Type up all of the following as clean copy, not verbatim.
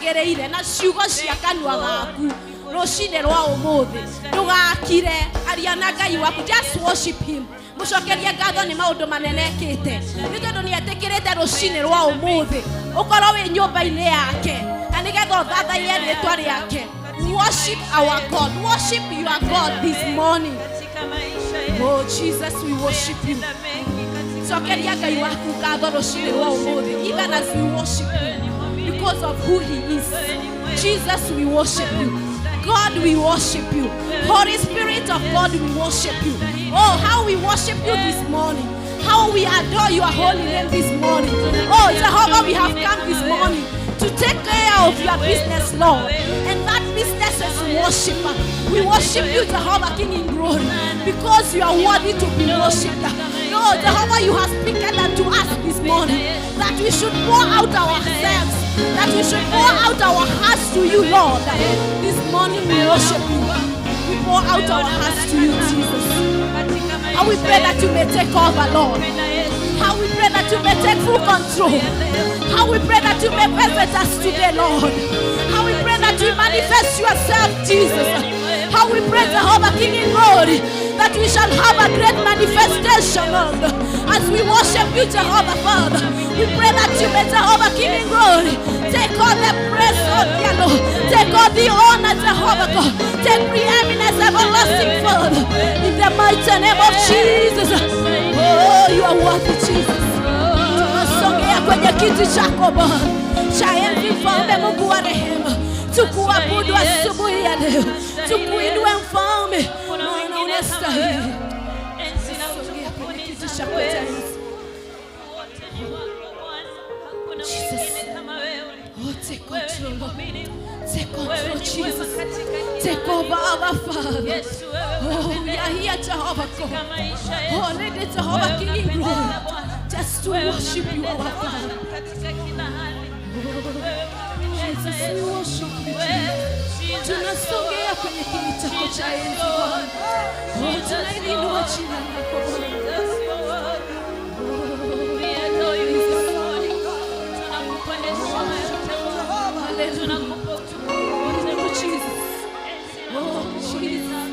Gereire na ciugo cia kanua gaku rucine rwa umuthi ndugakire aria na Ngai waku, just worship him. Mucokerie ngatho ni maundu manene ekite ni tondu ni etikirite rucine rwa umuthi ukorwo wi nyumba-ini yake na nigetha uthathaiye ritwa riake. Worship our God, worship your God this morning. Oh Jesus, we worship you. Cokeria Ngai waku ngatho rucine rwa umuthi, even as we worship him because of who he is. Jesus, we worship you. God, we worship you. Holy Spirit of God, we worship you. Oh, how we worship you this morning. How we adore your holy name this morning. Oh, Jehovah, we have come this morning to take care of your business, Lord. And that business is worship. We worship you, Jehovah, King in glory, because you are worthy to be worshipped. No, Jehovah, you have spoken unto us this morning that we should pour out ourselves, that we should pour out our hearts to you, Lord. This morning we worship you. We pour out our hearts to you, Jesus. And we pray that you may take over, Lord. How we pray that you may take full control. How we pray that you may visit us today, Lord. How we pray that you manifest yourself, Jesus. How we pray, Jehovah, King in glory, that we shall have a great manifestation, Lord. As we worship you, Jehovah, Father, we pray that you may, Jehovah, King in glory, take all the praise, oh dear Lord. Take all the honor, Jehovah God. Take preeminence, everlasting Father, in the mighty name of Jesus. Oh, you are worthy, Jesus. Tunasongea kwenye kiti chako Bwana cha enzi, Mfalme Mungu wa rehema, tukuabudu asubuhi ya leo, tukuinue Mfalme, maana unastahili. Songea kwenye kiti chako cha enzi. Jesus. Oh, take control, Lord. Take control, Jesus. Take over, our Father. Oh, we are here, Jehovah God. Oh, let it, Jehovah King in glory, just to worship you, our Father. Jesus, we worship you, Jesus. Tunasongea kwenye kiti chako cha enzi Bwana. Oh, tunaiinua jina lako Bwana. Hallelujah. Oh, Jesus. Oh, Jesus.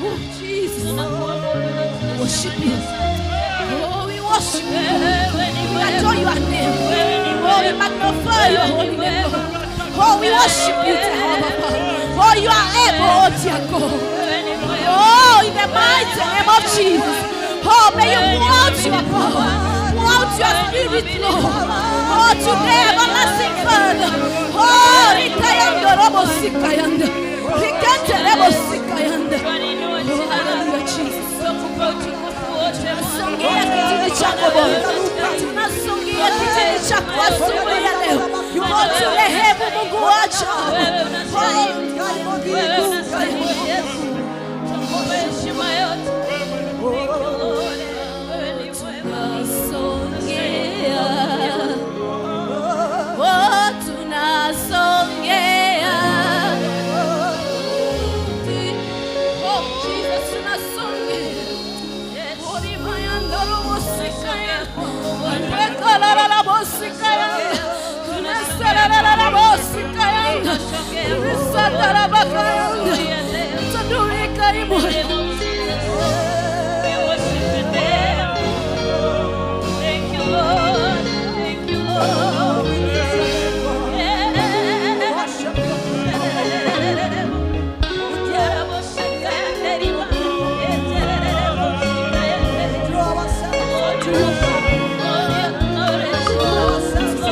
Oh, Jesus. Worship you. Oh, we worship you. We adore your name. Oh, we magnify your holy name, Lord. Oh, we worship you, Jehovah. Oh, you are able, oh, dear God. Oh, in the mighty name of Jesus. Oh, may you pour out your power, pour out your spirit, Lord. Oh, today, everlasting Father. Oh, rikayando robo sikayanda. Rikante rebo sikayanda. Oh, hallelujah, Jesus. Tunasongea kitini chako Bwana, tunasongea kitini chako asubuhi ya leo. Oh, turehemu Mungu wa ajabu. Tunasongea, oh, tunasongea. Oh, Jesus, tunasongea. Thank you, Lord. Thank you, Lord. Draw ourselves to you.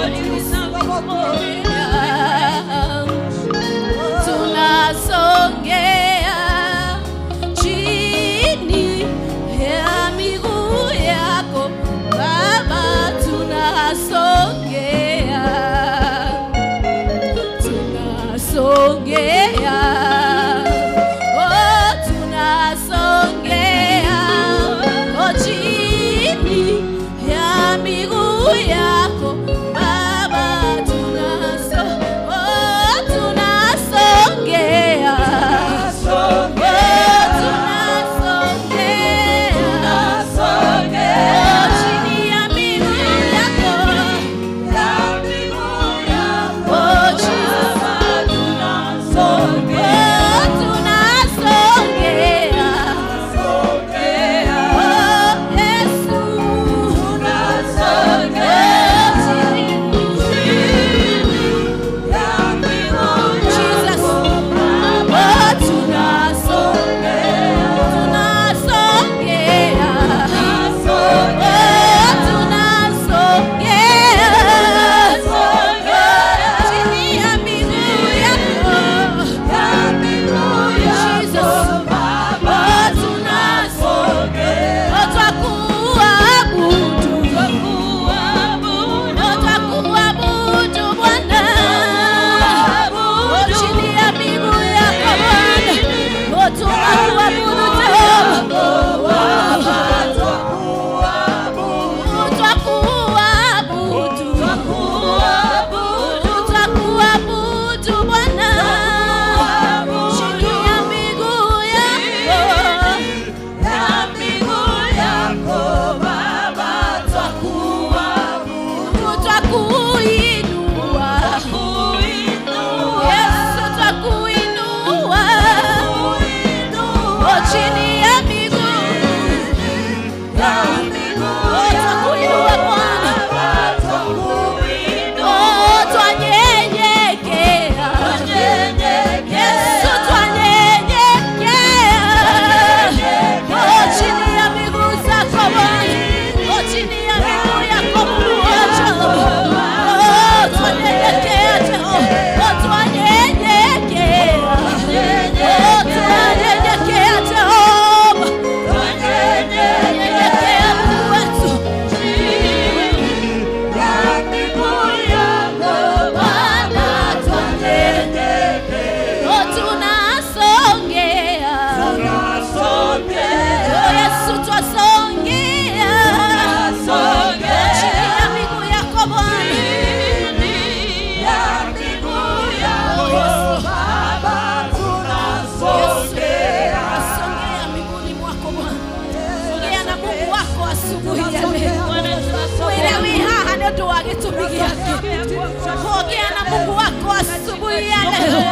Ongea na Mungu wako asubuhi ya leo.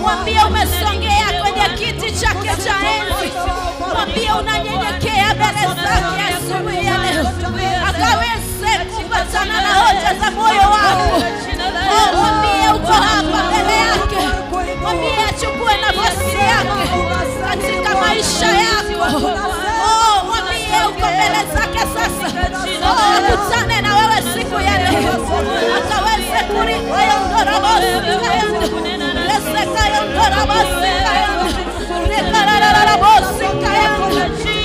Mwambie umesongea kwenye kiti chake cha enzi. Mwambie unanyenyekea mbele zake asubuhi ya leo, akaweze kupatana na hoja za moyo wako. Oh, mwambie uko hapa mbele yake, mwambie achukue nafasi yake katika maisha yako. Oh, mwambie uko mbele zake sasa. Oh, akutane na wewe siku ya leo, akaweze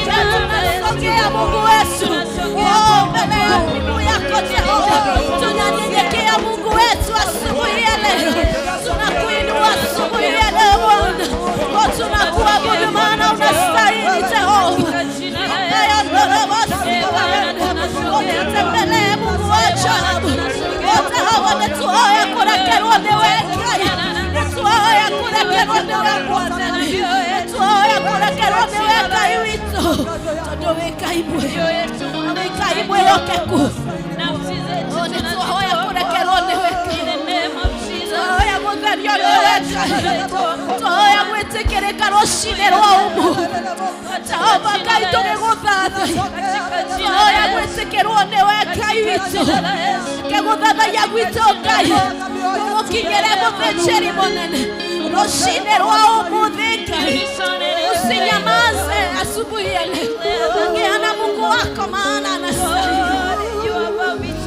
tunasogea Mungu wetu, oh, mbele ya miguu yako Jehova, tunanyenyekea Mungu wetu asubuhi ya leo, tunakuinua asubuhi ya leo Bwana, oh, tunakuabudu maana unastahili Jehova. Ututembelee Mungu wa ajabu, wote hawa nĩtuhoya kũrekerwo nĩwe Ngai, nĩtuhoya kũrekerwo nĩwe Mwathani, nĩtuhoya kũrekerwo nĩwe Ngai witũ, tondũ wĩ Ngai mwega, wĩ Ngai mwĩhokeku. Oh, nĩtuhoya kũrekerwo nĩwe Ngai, twahoya gũtherio nĩwe Ngai, twahoya gwĩtĩkĩrĩka rũcinĩ rwa ũmũthĩ. Jehova Ngai tũgĩgũthathaiya, twahoya gwĩtĩkĩrwo nĩwe Ngai witũ, kĩgũthathaiya gwitũ Ngai gũgũkinyĩre mũthĩnjĩri mũnene rũcinĩ rwa ũmũthĩ Ngai. Usinyamaze asubuhi ya leo, ongea na Mungu wako maana anastahili.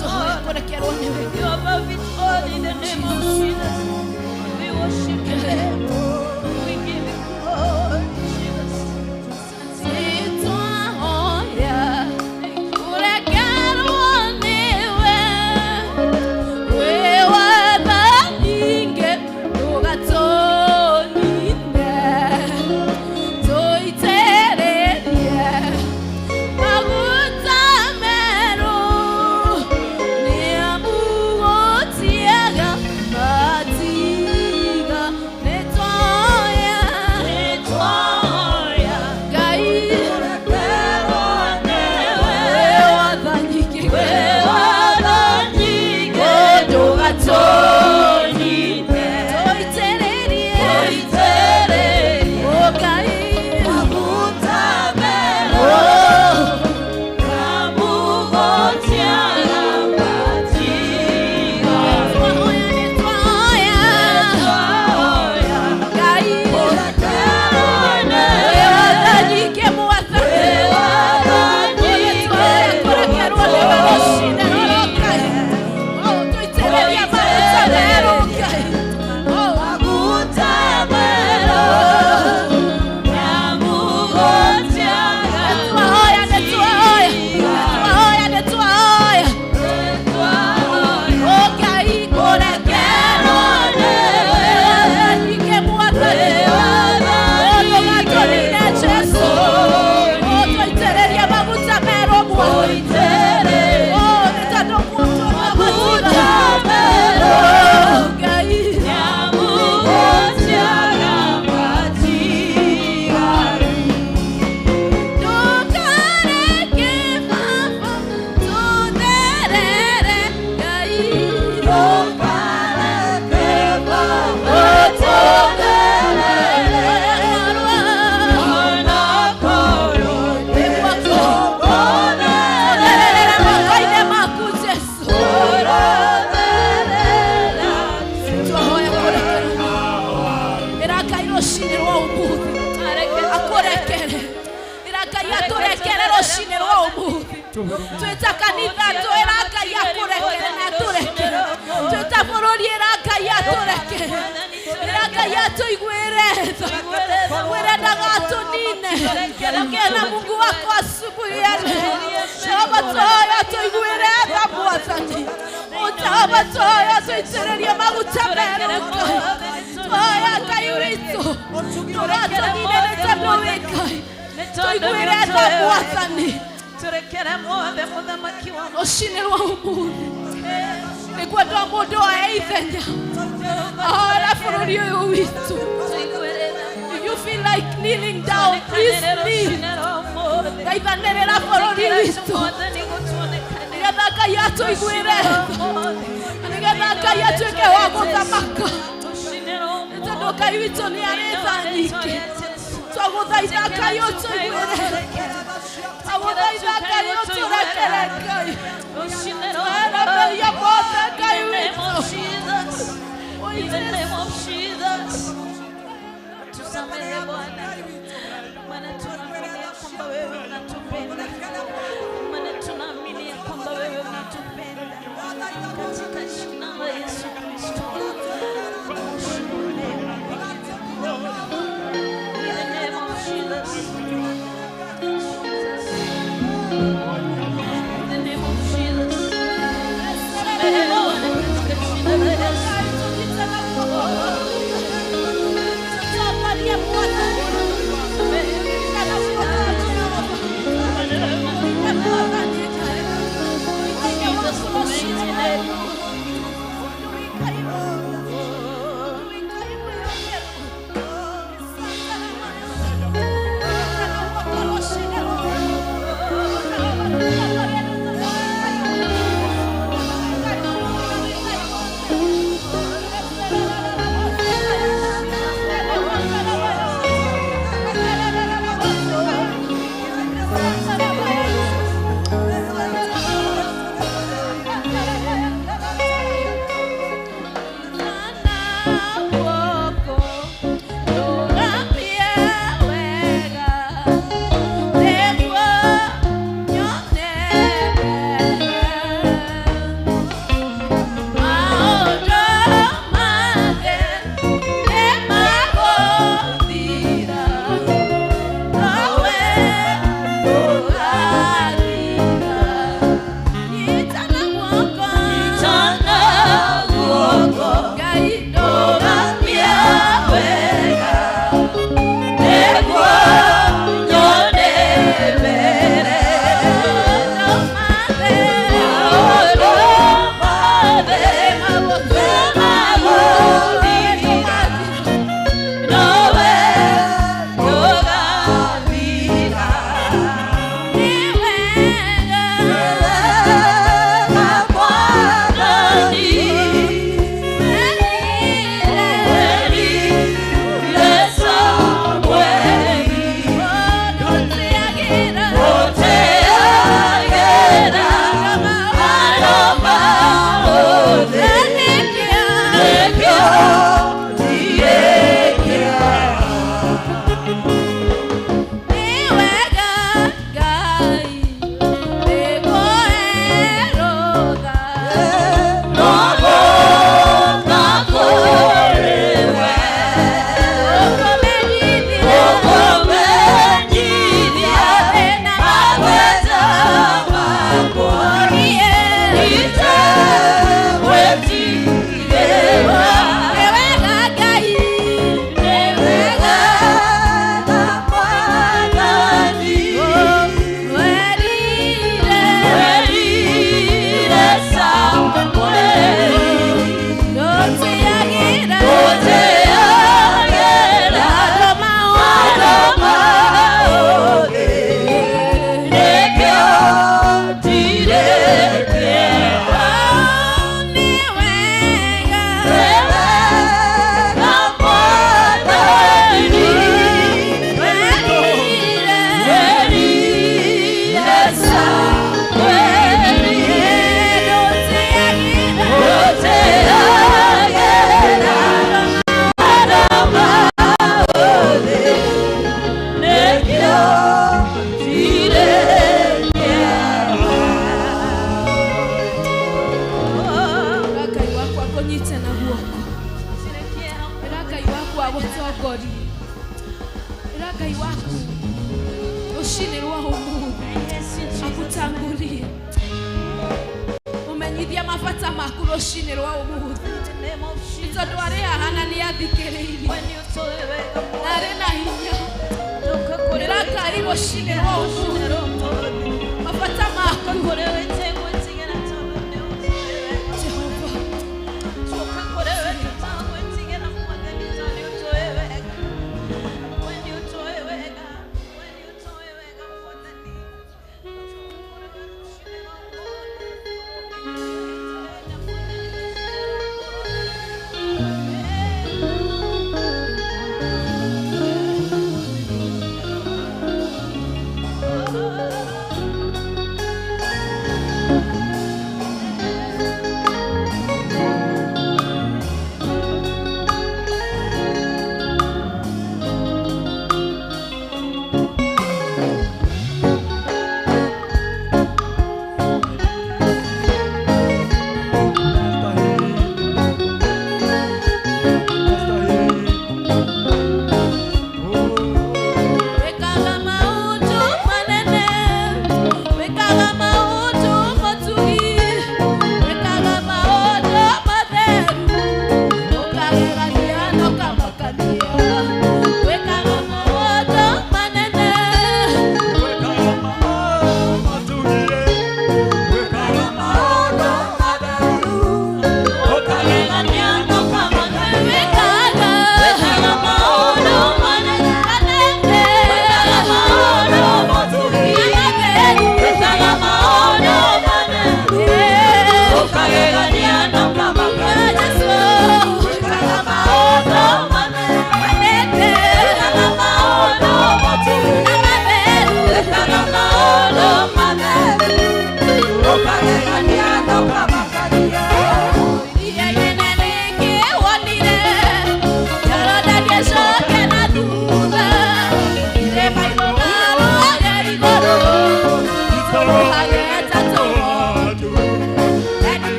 Twahoya kũrekerwo nĩwe. You are above it all in the name of Jesus. We worship you. We give you glory, Jesus. Nĩtwahoya kũrekerwo nĩwe, wĩ wa tha nyingĩ ndũgatũnine, tũitĩrĩrie maguta merũ, nĩamu gũtiaga matiga. Nĩtwahoya Ngai Rũcinĩ rwa ũmũthĩ akũrekere, ĩra Ngai atũrekere rũcinĩ rwa ũmũthĩ. Twĩta kanitha twĩra Ngai akũrekere na atũrekere, twĩta bũrũri ĩra Ngai atũrekere, ĩra Ngai atũiguĩre tha, mwĩre ndagatũnine. Ongea na Mungu wako asubuhi ya leo. Jehova twahoya tũiguĩre tha Mwathani. Jehova twahoya tũitĩrĩrie maguta merũ Ngai. Twahoya Ngai witũ ndũgatũnine nĩ tondũ wĩ Ngai, tũiguĩre tha Mwathani. Turekere mothe mũthamaki wa Rũcinĩ rwa ũmũthĩ nĩkwendwo mũndũ oe ithenya ahora bũrũri ũyũ witũ. If you feel like kneeling down, please kneel. Thaithanĩrĩra bũrũri witũ nĩgetha Ngai atũiguĩre tha, na Ĩtĩkĩra Ngai atuĩke wa gũthamaka. Nĩ tondũ Ngai witũ nĩ arĩ tha nyingĩ. Twagũthaitha Ngai ũtũiguĩre. Twagũthaitha Ngai ũtũrekere Ngai. Tweremeria mothe Ngai witũ. In the name of Jesus. Tusamehe Bwana, maana tunaamini ya kwamba wewe unatupenda, maana tunaamini ya kwamba wewe unatupenda. Katika jina la Yesu Kristo. In the name of Jesus. Jesus. In the name of Jesus. Tusamehe Bwana katika jina la Yesu. Akutangulie. Umenyithia mabata maku rũcinĩ rwa ũmũthĩ. Tondũ arĩ haha na nĩ athikĩrĩirie. Na arĩ na hinya. Ĩra Ngai rũcinĩ rwa ũmũthĩ. Mabata maku. Jehova.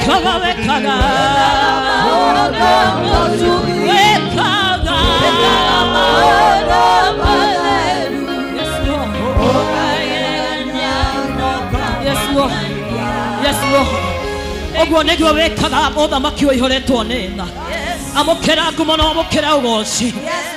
Wekaga, wekaga. Wekaga. Yes, Lord. Yes, Lord. Yes, Lord. Ũguo nĩguo wĩkaga ũthamaki ũihũrĩtwo nĩ tha. Amũkĩra ngumo na amũkĩra ũgoci.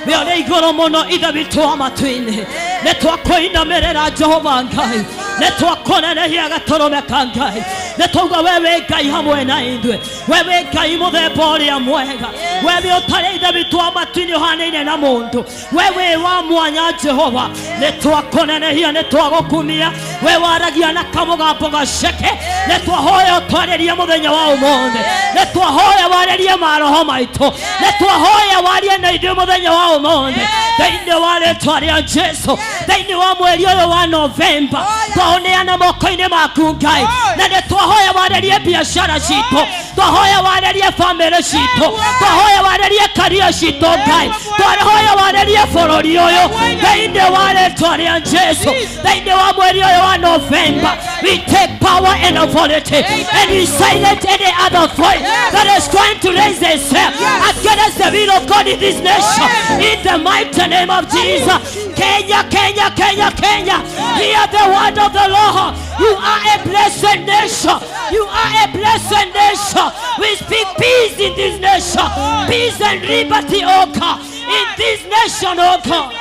We ũrĩ igũrũ mũno Ithe witũ wa matu-inĩ. Nĩ twakũinamĩrĩra Jehova Ngai. Nĩ twakũnenehia gatũrũme ka Ngai. Nĩ twauga we wĩ Ngai hamwe na ithuĩ. We wĩ Ngai mũthemba ũrĩa mwega. We wĩ ũtarĩ Ithe witũ wa matu-inĩ ũhanaine na mũndũ. We wĩ wa mwanya Jehova. Nĩ twakũnenehia, nĩ twagũkumia. We waragia na kamũgambo gaceke. Nĩ twahoya ũtwarĩrie mũthenya wa ũmũthĩ. Nĩ twahoya warĩrie maroho maitũ. Nĩ twahoya warie na ithuĩ mũthenya wa ũmũthĩ. Thĩinĩ wa rĩtwa rĩa Jesu. Thĩinĩ wa mweri ũyũ wa Novemba. Twaũneana moko-inĩ maku Ngai. Na nĩ twahoya warĩrie biacara citũ. Twahoya warĩrie bamĩrĩ citũ. Twahoya warĩrie karia citũ Ngai. Twahoya warĩrie bũrũri ũyũ. Thĩinĩ wa rĩtwa rĩa Jesu. Thĩinĩ wa mweri ũyũ wa Novemba. We take power and authority and we silence any other voice that is trying to raise itself against the will of God in this nation. In the mighty name of Jesus. Kenya, Kenya, Kenya, Kenya. Hear the word of the Lord. You are a blessed nation. You are a blessed nation. We speak peace in this nation. Peace and liberty, oh God. In this nation, oh God.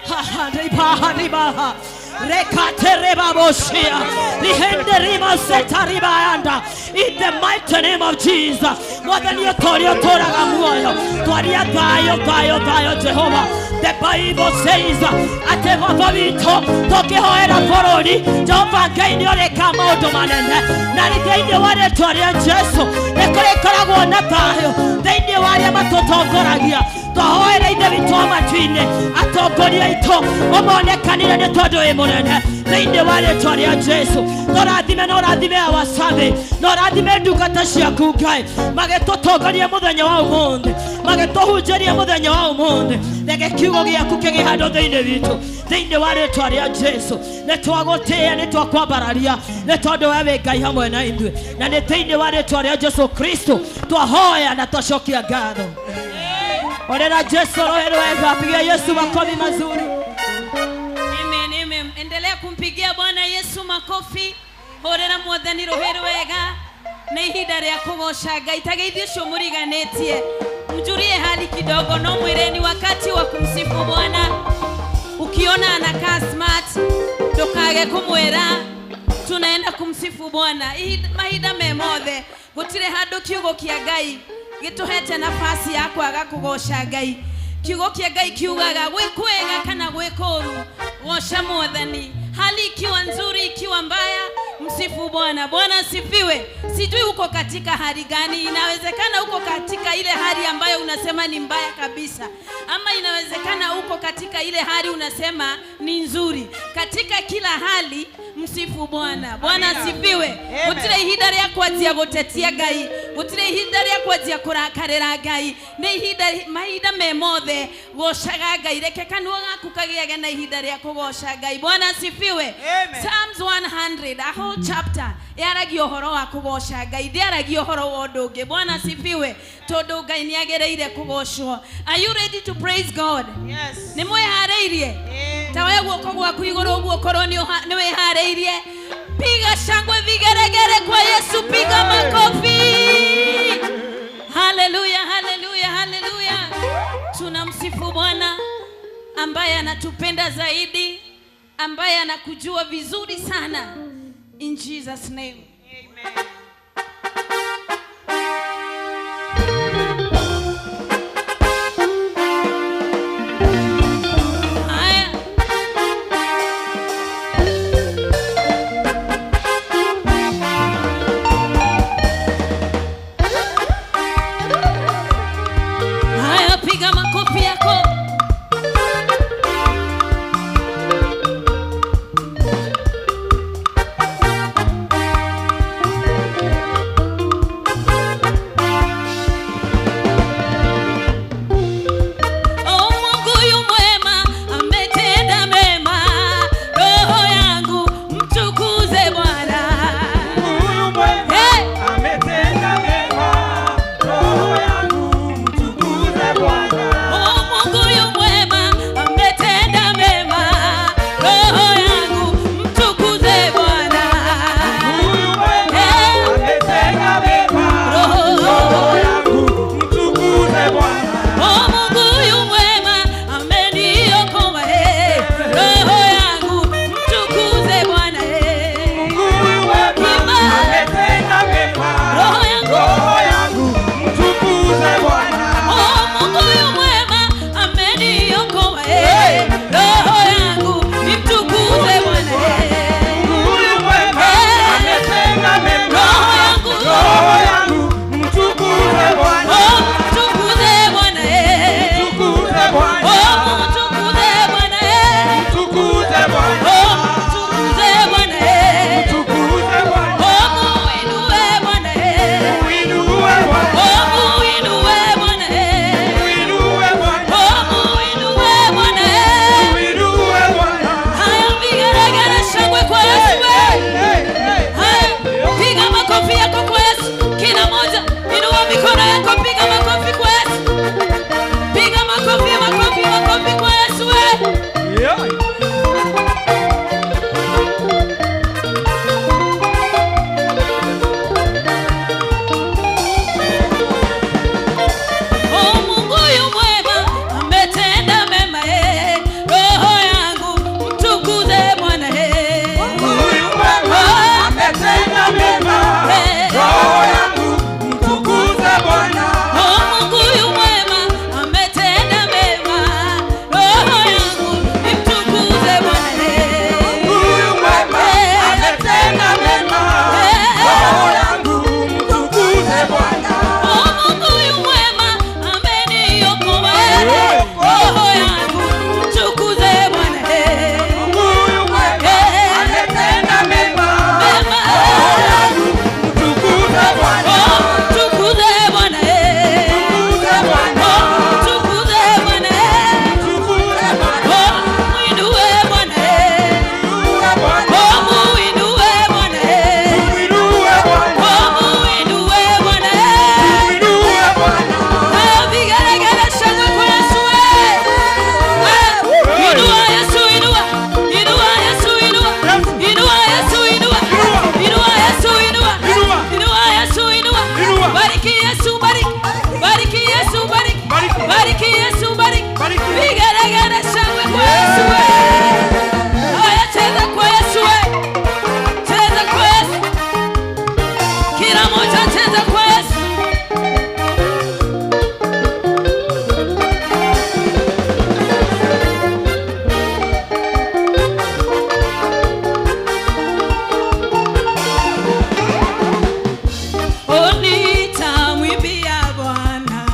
Ha, riba, rekate reba boshia. Lihende rima seta riba anda. In the mighty name of Jesus. Mwathani ũtoria ũtũraga muoyo. Twaria thayũ, thayũ, thayũ, Jehova. The Bible says atĩ Baba witũ tũkĩhoera bũrũri Jehova Ngai nĩ ũrĩka maũndũ manene na nĩ thĩinĩ wa rĩtwa rĩa Jesu nĩ kũrĩkoragwo na thayũ thĩinĩ wa arĩa matũtongoragia. Twahoera Ithe witũ wa matu-inĩ atongoria aitũ ũmonekanire nĩ tondũ wĩ mũnene thĩinĩ wa rĩtwa rĩa Jesu. Tũrathime na ũrathime awacabi na ũrathime ndungata ciaku Ngai magĩtũtongoria mũthenya wa ũmũthĩ, magĩtũhunjĩria mũthenya wa ũmũthĩ. Reke kiugo gĩaku kĩgĩe handũ thĩinĩ witũ thĩinĩ wa rĩtwa rĩa Jesu. Nĩ twagũtĩĩa, nĩ twakwambararia nĩ tondũ we wĩ Ngai hamwe na ithuĩ, na nĩ thĩinĩ wa rĩtwa rĩa Jesu Kristo twahoya na twacokia ngatho. Orera Jesu roho wega, pigia Yesu makofi mazuri. Amen, amen. Endelea kumpigia Bwana Yesu makofi. Horera mwathani roho wega. Nĩ ihinda rĩa kũgoca Ngai. Ta geithio ũcio mũriganĩtie, mjulie hali kidogo, no mwĩre ni wakati wa kumsifu Bwana. Ukiona anakaa smart, ndũkage kũmwĩra tunaenda kumsifu Bwana. Mahinda me mothe gũtirĩ handũ kiugo kĩa Ngai gĩtũhete nafasi ya kwaga kũgoca Ngai. Kiugo kĩa Ngai kiugaga gwĩ kwega kana gwĩ kũũru, goca Mwathani. Hali ikiwa nzuri, ikiwa mbaya, msifu Bwana. Bwana asifiwe. Sijui uko katika hali gani. Inawezekana uko katika ile hali ambayo unasema ni mbaya kabisa, ama inawezekana uko katika ile hali unasema ni nzuri. Katika kila hali msifu Bwana. Bwana asifiwe. Gũtirĩ ihinda rĩa kwanjia gũtetia Ngai, gũtirĩ ihinda rĩa kwanjia kũrakarĩra Ngai. Nĩ ihinda, mahinda me mothe gocaga Ngai. Reke kanua gaku kagĩage na ihinda rĩa kũgoca Ngai. Bwana asifiwe. Psalms 100, a whole chapter yaragia ũhoro wa kũgoca Ngai, ndĩaragia ũhoro wa ũndũ ũngĩ. Bwana asifiwe. Tondũ Ngai nĩ agĩrĩire kũgocwo. Are you ready to praise God? Yes. Nĩ mwĩharĩirie? Ta we guoko gwaku igũrũ ũguo korwo nĩ wĩharĩirie. Piga shangwe, vigeregere kwa Yesu, piga makofi. Haleluya, haleluya, haleluya. Tunamsifu Bwana ambaye anatupenda zaidi, ambaye anakujua vizuri sana. In Jesus name. Amen. Haya. Haya, piga makofi yako. mikono yako, piga makofi kwa Yesu. Piga makofi, makofi, makofi kwa Yesu we. Yeah. Oh, Mungu yu mwema, ametenda mema eh. Roho yangu mtukuze Bwana eh. Huyu mwema ametenda mema. Eh. Roho yangu mtukuze Bwana. Oh, Mungu yu mwema, ametenda mema. Roho yangu imtukuze Bwana eh. Huyu mwema ametenda mema. Roho yangu mtukuze Bwana. Oh, Mungu yu mwema, ameniokoa eh. Roho yangu mtukuze Bwana eh. Huyu mwema ametenda mema. Mema. Roho yangu mtukuze Bwana. Oh, mtukuze Bwana eh. Mtukuze Bwana. Oh, mtukuze Bwana eh. Mtukuze Bwana. Oh, muinue Bwana eh. Mtukuze Bwana. Oh, muinue Bwana eh. Muinue Bwana. Oh, muinue Bwana eh. Muinue Bwana. Ah, vigelegele shangwe kwa Yesu eh. Ah, inua Yesu, inua. Inua Yesu, inua. Inua Yesu, inua. Inua Yesu, inua. Inua. Inua Yesu, inua. Inua. Bariki Yesu, bariki. Bariki Yesu, bariki. Bariki. Bariki Yesu, bariki. Bariki. Vigelegele shangwe kwa Yesu eh. Haya, cheza kwa Yesu eh. Cheza kwa Yesu. Kila mmoja cheza kwa Yesu. Oh, nitamwimbia Bwana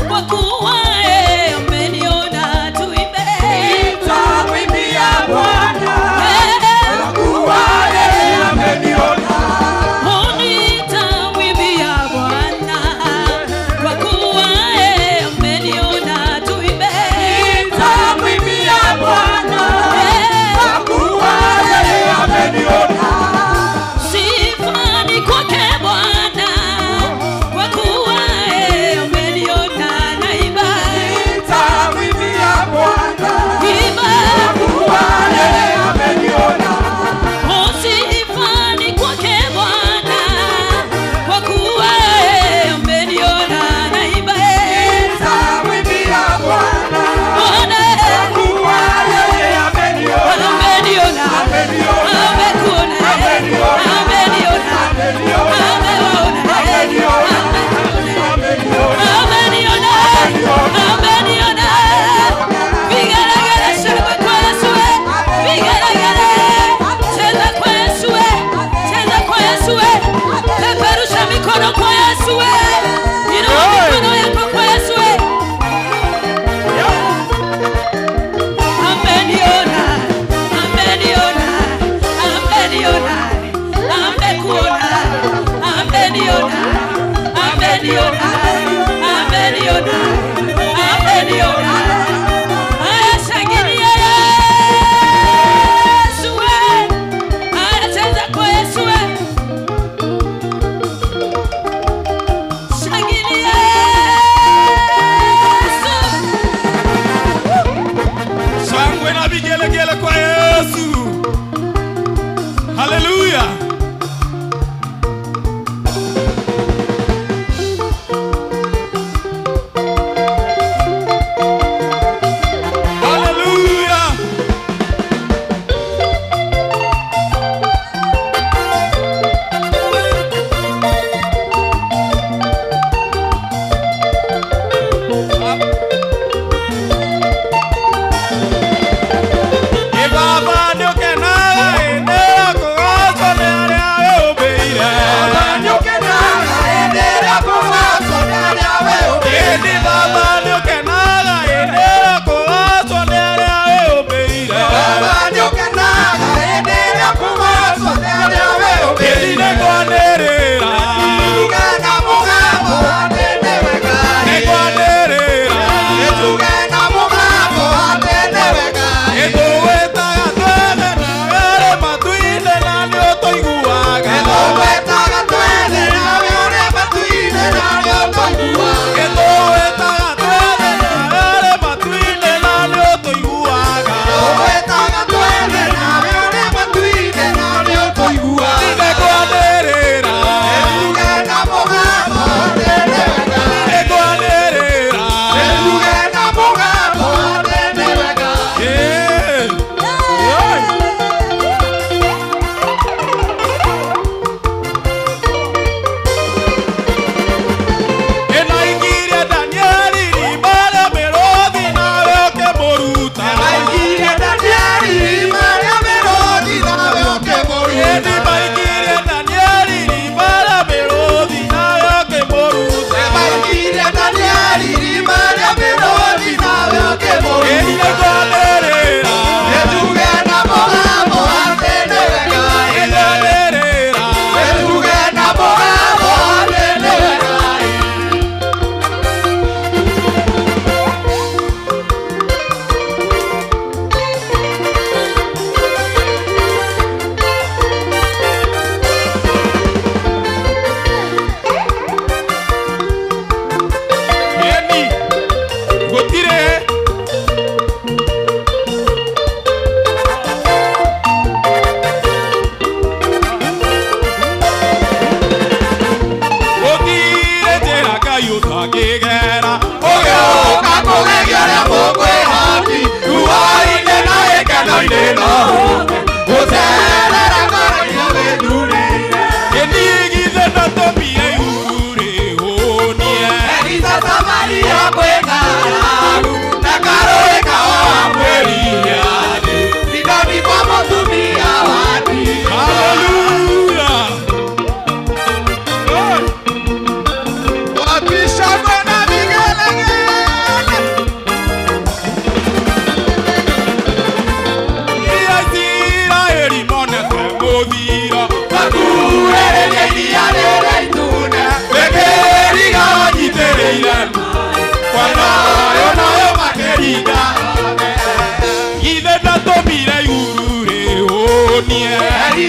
kwa kuwa yeye ameniona. Tuimbe. Nitamwimbia Bwana. Eh, Kwa kuwa yeye ameniona. oh, nitamwimbia Bwana kwa kuwa yeye ameniona. Tuimbe. Nitamwimbia Bwana. Eh, Kwa kuwa yeye ameniona. sifa ni kwake Bwana kwa kuwa yeye ameniona. Naimba. Nitamwimbia Bwana. Imba. Kwa kuwa yeye ameniona. Sifa ni kwake Bwana, kwa kuwa yeye ameniona. Naimba, eh, Nitamwimbia Bwana. Bwana, Kwa kuwa yeye ameniona. ameniona, Ameniona. amekuona, eh, Ameniona. ameniona, Ameniona. amewaona, eh, Ameniona. amekuona. Ameniona. Ameniona, ameniona. Vigelegele shangwe kwa Yesu, eh. Vigelegele. Cheza kwa Yesu, eh. Cheza kwa Yesu, eh. Peperusha mikono kwa Yesu, eh. Inua mikono yako kwa Yesu, eh. Ameniona, ameniona, ameniona, amekuona, ameniona, ameniona, ameniona, ameniona. Haya, shangilia Yesu we. Haya, cheza kwa Yesu we. Shangilia Yesu. Shangwe na vigelegele kwa Yesu. Haleluya. Haleluya. Baba nĩũkenaga hĩndĩ ya kũgocwo nĩ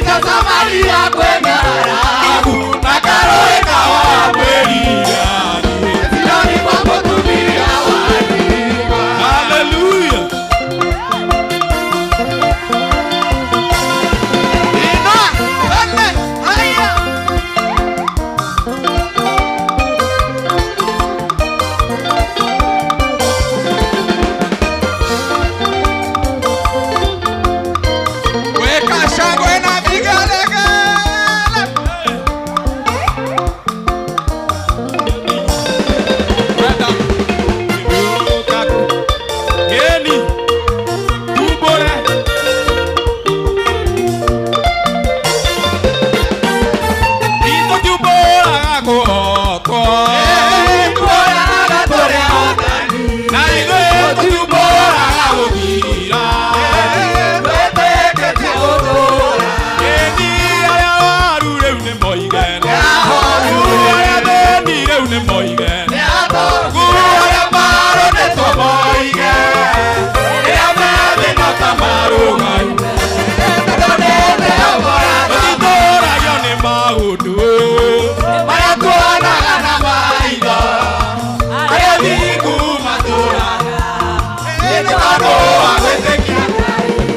Samaria kweng'aragu na karũĩ ka wamwĩria Sidoni kwa mũtumia wa ndigwa. Hallelujah. Inua, twende, haya. Weka shangwe na vigelegele. Kwenda. Geni. Tubore. Ito tuboraga kũhotwo. Tuonaga tũrĩ ahotani. Na ithuĩ tũtiumbũraga gũthira. Twĩtĩkĩtie gũtũũra. Geni arĩa waru rĩu nĩ moige. Nĩahonu. Arĩa thĩni rĩu nĩ moige. Nĩatongire. Arĩa marũnĩtwo moige. Rĩrĩa methĩ no ta Marũgaine. Tũnete ũmũratha. Tũtitũragio nĩ maũndũ. Marĩa tuonaga na maitho. Arĩa thingu matũũraga. Nĩ tondũ wa gwĩtĩkia.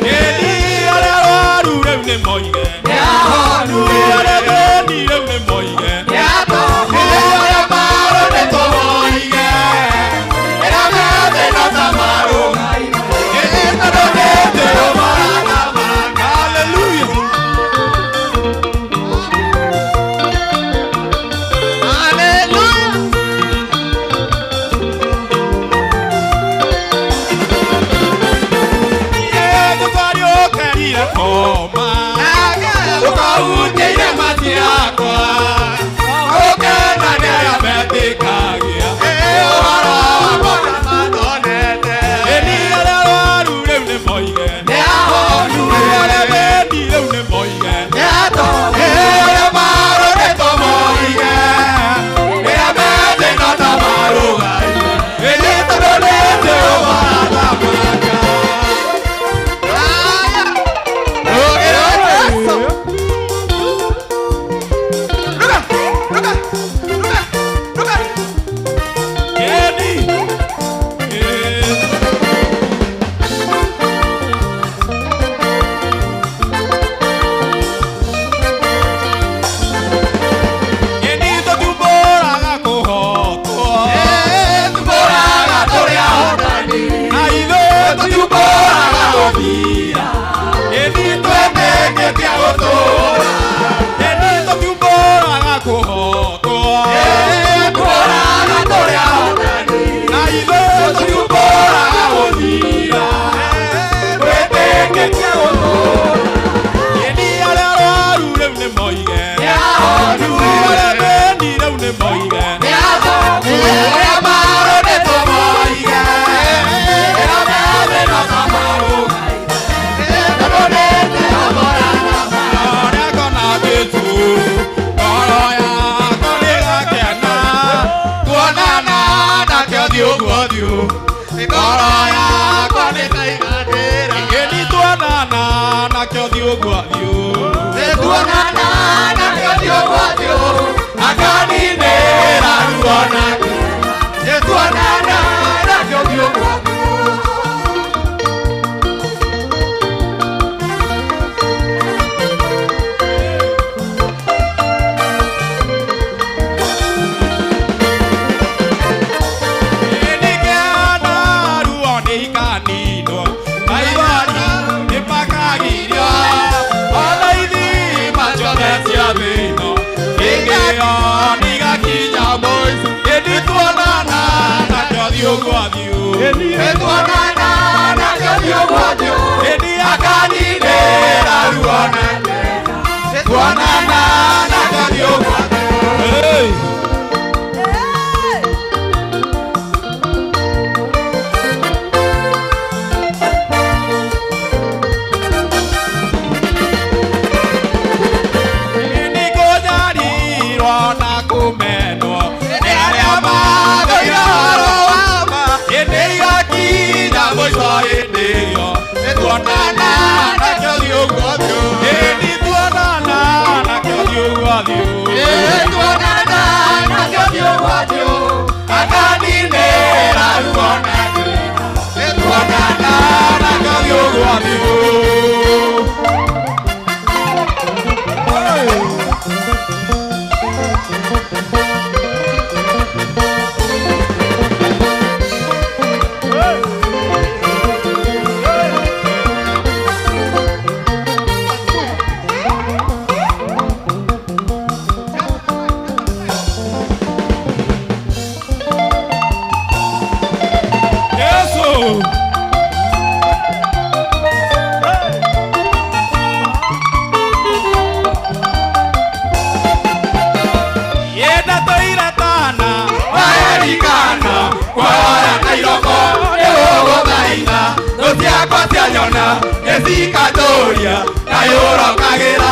Geni arĩa arwaru rĩu nĩ moige. Nĩahonu. Arĩa thĩni rĩu nĩ moige. Nĩatongire. Arĩa marũnĩtwo moige. Rĩrĩa methĩ no ta marũgaine. Tũnete ũmũratha. Hallelujah. Hallelujah. Tũtariũkĩrire koma. Ũkahutia irema ciakwa. Ũkena nĩ arĩa Metĩkagia. Ũhoro wakwa matonete. Geni arĩa arwaru rĩu nĩ moige. Nĩahonu. Arĩa thĩni rĩu nĩ moige. Nĩatongire. Arĩa marũrĩtwo moige. Rĩrĩa methĩ no ta marũgaine. Ĩĩ tondũ nĩtĩ ũmarathamaka. Rũgĩro Jesũ. Ruka, ruka, ruka, ruka. Geni. Geni tũtiumbũraga kũhotwo. Tũmbũraga tũrĩ ahotani. Na ithuĩ Tũtiumbũraga gũthira. Geni Twĩtĩkĩtie gũtũũra. Geni tũtiumbũraga kũhotwo. Tũmbũraga tũrĩ ahotani. Na ithuĩ Tũtiumbũraga gũthira. Twĩtĩkĩtie gũtũũra. Geni arĩa arwaru rĩu nĩ moige. Nĩahonu. Arĩa thĩni rĩu nĩ moige. Nĩatongire. Arĩa marũnĩtwo moige. Rĩrĩa methĩ no ta marũgaine. Tondũ nĩtĩ ũmarathamaka. Tuonana nake ũthiũ kwa ũthiũ. Ngoro yakwa nĩtaiganĩra. Nĩtuonana nake ũthiũ kwa ũthiũ. Akaninĩra ruo nake. Nĩtuonana nake ũthiũ kwa ũthiũ. Nĩtuonana nake ũthiũ kwa ũthiũ. Akaninĩra ruo nake. Nĩtuonana nake ũthiũ kwa ũthiũ. Hey! Nĩngũnyarirwo na kũmenwo nĩ arĩa mathũire ũhoro wa ma. Hĩndĩ igakinya mũico hĩndĩ ĩyo nĩtuonana nakĩo ũthiũ kwa ũthiũ. Hĩndĩ tuonana gwathiũ. Tuonana na ũthiũ gwa ũthiũ, akaninĩra ruo na thĩna. Tuonana na ũthiũ gwa ũthiũ. Nĩcikatũria kayũrokagĩra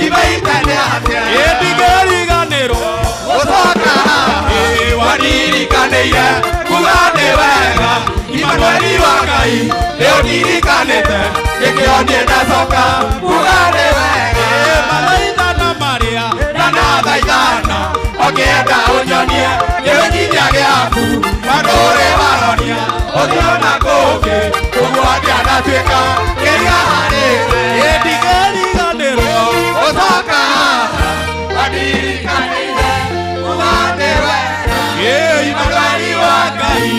ibaitane atĩa ĩndigĩriganĩrwo gũcoka wanirikanĩire kuga nĩ wega Imanueli wa Ngai nĩũndirikanĩte nĩkĩo niĩ ndacoka kuga nĩ wega mathaithana marĩa ndanathaithana ũkĩenda ũnyonie kĩmenyithia gĩaku mandũrĩ waronia ũthiũ na kũngĩ ũguo ndianatuĩka kĩriga harĩ we ĩndigĩriganĩrwo gũcoka wanirikanĩire kuga nĩ wega Imanueli wa Ngai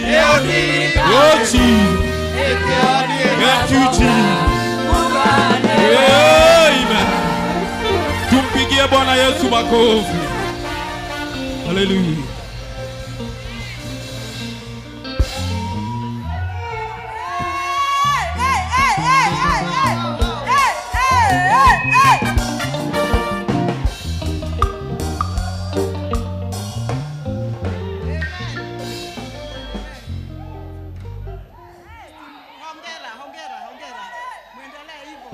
nĩũndirikanĩte nĩkĩo niĩ ndacoka. Amen. Tumpigie Bwana Yesu makofi. Hallelujah. Hongera, hongera, hongera. Muendelee hivyo.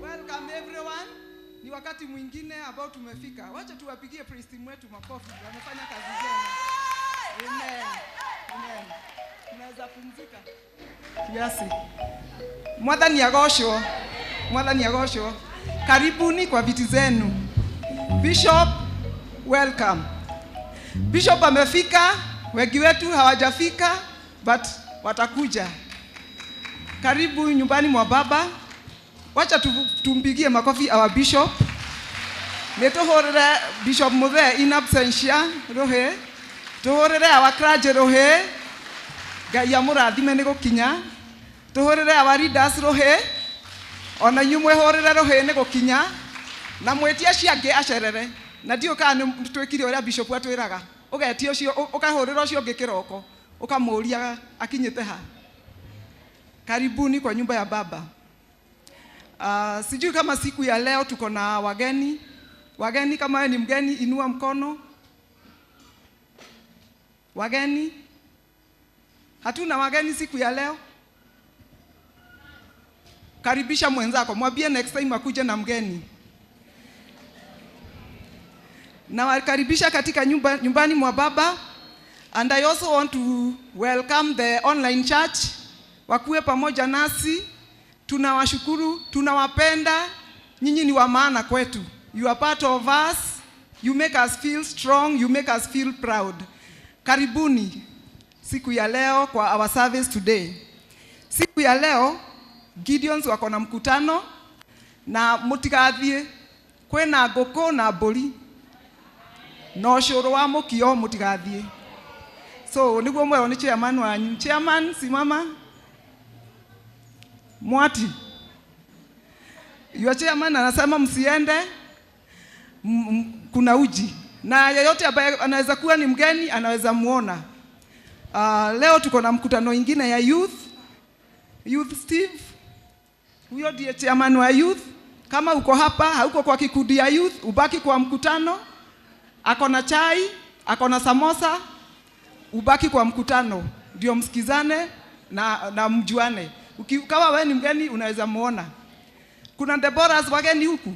Welcome everyone. Ni wakati mwingine ambao tumefika. Wacha tuwapigie praise team wetu makofi. Wamefanya kazi njema. Amen. Amen. Tunaweza pumzika kiasi. Mwathani agocwo. Mwathani agocwo. Karibuni kwa viti zenu. Bishop, welcome. Bishop amefika, wengi wetu hawajafika, but watakuja. Karibu nyumbani mwa Baba. Wacha tumpigie makofi our bishop. Nĩtũhũrĩre Bishop Muthee in absentia rũhĩ. Tũhũrĩre our clergy rũhĩ. Ngai amũrathime nĩ gũkinya. Tũhũrĩre our leaders rũhĩ. Ona inyuĩ mwĩhũrĩre rũhĩ nĩ gũkinya. Na mwĩtie acio angĩ acerere. Na ndiũĩ kana nĩ twĩkire ũrĩa bishop atwĩraga. Ũgetia ũcio, ũkahũrĩra ũcio ũngĩ kĩroko. Ũkamũũria akinyĩte ha. Karibuni kwa nyumba ya Baba. Sijui kama siku ya leo tuko na wageni. Wageni, kama wewe ni mgeni inua mkono. Wageni? Hatuna wageni siku ya leo? Karibisha mwenzako, mwambie next time akuje na mgeni. Nawakaribisha katika nyumbani mwa Baba. And I also want to welcome the online church. Wakuwe pamoja nasi. Tunawashukuru, tunawapenda. Nyinyi ni wa maana kwetu. You are part of us. You make us feel strong. You make us feel proud. Karibuni siku ya leo kwa our service today. Siku ya leo Gideons wako na mkutano na mutigathie kwena ngũkũ na mbũri na ũcũrũ wa mũkio mutigathie. So niguo mwerwo ni chairman wanyu. Chairman, simama. Mwati. Your chairman anasema msiende, kuna uji. Na yeyote ambaye anaweza kuwa ni mgeni anaweza muona. Leo tuko na mkutano ingine ya youth. Youth Steve. Huyo ndiye chairman wa youth. Kama uko hapa, hauko kwa kikundi ya youth, ubaki kwa mkutano. Ako na chai, ako na samosa, ubaki kwa mkutano. Ndio msikizane na mjuane. Kama wewe ni mgeni unaweza muona. Kuna Deborahs wageni huku.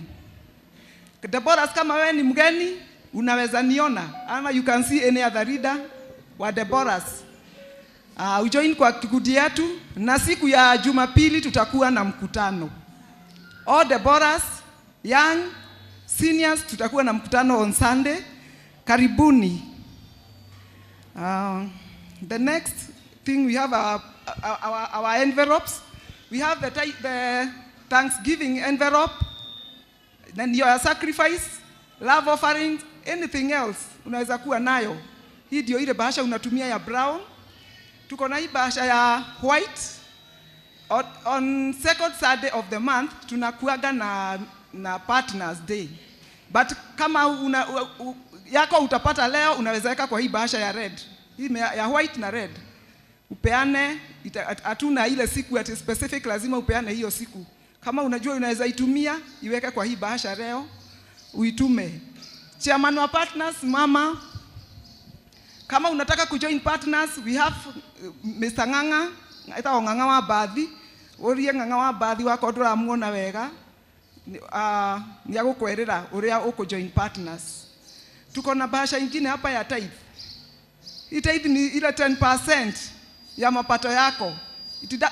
Deborahs, kama wewe ni mgeni unaweza niona. Ama you can see any other leader wa Deborahs. Ujoin kwa kikundi yetu, na siku ya Jumapili tutakuwa na mkutano. All Deborahs, young, Seniors tutakuwa na mkutano on Sunday. Karibuni. The next thing, we have our envelopes. We have the Thanksgiving envelope, then your sacrifice, love offerings, anything else unaweza kuwa nayo. Hii ndio ile bahasha unatumia ya brown. Tuko na hii bahasha ya white. On second Saturday of the month tunakuaga na Partners Day. But kama yako utapata leo, unaweza weka kwa hii bahasha ya red. Hii ya white na red. Upeane, hatuna ile siku ati specific lazima upeane hiyo siku. Kama unajua unaweza itumia, iweke kwa hii bahasha leo, uitume. Chairman wa partners, mama, kama unataka kujoin partners, we have Mr. Ng'ang'a, etagwo Ng'ang'a wa Bathi, urie Ng'ang'a wa Bathi wakwa ndũramuona wega, nĩ agũkwerĩra ũrĩa ũkũjoin partners. Tuko na bahasha ingine hapa ya tithe. Hii tithe ni ile 10% ya mapato yako.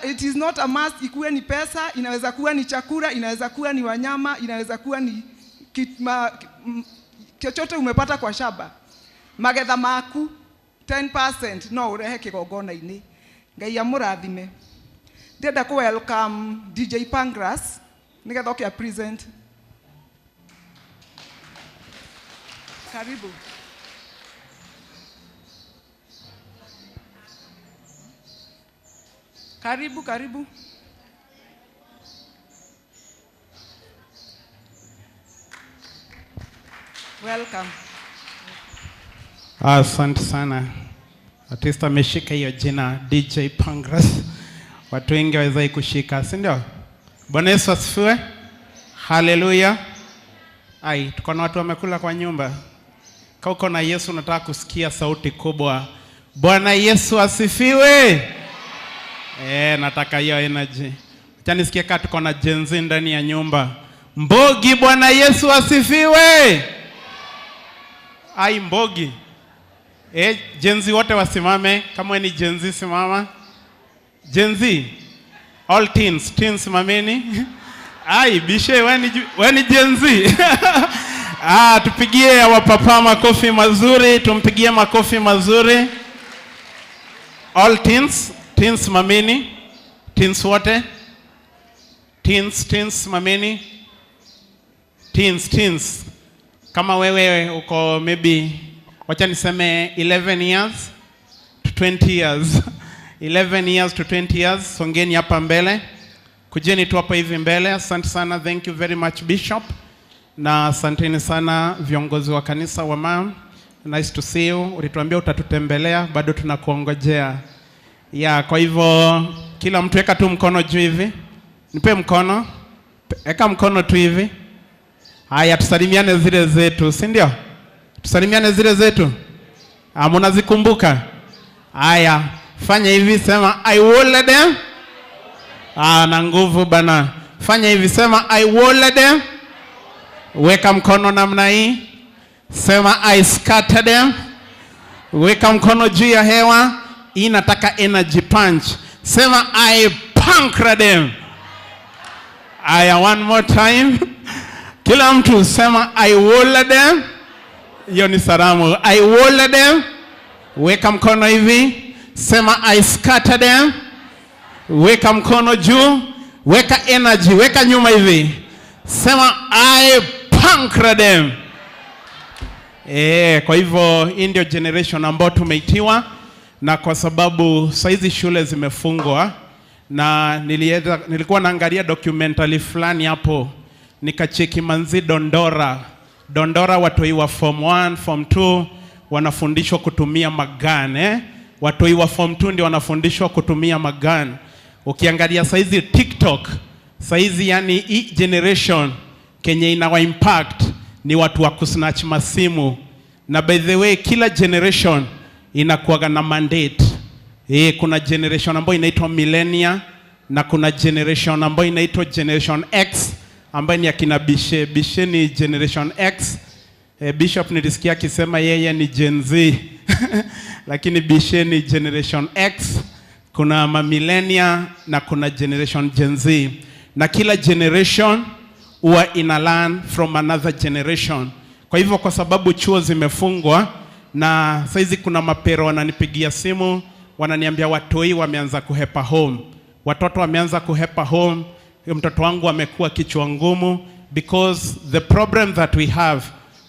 It is not a must ikuwe ni pesa, inaweza kuwa ni chakula, inaweza kuwa ni wanyama, inaweza kuwa ni chochote umepata kwa shamba. Magetha maku 10% no urehe kigongona-inĩ. Ngai amũrathime. Ndĩrenda kũ welcome DJ Pangras nĩgetha oke a present. Karibu. Karibu, karibu. Welcome. Asante sana. Artist ameshika hiyo jina DJ Pangras. Watu wengi hawawezi kushika, si ndio? Bwana Yesu asifiwe. Haleluya. Ai, tuko na watu wamekula kwa nyumba. Kama uko na Yesu unataka kusikia sauti kubwa. Bwana Yesu asifiwe. Nataka hiyo energy. Acha nisikie kama tuko na Gen Z ndani ya nyumba. Mbogi, Bwana Yesu asifiwe. Ai, Mbogi. Gen Z wote wasimame. Kama wewe ni Gen Z simama. Gen Z. All teens, teens simameni. Ai, Bishe, wewe ni Gen Z. Tupigie wapapa makofi mazuri, tumpigie makofi mazuri. All teens, teens mameni, teens wote. Teens, teens mameni. Teens, teens. Kama wewe uko maybe, wacha niseme 11 years to 20 years. 11 years to 20 years, songeni hapa mbele. Kujeni tu hapa hivi mbele. Asante sana, thank you very much Bishop. Na asanteni sana viongozi wa kanisa wa mam. Nice to see you. Ulituambia utatutembelea, bado tunakuongojea. Ya, kwa hivyo kila mtu weka tu mkono juu hivi. Nipe mkono. Weka mkono tu hivi. Haya, tusalimiane zile zetu, si ndio? Tusalimiane zile zetu. Mnazikumbuka? Haya, fanya hivi, sema I will them. Na nguvu bana. Fanya hivi, sema I will them. Weka mkono namna hii. Sema I scatter them. Weka mkono juu ya hewa. Hii nataka energy punch. Sema I puncture them. Aya, one more time. Kila mtu sema I will them. Hiyo ni salamu. I will them. Weka mkono hivi. Sema I scatter them. Weka mkono juu. Weka energy. Weka nyuma hivi. Sema I puncture them. Kwa hivyo hii ndio generation ambayo tumeitiwa, na kwa sababu saizi shule zimefungwa, na nilikuwa naangalia documentary fulani hapo, nikacheki manzi Dondora. Dondora watoi wa form 1, form 2 wanafundishwa kutumia magan, Watoi wa form 2 ndio wanafundishwa kutumia magan. Ukiangalia saizi TikTok, saizi yani hii generation kenye inawa impact ni watu wa kusnatch masimu. Na by the way, kila generation inakuwaga na mandate. Kuna generation ambayo inaitwa millennia na kuna generation ambayo inaitwa generation X ambayo ni akina Bishe. Bishe ni generation X. Bishop nilisikia akisema yeye ni Gen Z. Lakini Bishe ni generation X. Kuna mamillennia na kuna generation Gen Z. Na kila generation huwa ina learn from another generation. Kwa hivyo kwa sababu chuo zimefungwa na saizi kuna mapero wananipigia simu wananiambia watoi wameanza kuhepa home, watoto wameanza kuhepa home, mtoto wangu amekuwa kichwa ngumu, because the problem that we have,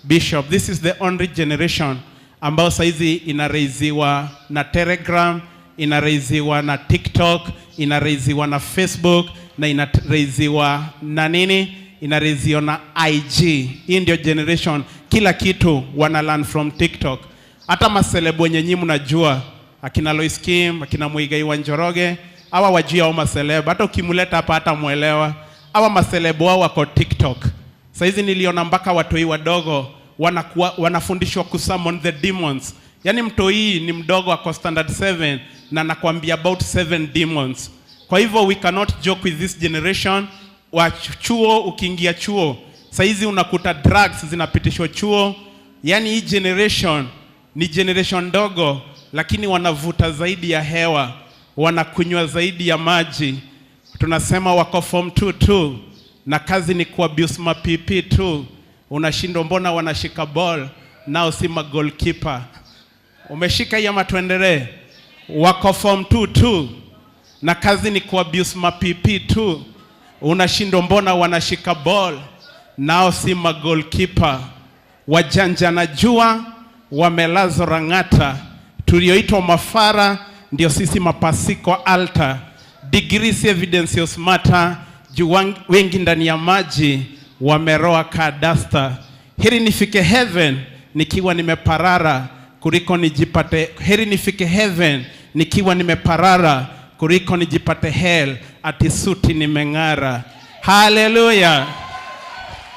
Bishop, this is the only generation ambayo saizi inaraiziwa na Telegram, inaraiziwa na TikTok, inaraiziwa na Facebook na inaraiziwa na nini, inaraiziwa na IG. Hii ndio generation, kila kitu wana learn from TikTok. Hata maselebu wenye nyinyi mnajua, akina Lois Kim, akina Muigai wa Njoroge, hawa wajui hao maselebu. Hata ukimleta hapa hata muelewa. Hawa maselebu wao wako TikTok. Saizi niliona mpaka watoi wadogo wanakuwa, wanafundishwa kusummon the demons. Yaani mtoi ni mdogo, ako standard 7 na nakwambia about 7 demons. Kwa hivyo we cannot joke with this generation. Wa chuo, ukiingia chuo saizi unakuta drugs zinapitishwa chuo. Yaani hii generation ni generation ndogo, lakini wanavuta zaidi ya hewa, wanakunywa zaidi ya maji. Tunasema wako form 2 tu na kazi ni kuabuse mapipi tu. Unashindwa mbona wanashika ball nao si ma goalkeeper. Umeshika hii ama tuendelee? Wako form 2 tu na kazi ni kuabuse mapipi tu. Unashindwa mbona wanashika ball nao si ma goalkeeper. Wajanja na jua wamelazwa Rang'ata, tulioitwa mafara ndio sisi mapasiko altar. Degree si evidence ya smarter, juu wengi ndani ya maji wameroa kadasta. Heri nifike heaven nikiwa nimeparara kuliko nijipate, heri nifike heaven nikiwa nimeparara kuliko nijipate hell ati suti nimeng'ara. Haleluya,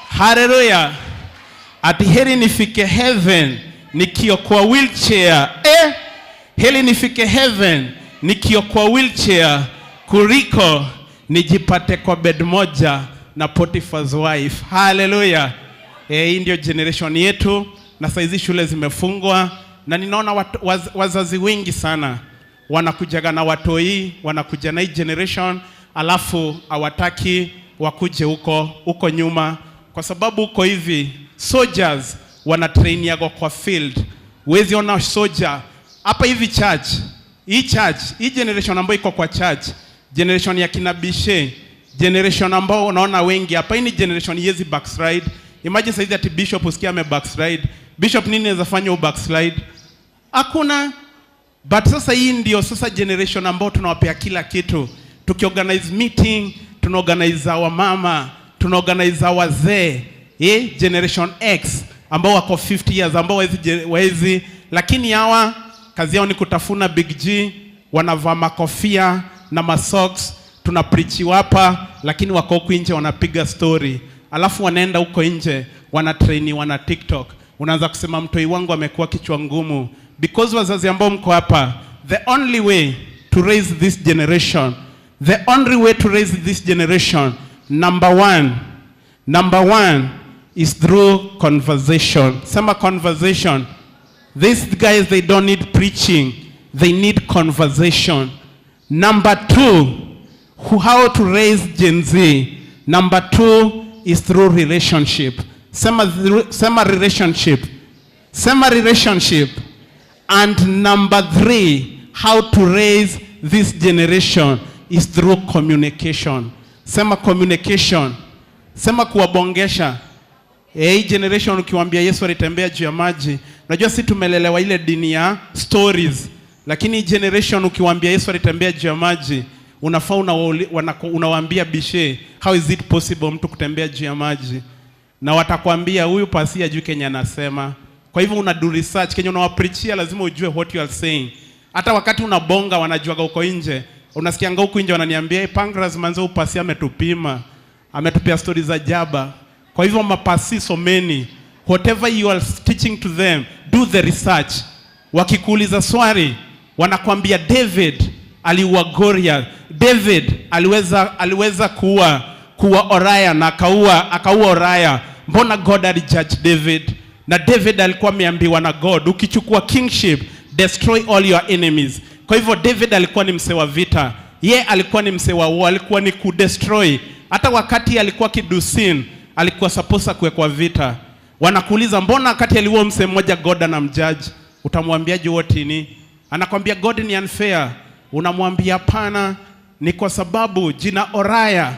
haleluya. Ati heri nifike heaven nikiwa kwa wheelchair, eh? Heri nifike heaven nikiwa kwa wheelchair kuliko nijipate kwa bed moja na Potiphar's wife. Haleluya. Eh, hii ndio generation yetu, na saizi shule zimefungwa na ninaona wazazi wengi sana wanakujaga na watoi, wanakuja na hii generation, alafu hawataki wakuje huko huko nyuma, kwa sababu huko hivi soldiers wanatrainiagwa kwa field. Huwezi ona soldier hapa hivi church, hii church, hii generation ambayo iko kwa church, generation ya kina Bishe, generation ambao unaona wengi hapa, hii ni generation yezi backslide. Imagine saizi ati bishop usikia ame backslide. Bishop, nini inaweza fanya u backslide? Hakuna. But sasa hii ndio sasa generation ambao tunawapea kila kitu. Tukiorganize meeting, tunaorganize wamama, tunaorganize wazee, eh, generation X ambao wako 50 years, ambao waezi, lakini hawa kazi yao ni kutafuna Big G, wanavaa makofia na masocks, tunapreachiwa hapa, lakini wako huku nje wanapiga story, alafu wanaenda huko nje wanatrainiwa na TikTok. Unaanza kusema mtoi wangu amekuwa kichwa ngumu, because wazazi ambao mko hapa, the only way to raise this generation, the only way to raise this generation, number one is through conversation. Sema conversation. These guys, they don't need preaching, they need conversation. Number two, how to raise Gen Z. Number two is through relationship. Sema, sema relationship. Sema relationship. And number three, how to raise this generation is through communication. Sema communication. Sema kuwabongesha. Eh, hii generation ukiwaambia Yesu alitembea juu ya maji, unajua si tumelelewa ile dini ya stories, lakini hii generation ukiwaambia Yesu alitembea juu ya maji, unafaa unawaambia bishe, how is it possible mtu kutembea juu ya maji? Na watakwambia huyu pasi ajui Kenya anasema. Kwa hivyo una do research, Kenya unawapreachia lazima ujue what you are saying. Hata wakati unabonga wanajuaga uko nje. Unasikianga huku nje wananiambia, "Hey, Pangras manze upasi ametupima. Ametupia stories za jaba." Kwa hivyo mapasi someni. Whatever you are teaching to them, do the research. Wakikuuliza swali, wanakwambia David aliua Goliath. David aliweza kuua Uriah na akaua Uriah. Mbona God alijudge David? Na David alikuwa ameambiwa na God, ukichukua kingship, destroy all your enemies. Kwa hivyo David alikuwa ni msee wa vita. Ye alikuwa ni msee wa war, alikuwa ni kudestroy. Hata wakati alikuwa kidusin, alikuwa supposed kuwekwa vita. Wanakuuliza mbona wakati aliua msee mmoja God anamjudge? Utamwambiaje huo tini? Anakwambia God ni unfair. Unamwambia hapana, ni kwa sababu jina Oraya,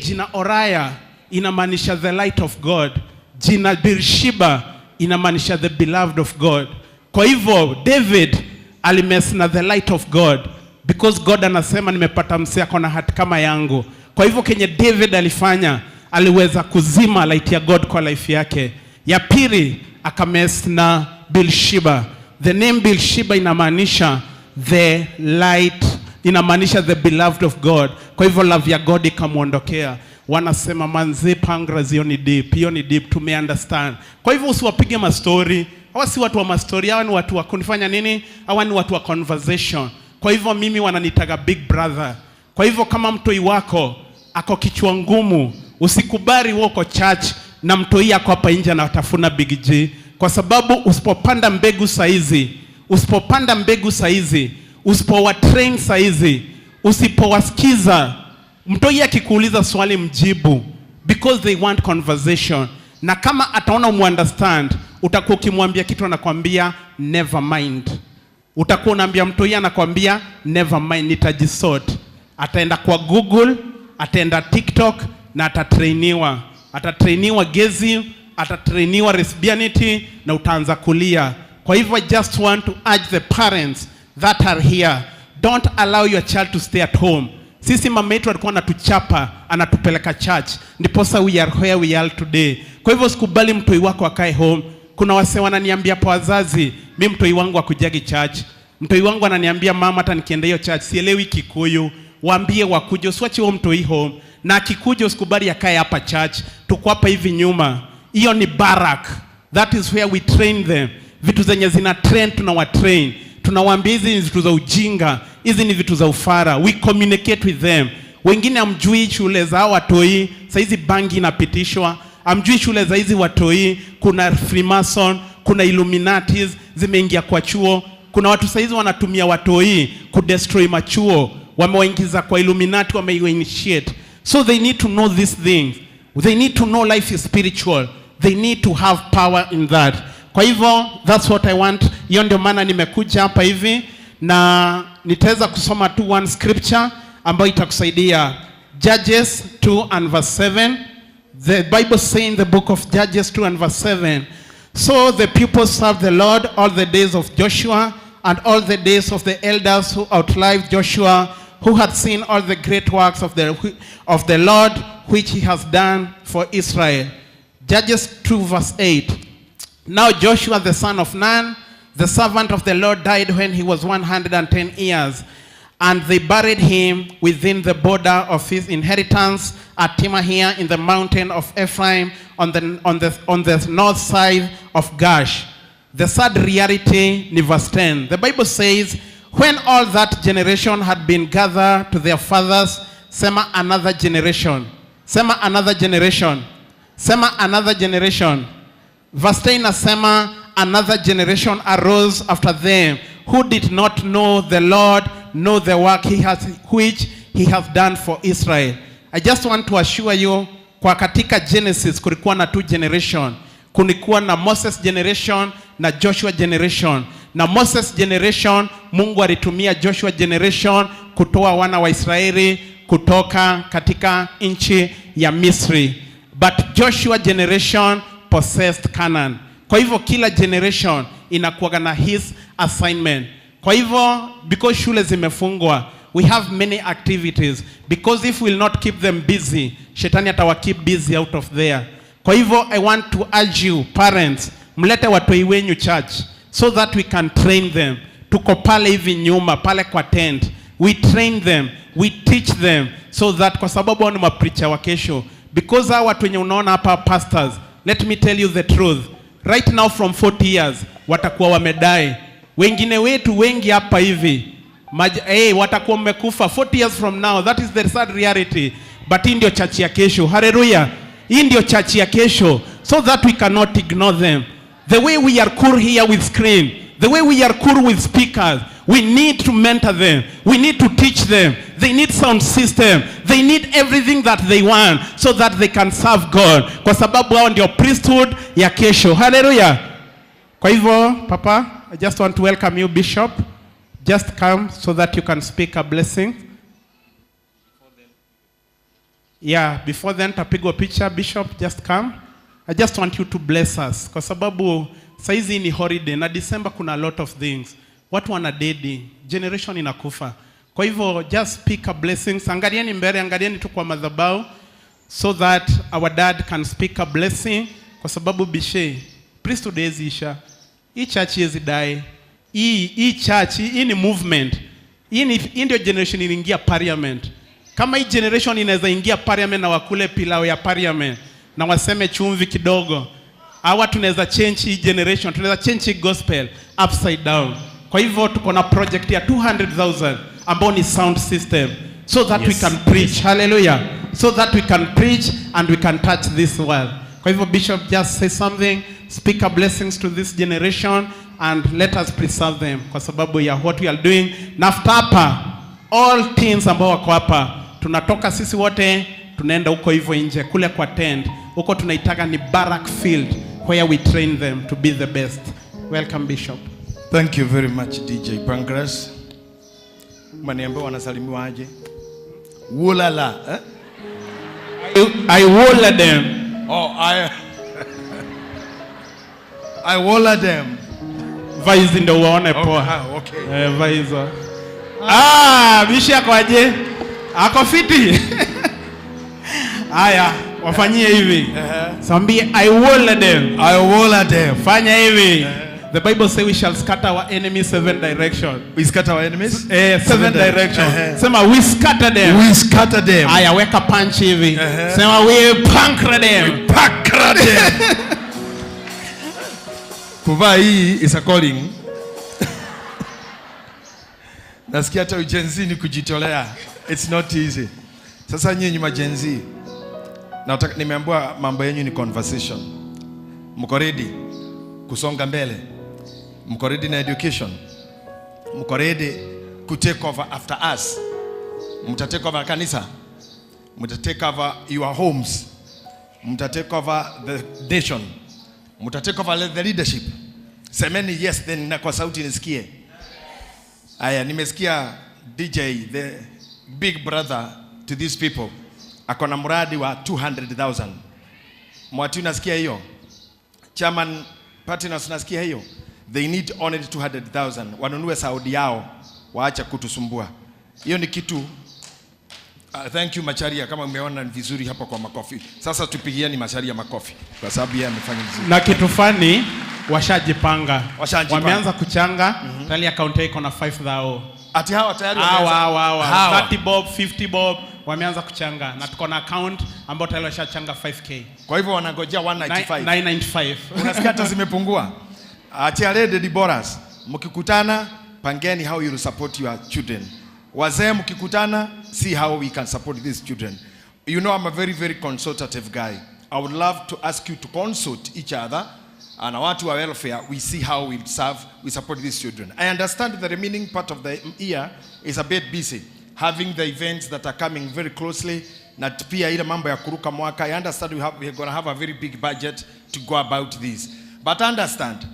jina Oraya inamaanisha the light of God. Jina Beersheba inamaanisha the beloved of God. Kwa hivyo David alimess na the light of God because God anasema nimepata msee ako na heart kama yangu. Kwa hivyo kenye David alifanya, aliweza kuzima light ya God kwa life yake. Ya pili, akamess na Beersheba. The name Beersheba inamaanisha the light, inamaanisha the beloved of God. Kwa hivyo love ya God ikamwondokea. Wanasema manzi Pangras, hiyo ni deep, hiyo ni deep, tume understand. Kwa hivyo usiwapige mastori. Hawa si watu wa mastori, hawa ni watu wa kunifanya nini? Hawa ni watu wa conversation. Kwa hivyo mimi wananitaga big brother. Kwa hivyo kama mtoi wako ako kichwa ngumu, usikubali wewe uko church na mtoi ako hapa nje anatafuna Big G, kwa sababu usipopanda mbegu saizi, usipopanda mbegu saizi, usipowatrain saizi, usipowasikiza, mtoi akikuuliza swali mjibu, because they want conversation. Na kama ataona umuunderstand, utakuwa ukimwambia kitu anakwambia never mind. Utakuwa unaambia mtoi anakwambia never mind, nitajisort. Ataenda kwa Google, ataenda TikTok na atatrainiwa. Atatrainiwa gezi, atatrainiwa lesbianity na utaanza kulia. Kwa hivyo I just want to urge the parents that are here, don't allow your child to stay at home. Sisi mama yetu alikuwa anatuchapa, anatupeleka church, ndiposa we are where we are today. Kwa hivyo usikubali mtoi wako akae home. Kuna wase wananiambia kwa wazazi, mi mtoi wangu akujagi church. Mtoi wangu ananiambia mama, hata nikienda hiyo church sielewi Kikuyu. Waambie wakuje, usiwache huo mtoi home. Na akikuja usikubali akae hapa church. Tuko hapa hivi nyuma. Hiyo ni barrack. That is where we train them. Vitu zenye zina trend tunawatrain. Tunawaambia hizi ni vitu za ujinga, hizi ni vitu za ufara. We communicate with them. Wengine hamjui shule za watoi, saizi bangi inapitishwa. Hamjui shule za hizi watoi, kuna Freemason, kuna Illuminatis zimeingia kwa chuo. Kuna watu saizi wanatumia watoi kudestroy machuo, wamewaingiza kwa Illuminati, wameinitiate. So they need to know these things. They need to know life is spiritual. They need to have power in that. Kwa hivyo that's what I want. Hiyo ndio maana nimekuja hapa hivi na nitaweza kusoma tu one scripture ambayo itakusaidia. Judges 2 and verse 7. The Bible saying in the book of Judges 2 and verse 7. So the people served the Lord all the days of Joshua and all the days of the elders who outlived Joshua, who had seen all the great works of the Lord which he has done for Israel. Judges 2 verse 8. Now Joshua the son of Nun, the servant of the Lord, died when he was 110 years. And they buried him within the border of his inheritance at Timnath in the mountain of Ephraim on the north side of Gash. The sad reality in verse 10. The Bible says, when all that generation had been gathered to their fathers, sema another generation. Sema another generation. Sema another generation. Verse 10 nasema, another generation arose after them who did not know the Lord, know the work which he has done for Israel. I just want to assure you, kwa katika Genesis kulikuwa na two generation. Kulikuwa na Moses generation na Joshua generation. Na Moses generation, Mungu alitumia Joshua generation kutoa wana wa Israeli kutoka katika nchi ya Misri. But Joshua generation possessed Canaan. Kwa hivyo kila generation inakuwa na his assignment. Kwa hivyo because shule zimefungwa, we have many activities, because if we will not keep them busy, shetani atawa keep busy out of there. Kwa hivyo I want to urge you parents, mlete watoi wenyu church so that we can train them. Tuko pale hivi nyuma, pale kwa tent. We train them, we teach them so that, kwa sababu hao ni mapreacher wa kesho. Because hawa watu wenye unaona hapa pastors, let me tell you the truth. Right now from 40 years watakuwa wamedie. Wengine wetu wengi hapa hivi watakuwa mmekufa 40 years from now. That is the sad reality. But hii ndio church ya kesho. Hallelujah. Hii ndio church ya kesho, so that we cannot ignore them. The way we are cool here with screen, the way we are cool with speakers, we need to mentor them. We need to teach them. They need sound system. They need everything that they want so that they can serve God, kwa sababu hao ndio priesthood ya kesho. Hallelujah. Kwa hivyo, Papa, I just want to welcome you, Bishop. Just come so that you can speak a blessing. Yeah, before then tapigwa picha. Bishop, just come. I just want you to bless us, kwa sababu saizi ni holiday na December kuna a lot of things. Watu wana dedi, generation inakufa. Kwa hivyo just speak a blessings. Angalieni mbele, angalieni tu kwa madhabahu so that our dad can speak a blessing, kwa sababu bishe priesthood haiwezi isha. Hii church haiwezi die. Hii church, hii ni movement. Hii ndio generation iliingia parliament. Kama hii generation inaweza ingia parliament na wakule pilau ya parliament na waseme chumvi kidogo, hawa tunaweza change hii generation, tunaweza change hii gospel upside down. Kwa hivyo tuko na project ya 200,000 ambao ni sound system so that we can preach. Hallelujah. So that we can preach and we can touch this world. Kwa hivyo Bishop, just say something, speak a blessings to this generation and let us preserve them kwa sababu ya what we are doing. Na after hapa, all teens ambao wako hapa, tunatoka sisi wote tunaenda huko hivyo nje kule kwa tent. Huko tunaitaka ni barrack field where we train them to be the best. Welcome, Bishop. Thank you very much, DJ Pancras. Maniambia wanasalimiwa aje? Wulala, eh? I wula them. Oh, I wula them. Vaa hizi ndio uwaone poa. Ah, okay. Vaa hizo. Bishi ako aje? Ako fiti. Haya, wafanyie hivi. Sambie I wula them. I wula them. Fanya hivi. The Bible says we shall scatter our enemies 7 directions. We scatter our enemies? 7 directions. Sema we scatter them. We scatter them. Aya, weka punch hivi. Sema we puncture them. We puncture them. Kuvaa hii is a calling. Nasikia hata Gen Z ni kujitolea. It's not easy. Sasa nyinyi ma Gen Z, nataka nimeambiwa mambo yenu ni conversation. Mko ready kusonga mbele? Mko ready na education? Mko ready ku take over after us? Mta take over kanisa? Mta take over your homes? Mta take over the nation? Mta take over the leadership? Semeni yes then na kwa sauti nisikie. Aya, nimesikia DJ, the big brother to these people, ako na mradi wa 200,000. Mwati, unasikia hiyo? Chairman partners, unasikia hiyo? They need only 200,000. Wanunue Saudi yao, waache kutusumbua. Hiyo ni kitu. Thank you Macharia, kama umeona ni vizuri hapa kwa makofi. Sasa tupigieni Macharia makofi kwa sababu yeye amefanya vizuri. Na kitu fani, washajipanga. Washajipanga. Wameanza kuchanga. Tayari account iko na 5,000. Ati hawa tayari Hawa, wameanza? hawa, hawa. Hawa. 30 bob, 50 bob wameanza kuchanga na tuko na account ambayo tayari washachanga 5K. Kwa hivyo wanangojea 195. 995. Unasikia hata zimepungua. Achia Lady Deborahs, mkikutana pangeni how you will support your children. Wazee mkikutana, see how we can support these children. You know I'm a very, very consultative guy. I would love to ask you to consult each other and watu wa welfare, we see how we serve, we support these children. I understand the remaining part of the year is a bit busy, having the events that are coming very closely, na pia ile mambo ya kuruka mwaka. I understand we are going to have a very big budget to go about this. But understand,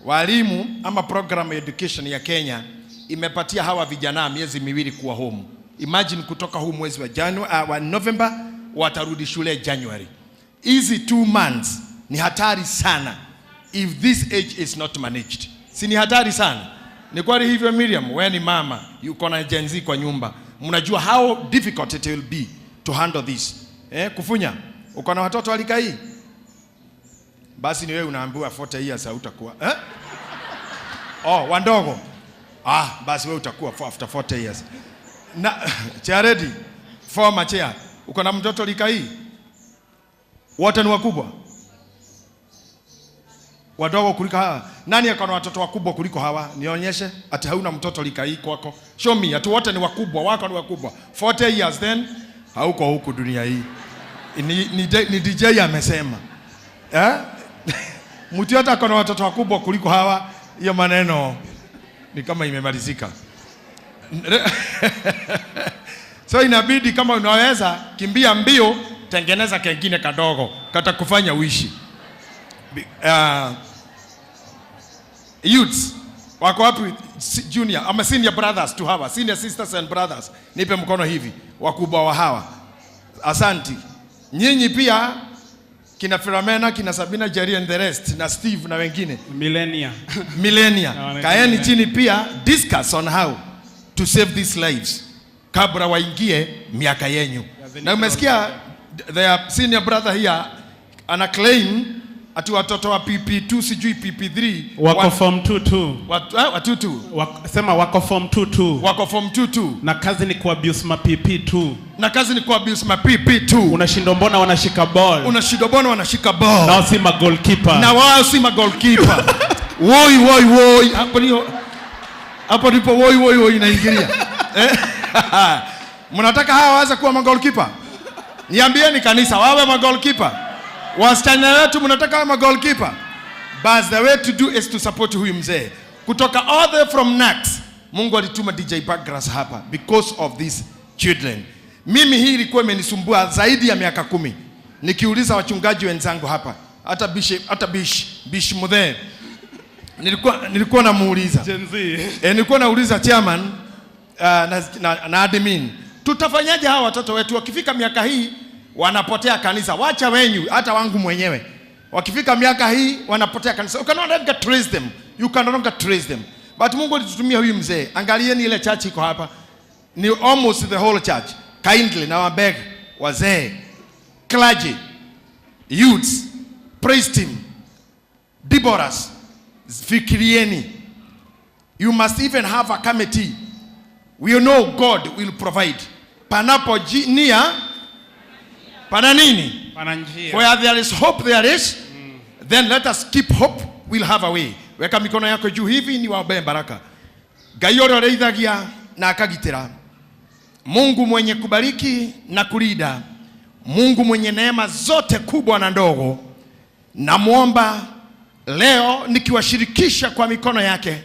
walimu ama program education ya Kenya imepatia hawa vijana miezi miwili kuwa home. Imagine kutoka huu mwezi wa January, wa November watarudi shule January. Hizi 2 months ni hatari sana if this age is not managed. Si ni hatari sana? Ni kweli hivyo Miriam, wewe ni mama, yuko na Gen Z kwa nyumba. Mnajua how difficult it will be to handle this. Kufunya, uko na watoto walika hii? Basi ni wewe unaambiwa 40 years hautakuwa. Oh, wandogo. Basi wewe utakuwa after 40 years. Na chair ready. Former chair. Uko na mtoto lika hii? Wote ni wakubwa? Wadogo kuliko hawa. Nani ako na watoto wakubwa kuliko hawa? Nionyeshe ati hauna mtoto lika hii kwako. Show me ati wote ni wakubwa, wako ni wakubwa. 40 years then hauko huku dunia hii. Ni DJ amesema. Mtu yote ako na watoto wakubwa kuliko hawa, hiyo maneno ni kama imemalizika. So inabidi kama unaweza kimbia mbio, tengeneza kengine kadogo katakufanya uishi. Youths wako wapi? Junior ama senior brothers tu hawa, senior sisters and brothers, nipe mkono hivi, wakubwa wa hawa. Asanti. Nyinyi pia kina Firamena, kina Sabina, Jerry and the rest, na Steve na wengine. Millennia. Millennia. Kaeni chini pia, discuss on how to save these lives kabla waingie miaka yenyu. Na umesikia their senior brother here ana claim ati watoto wa PP2 sijui PP3 wako form 2-2. Watutu. Sema wako form 2-2. Wako form 2-2. Na kazi ni kuabuse ma PP2. Na kazi ni kuabuse ma PP2. Unashindwa mbona wanashika ball. Unashindwa mbona wanashika ball. Na wao si ma goalkeeper. Na wao si ma goalkeeper. Woi woi woi. Hapo ndio, hapo ndipo woi woi woi inaingilia. Mnataka hawa waanze kuwa ma goalkeeper? Niambieni kanisa wawe ma goalkeeper. Wasichana wetu mnataka wawe ma goalkeeper? But the way to do is to support huyu mzee. Kutoka all the way from Nax, Mungu alituma DJ Bagras hapa because of these children. Mimi hii ilikuwa imenisumbua zaidi ya miaka 10. Nikiuliza wachungaji wenzangu hapa, hata Bishop, hata Bish Mudhe. Nilikuwa namuuliza. Gen Z. Nilikuwa nauliza chairman na admin, tutafanyaje hawa watoto wetu wakifika miaka hii wanapotea kanisa? Wacha wenyu, hata wangu mwenyewe. Wakifika miaka hii wanapotea kanisa. You cannot longer trace them. You can no longer trace them. But Mungu alitutumia huyu mzee. Angalieni ile church iko hapa. Ni almost the whole church. Kindly na wabeg wazee, clergy, youths, praise team, Deborahs, fikirieni. You must even have a committee. We know God will provide. Panapo nia, pana nini? Pana njia. Where there is hope there is. Then let us keep hope, we'll have a way. Weka mikono yako juu hivi ni waombe baraka. Ngai ũrĩa ũrĩithagia na akagitĩra. Mungu mwenye kubariki na kulinda. Mungu mwenye neema zote kubwa na ndogo. Namuomba leo nikiwashirikisha kwa mikono yake,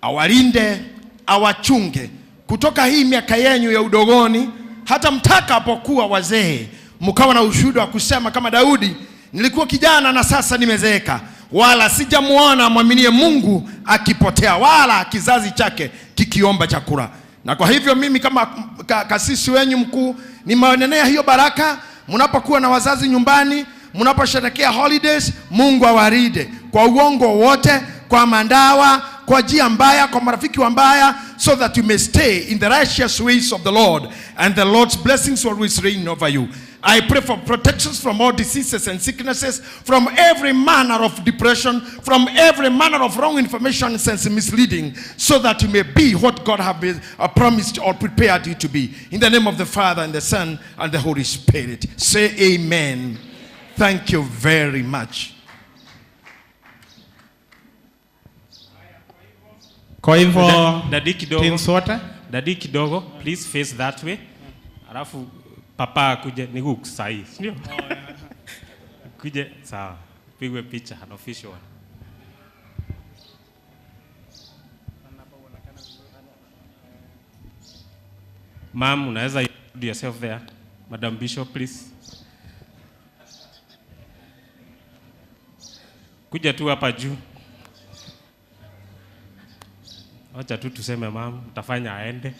awalinde, awachunge kutoka hii miaka yenu ya udogoni hata mtakapokuwa wazee, mkawa na ushuhuda wa kusema kama Daudi, nilikuwa kijana na sasa nimezeeka, wala sijamuona mwaminie Mungu akipotea, wala kizazi chake kikiomba chakula. Na kwa hivyo mimi kama kasisi wenyu mkuu nimeonenea hiyo baraka. Mnapokuwa na wazazi nyumbani, mnaposherehekea holidays, Mungu awaride kwa uongo wote, kwa mandawa, kwa njia mbaya, kwa marafiki wabaya, so that you may stay in the righteous ways of the Lord, and the Lord's blessings will always reign over you. I pray for protections from all diseases and sicknesses, from every manner of depression, from every manner of wrong information and misleading, so that you may be what God has promised or prepared you to be. In the name of the Father, and the Son, and the Holy Spirit. Say amen. Thank you very much. Kwa hivyo, Dadi kidogo. teams wote? Dadi kidogo, please face that way. Alafu papa akuje ni huku sahi, si ndio? Kuje sawa. Pigwe picha an official one. Ma'am, unaweza do yourself there. Madam Bishop, please. Kuja tu hapa juu. Wacha tu tuseme ma'am, utafanya aende.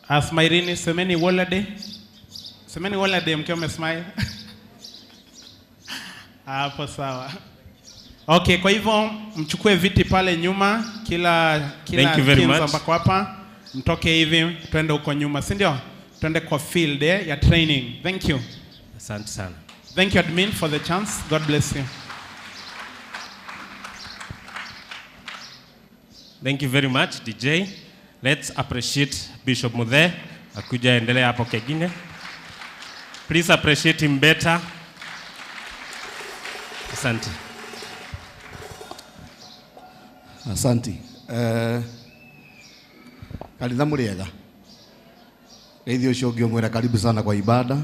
Asmairini, semeni holiday. Semeni holiday mkiwa mmesmile. Hapo sawa. Okay, kwa hivyo mchukue viti pale nyuma, kila Thank you very much. ambako hapa mtoke hivi twende huko nyuma, si ndio? Twende kwa field ya training. Thank you. Asante sana. Thank you admin for the chance. God bless you. Thank you very much DJ. Let's appreciate Bishop Muthe. Akuja endelea hapo kengine. Please appreciate him better. Asante. Asante. Kanitha mũrĩega. Geithia ũcio ũngĩ ũmwĩra karibu sana kwa ibada.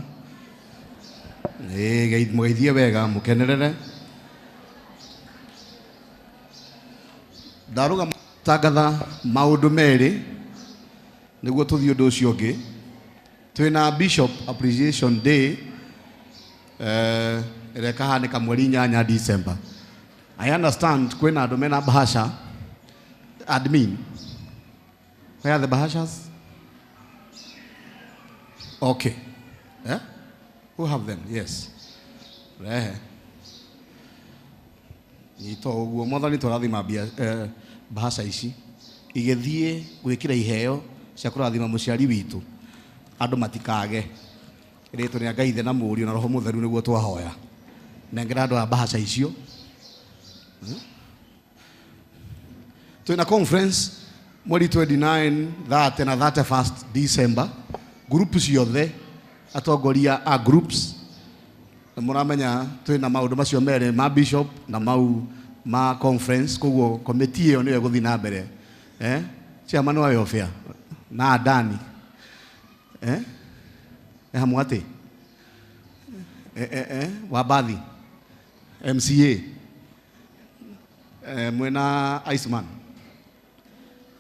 Ĩĩ mũgeithie wega mũkenerere. Ndarũgama tangatha maũndũ merĩ nĩguo tũthiĩ ũndũ ũcio ũngĩ. Twĩna Bishop Appreciation Day ĩrĩa ĩkahanĩka mweri 8 December. I understand kwĩna andũ mena bahasha admin. Where are the bahashas? Okay. Eh? Who have them? Yes. Rehe. Nyito ũguo mwathani tũrathima bahasha ici igĩthiĩ gwĩkĩra iheo cia kũrathima mũciari witũ andũ matikage rĩtwa rĩa Ngai Ithe na Mũriũ na Roho Mũtheru nĩguo twahoya. Nengera andũ a bahasha icio. Twĩna conference mweri 29, 30 na 31st December. Group ciothe atongoria a groups mũramenya twĩna maũndũ macio merĩ ma bishop na mau ma conference, koguo committee ĩyo nĩyo ĩgũthiĩ na mbere. Chairman wa welfare na Adani hamwe atĩ Wabathi MCA mwena Iceman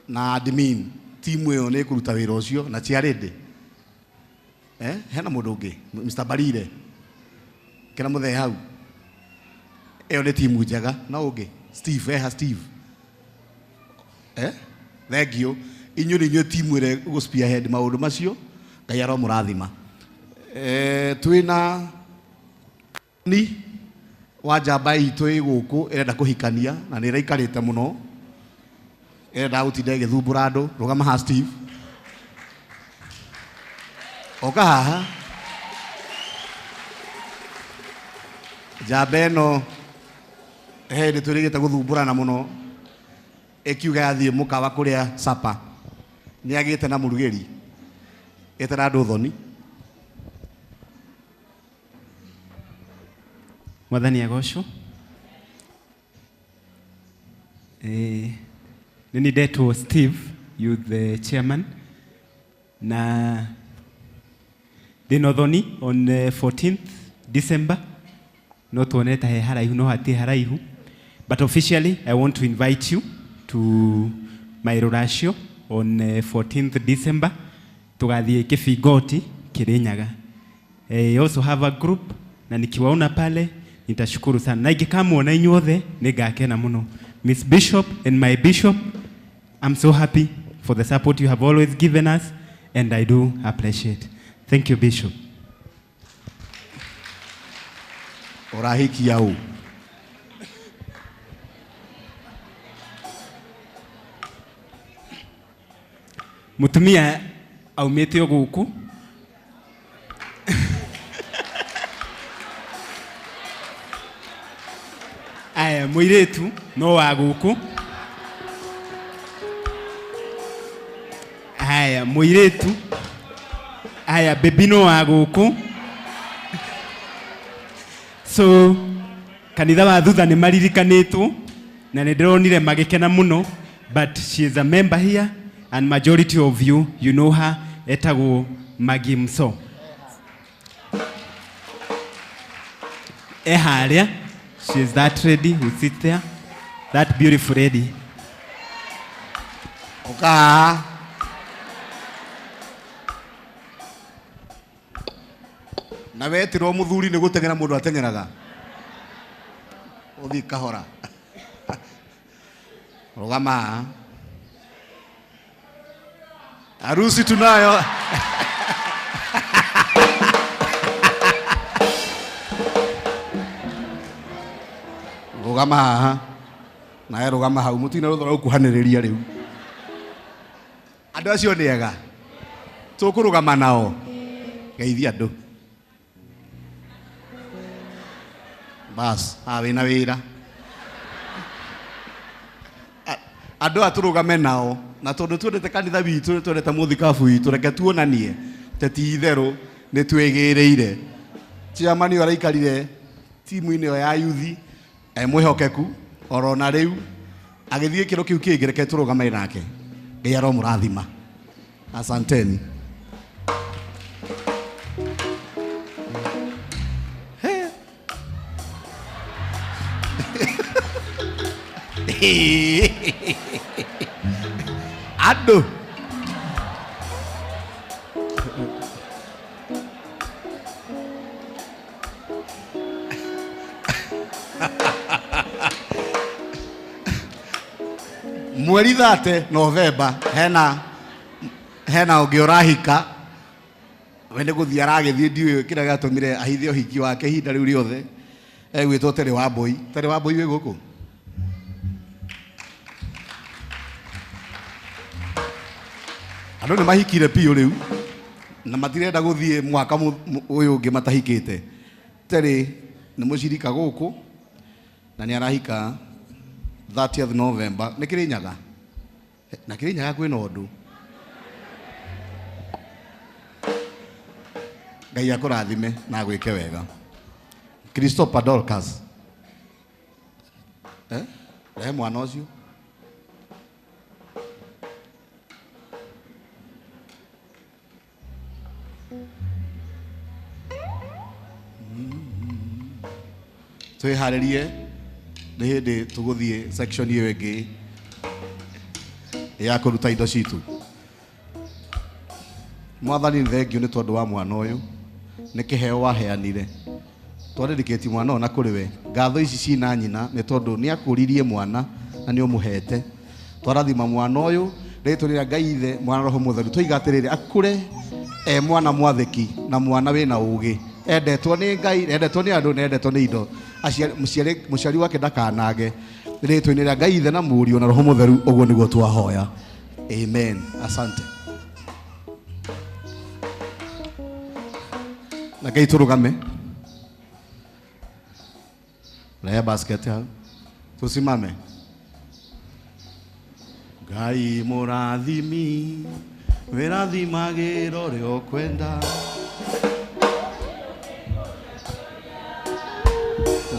na admin timu ĩyo nĩ ĩkũruta wĩra ũcio na chiarĩndĩ. Hena mũndũ ũngĩ Mr. Barire kĩra mũthee hau. Ĩyo nĩ timu njega. No ũngĩ Steve, eha Steve. Thank you. Inyuĩ nĩ inyuĩ timu ĩrĩa ĩgũ spearhead maũndũ macio. Ngai aromũrathima. Twĩna ni wa njamba itũ ĩ gũkũ ĩrenda kũhikania na nĩ ĩraikarĩte mũno, ĩrenda gũtinda ĩgĩthumbũra andũ. Rũgama haha Steve. Oka haha. Njamba ĩno he nĩ twĩrĩgĩte gũthumbũrana mũno, ĩkiuga yathiĩ mũkawa kũrĩa sapa nĩ agĩte na mũrugĩri ĩtera andũ thoni. Mwathani agocwo. Nĩ ndetwo Steve, youth chairman, na ndĩna ũthoni on 14th December. No tuone ta he haraihu no hatirĩ haraihu, but officially I want to invite you to my ruracio on 14th December. Tugathiĩ Kĩbingoti Kĩrĩnyaga. I also have a group na nikiwaona pale nitashukuru sana, na ingĩkamuona inyuothe nĩngakena mũno. Miss Bishop and my Bishop, I'm so happy for the support you have always given us and I do appreciate. Thank you, Bishop. Ũrahikia ũ? Mũtumia aumĩte o gũkũ. Aya, mũirĩtu no wa gũkũ. Aya, mũirĩtu. Aya, baby no wa gũkũ. So kanitha wa thutha nĩ maririkanĩtwo na nĩ ndĩronire magĩkena mũno, but she is a member here and majority of you, you know her, etagwo Maggie Mso. Eharia, she is that lady who sits there, that beautiful lady. Oka. Na wetirwo muthuri ni guteng'era mundu ateng'eraga uthi kahora. Rugama. Harusi tunayo. Rugama haha. Nawe rugama hau mutina ruthora gukuhaniriria riu. Andu acio ni ega. Tukurugama nao. Geithia andu. Bas, wĩna wĩra. Andũ aya tũrũgame nao na tondũ twendete kanitha witũ, twendete mũthikabu witũ, reke tuonanie te ti itherũ nĩ twĩgĩrĩire. Chairman ũyũ araikarire timu-inĩ ĩyo ya yuthi e mwĩhokeku oro na rĩu agĩthiĩ gĩkĩro kĩu kĩngĩ, reke tũrũgame nake. Ngai aromũrathima. Asanteni. Andũ mweri 30 Novemba hena ũngĩ ũrahika we nĩ gũthiĩ aragĩthiĩ, ndiũĩ kĩrĩa gĩatũmire ahithe ũhiki wake ihinda rĩu rĩothe. Egwĩtwo Terĩ wa Mbũi. Terĩ wa Mbũi wĩ gũkũ? Andũ nĩ mahikire biũ rĩu na matirenda gũthiĩ mwaka ũyũ ũngĩ matahikĩte. Terĩ nĩ mũcirika gũkũ na nĩ arahika 30th November. Nĩ Kĩrĩnyaga? Na Kĩrĩnyaga kwĩna ũndũ. Ngai akũrathime na agwĩke wega. Christopher Dorcas. Eh? Rehe mwana ũcio. Twĩharĩrie nĩ hĩndĩ tũgũthiĩ section ĩyo ĩngĩ ya kũruta indo citũ. Mwathani nĩ thengiũ nĩ tondũ wa mwana ũyũ, nĩ kĩheo waheanire. Twadedicate mwana ũyũ na kũrĩ we. Ngatho ici cina nyina nĩ tondũ nĩ akũririe mwana na nĩ ũmũhete. Twarathima mwana ũyũ rĩtwa rĩrĩa Ngai Ithe, Mwana, Roho Mũtheru. Twoiga atĩrĩrĩ, akũre e mwana mwathĩki na mwana wĩna ũgĩ, endetwo nĩ Ngai, endetwo nĩ andũ na endetwo nĩ indo. Mũciari wake ndakanage. Rĩtwa-inĩ rĩa Ngai Ithe na Mũriũ na Roho Mũtheru, ũguo nĩguo twahoya. Amen. Asante. Na Ngai tũrũgame. Rehe basket hau. Tusimame. Ngai mũrathimi, wĩrathimagĩra ũrĩa ũkwenda.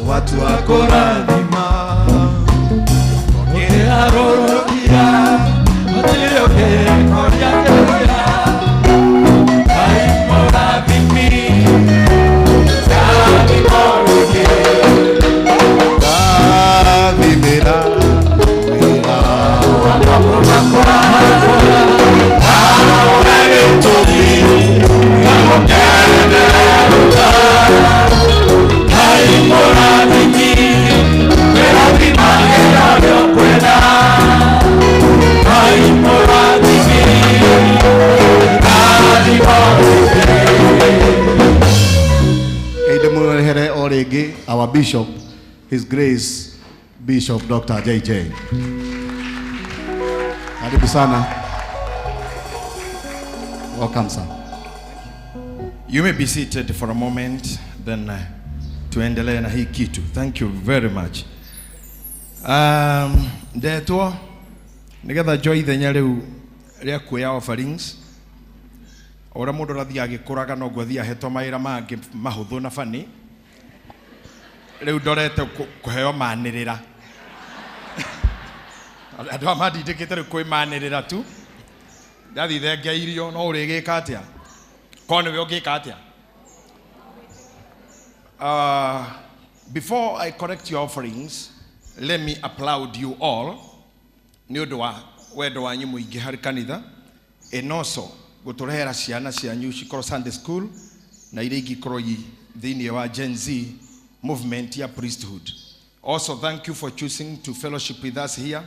Watu akũrathima, ũkĩharũrũkia, gũtirĩ ũngĩkoria kĩũria. Ngai mũrathimi, rathima rĩngĩ. Rathimĩra wĩra. Ngai ndĩmũrehere o rĩngĩ our bishop, His Grace Bishop Dr. JJ. Karibu sana. Welcome, sir. You may be seated for a moment, then tuendelee na hii kitu. Thank you very much. Ndetwo nigetha njoe ithenya rĩu rĩa kuoya offerings. O ũrĩa mũndũ arathiĩ agĩkũraga noguo athiĩ ahetwo mawĩra mangĩ mahũthũ na bani. Rĩu ndorete kũheo manĩrĩra. Andũ aya mandindĩkĩte rĩu kwĩ manĩrĩra tu. Ndathiĩ thengeirio no ũrĩgĩka atĩa? Korwo nĩwe ũngĩka atĩa? Before I collect your offerings, let me applaud you all nĩ ũndũ wa wendo wanyu mũingĩ harĩ kanitha, and also gũtũrehera ciana cianyu cikorwo Sunday school na iria ingĩ ikorwo thĩinĩ wa Gen Z movement ya priesthood. Also, thank you for choosing to fellowship with us here,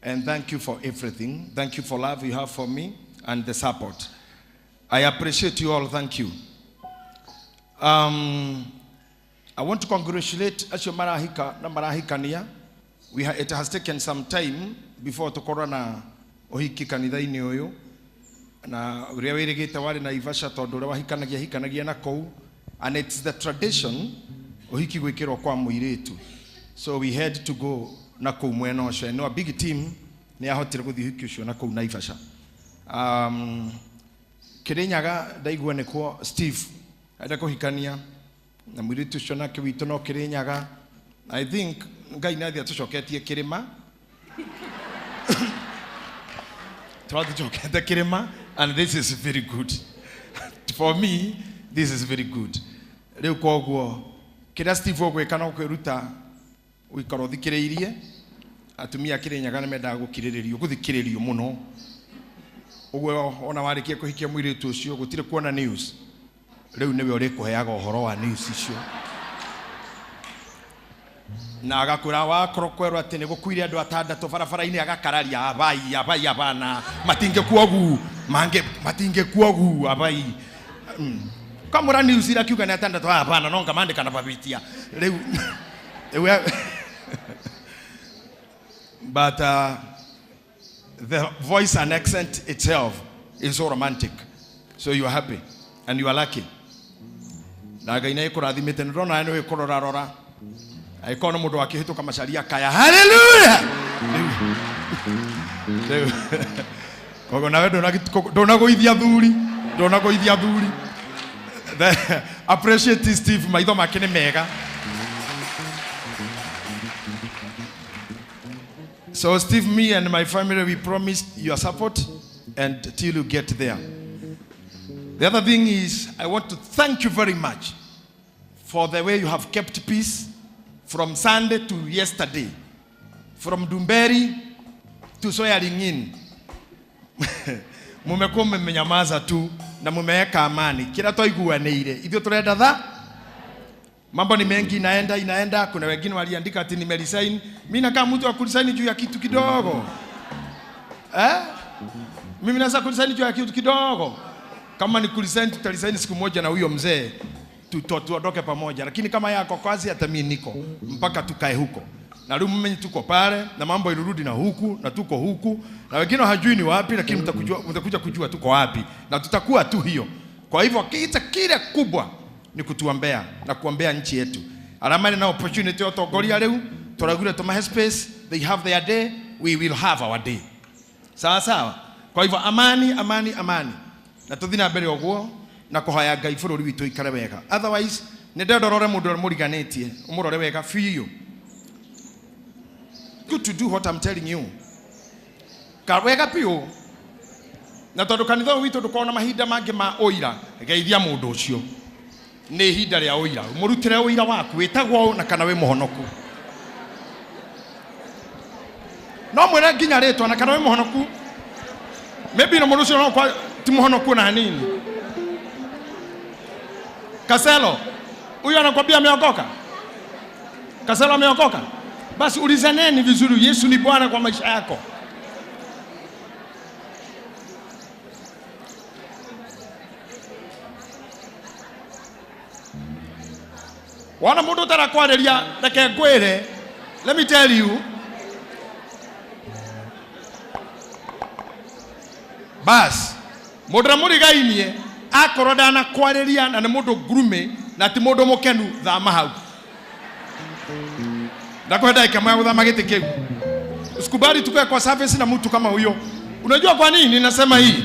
and thank you for everything. Thank you for love you have for me and the support. I appreciate you all. Thank you. I want to congratulate acio marahika na marahikania. It has taken some time before tukorwo na ũhiki kanitha-inĩ ũyũ, na ũrĩa wĩrĩgĩte warĩ na Naivasha tondũ ũrĩa wahikanagia hikanagia na kũu, and it's the tradition ũhiki gwĩkĩrwo kwa mũirĩtu, so we had to go na kũu mwena ũcio, and a big team nĩ yahotire gũthiĩ ũhiki ũcio na kũu Naivasha. Kĩrĩnyaga ndaigua nĩkuo Steve enda kũhikania na mũirĩtu ũcio nake witũ no Kĩrĩnyaga. I think Ngai nĩ athiĩ atũcoketie kĩrĩma, tũratũcokete kĩrĩma, and this is very good for me, this is very good. Rĩu koguo kĩrĩa Steve ũgwĩka no kwĩruta Ũikara ũthikĩrĩirie. Atumia a Kĩrĩnyaga nĩ mendaga gũkirĩrĩrio, gũthikĩrĩrio mũno. Ũguo ona warĩkia kũhikia mũirĩtu ũcio gũtirĩ kuona news. Rĩu nĩwe ũrĩkũheaga ũhoro wa news icio. Na agakwĩra wakorwo kwerwo atĩ nĩ gũkuire andũ atandatũ barabara-inĩ agakararia abai abai abana matingĩkua ũgu mangĩ matingĩkua ũgu abai. Kamũra news ira kiuga nĩ atandatũ abana no ngamandĩka na babitia rĩu rĩu but the voice and accent itself is so romantic, so you are happy and you are lucky. Na Ngai nĩ ĩkũrathimĩte nĩ ndona nĩ wĩkũrora rora angĩkorwo nĩ mũndũ wakĩhĩtũka macaria kaya haleluya. Rĩu koguo nawe ndũnagũithia thuri, ndũnagũithia thuri. Appreciate Steve, maitho make nĩ mega. So Steve, me and my family, we promised your support and till you get there. The other thing is, I want to thank you very much for the way you have kept peace from Sunday to yesterday, from Dumberi to Soyaringin. Mumekuwa mmenyamaza tu na mumeweka amani. Kila twaiguanĩire. Ithuĩ tũrenda tha? Mambo ni mengi, inaenda inaenda. Kuna wengine waliandika ati nimeresign. Mimi nakaa mtu wa kuresign juu ya kitu kidogo. Eh? Mimi naweza kuresign juu ya kitu kidogo. Kama ni kuresign, tutaresign siku moja na huyo mzee tuondoke pamoja. Lakini kama yako kazi, hata mimi niko mpaka tukae huko. Na leo mimi tuko pale na mambo ilirudi na huku na tuko huku na wengine hajui ni wapi, lakini mtakuja kujua tuko wapi na tutakuwa tu hiyo. Kwa hivyo kiita kile kubwa ni kutuombea na kuombea nchi yetu. Aramani na opportunity otongoria riu turagure tumahe space, they have their day, we will have our day. Sawa sawa. Kwa hivyo amani amani amani. Na tuthi na mbere ũguo na kũhoya Ngai bũrũri witũ ikare wega. Otherwise nĩ ndenda ũrore mũndũ ũrĩa mũriganĩtie, ũmũrore wega biũ. Good to do what I'm telling you. Ka wega biũ. Na tondũ kanitha ũyũ witũ ndũkoragwo na mahinda mangĩ ma ũira, geithia mũndũ ũcio. Nĩ ihinda rĩa ũira. Mũrutĩre ũira waku, wĩtagwo ũũ na kana wĩ mũhonoku. No mwĩre nginya rĩtwa na kana wĩ mũhonoku. Maybe na mũndũ ũcio no kwa ti mũhonoku ona hanini. Kaselo, huyu anakwambia ameokoka. Kaselo ameokoka. Basi ulizaneni vizuri, Yesu ni Bwana kwa maisha yako. Wana mundu utarakwariria reke ngwire, let me tell you. Bas, mundu ũrĩa mũrigainie akorwo ndanakwariria na nĩ mundu ngurume na ti mundu mukenu, thama hau. Ndakũhe ndagĩka ĩmwe ya gũthama gĩtĩ kĩu. Usikubali tukae kwa service na mtu kama huyo. Unajua kwa nini nasema hii?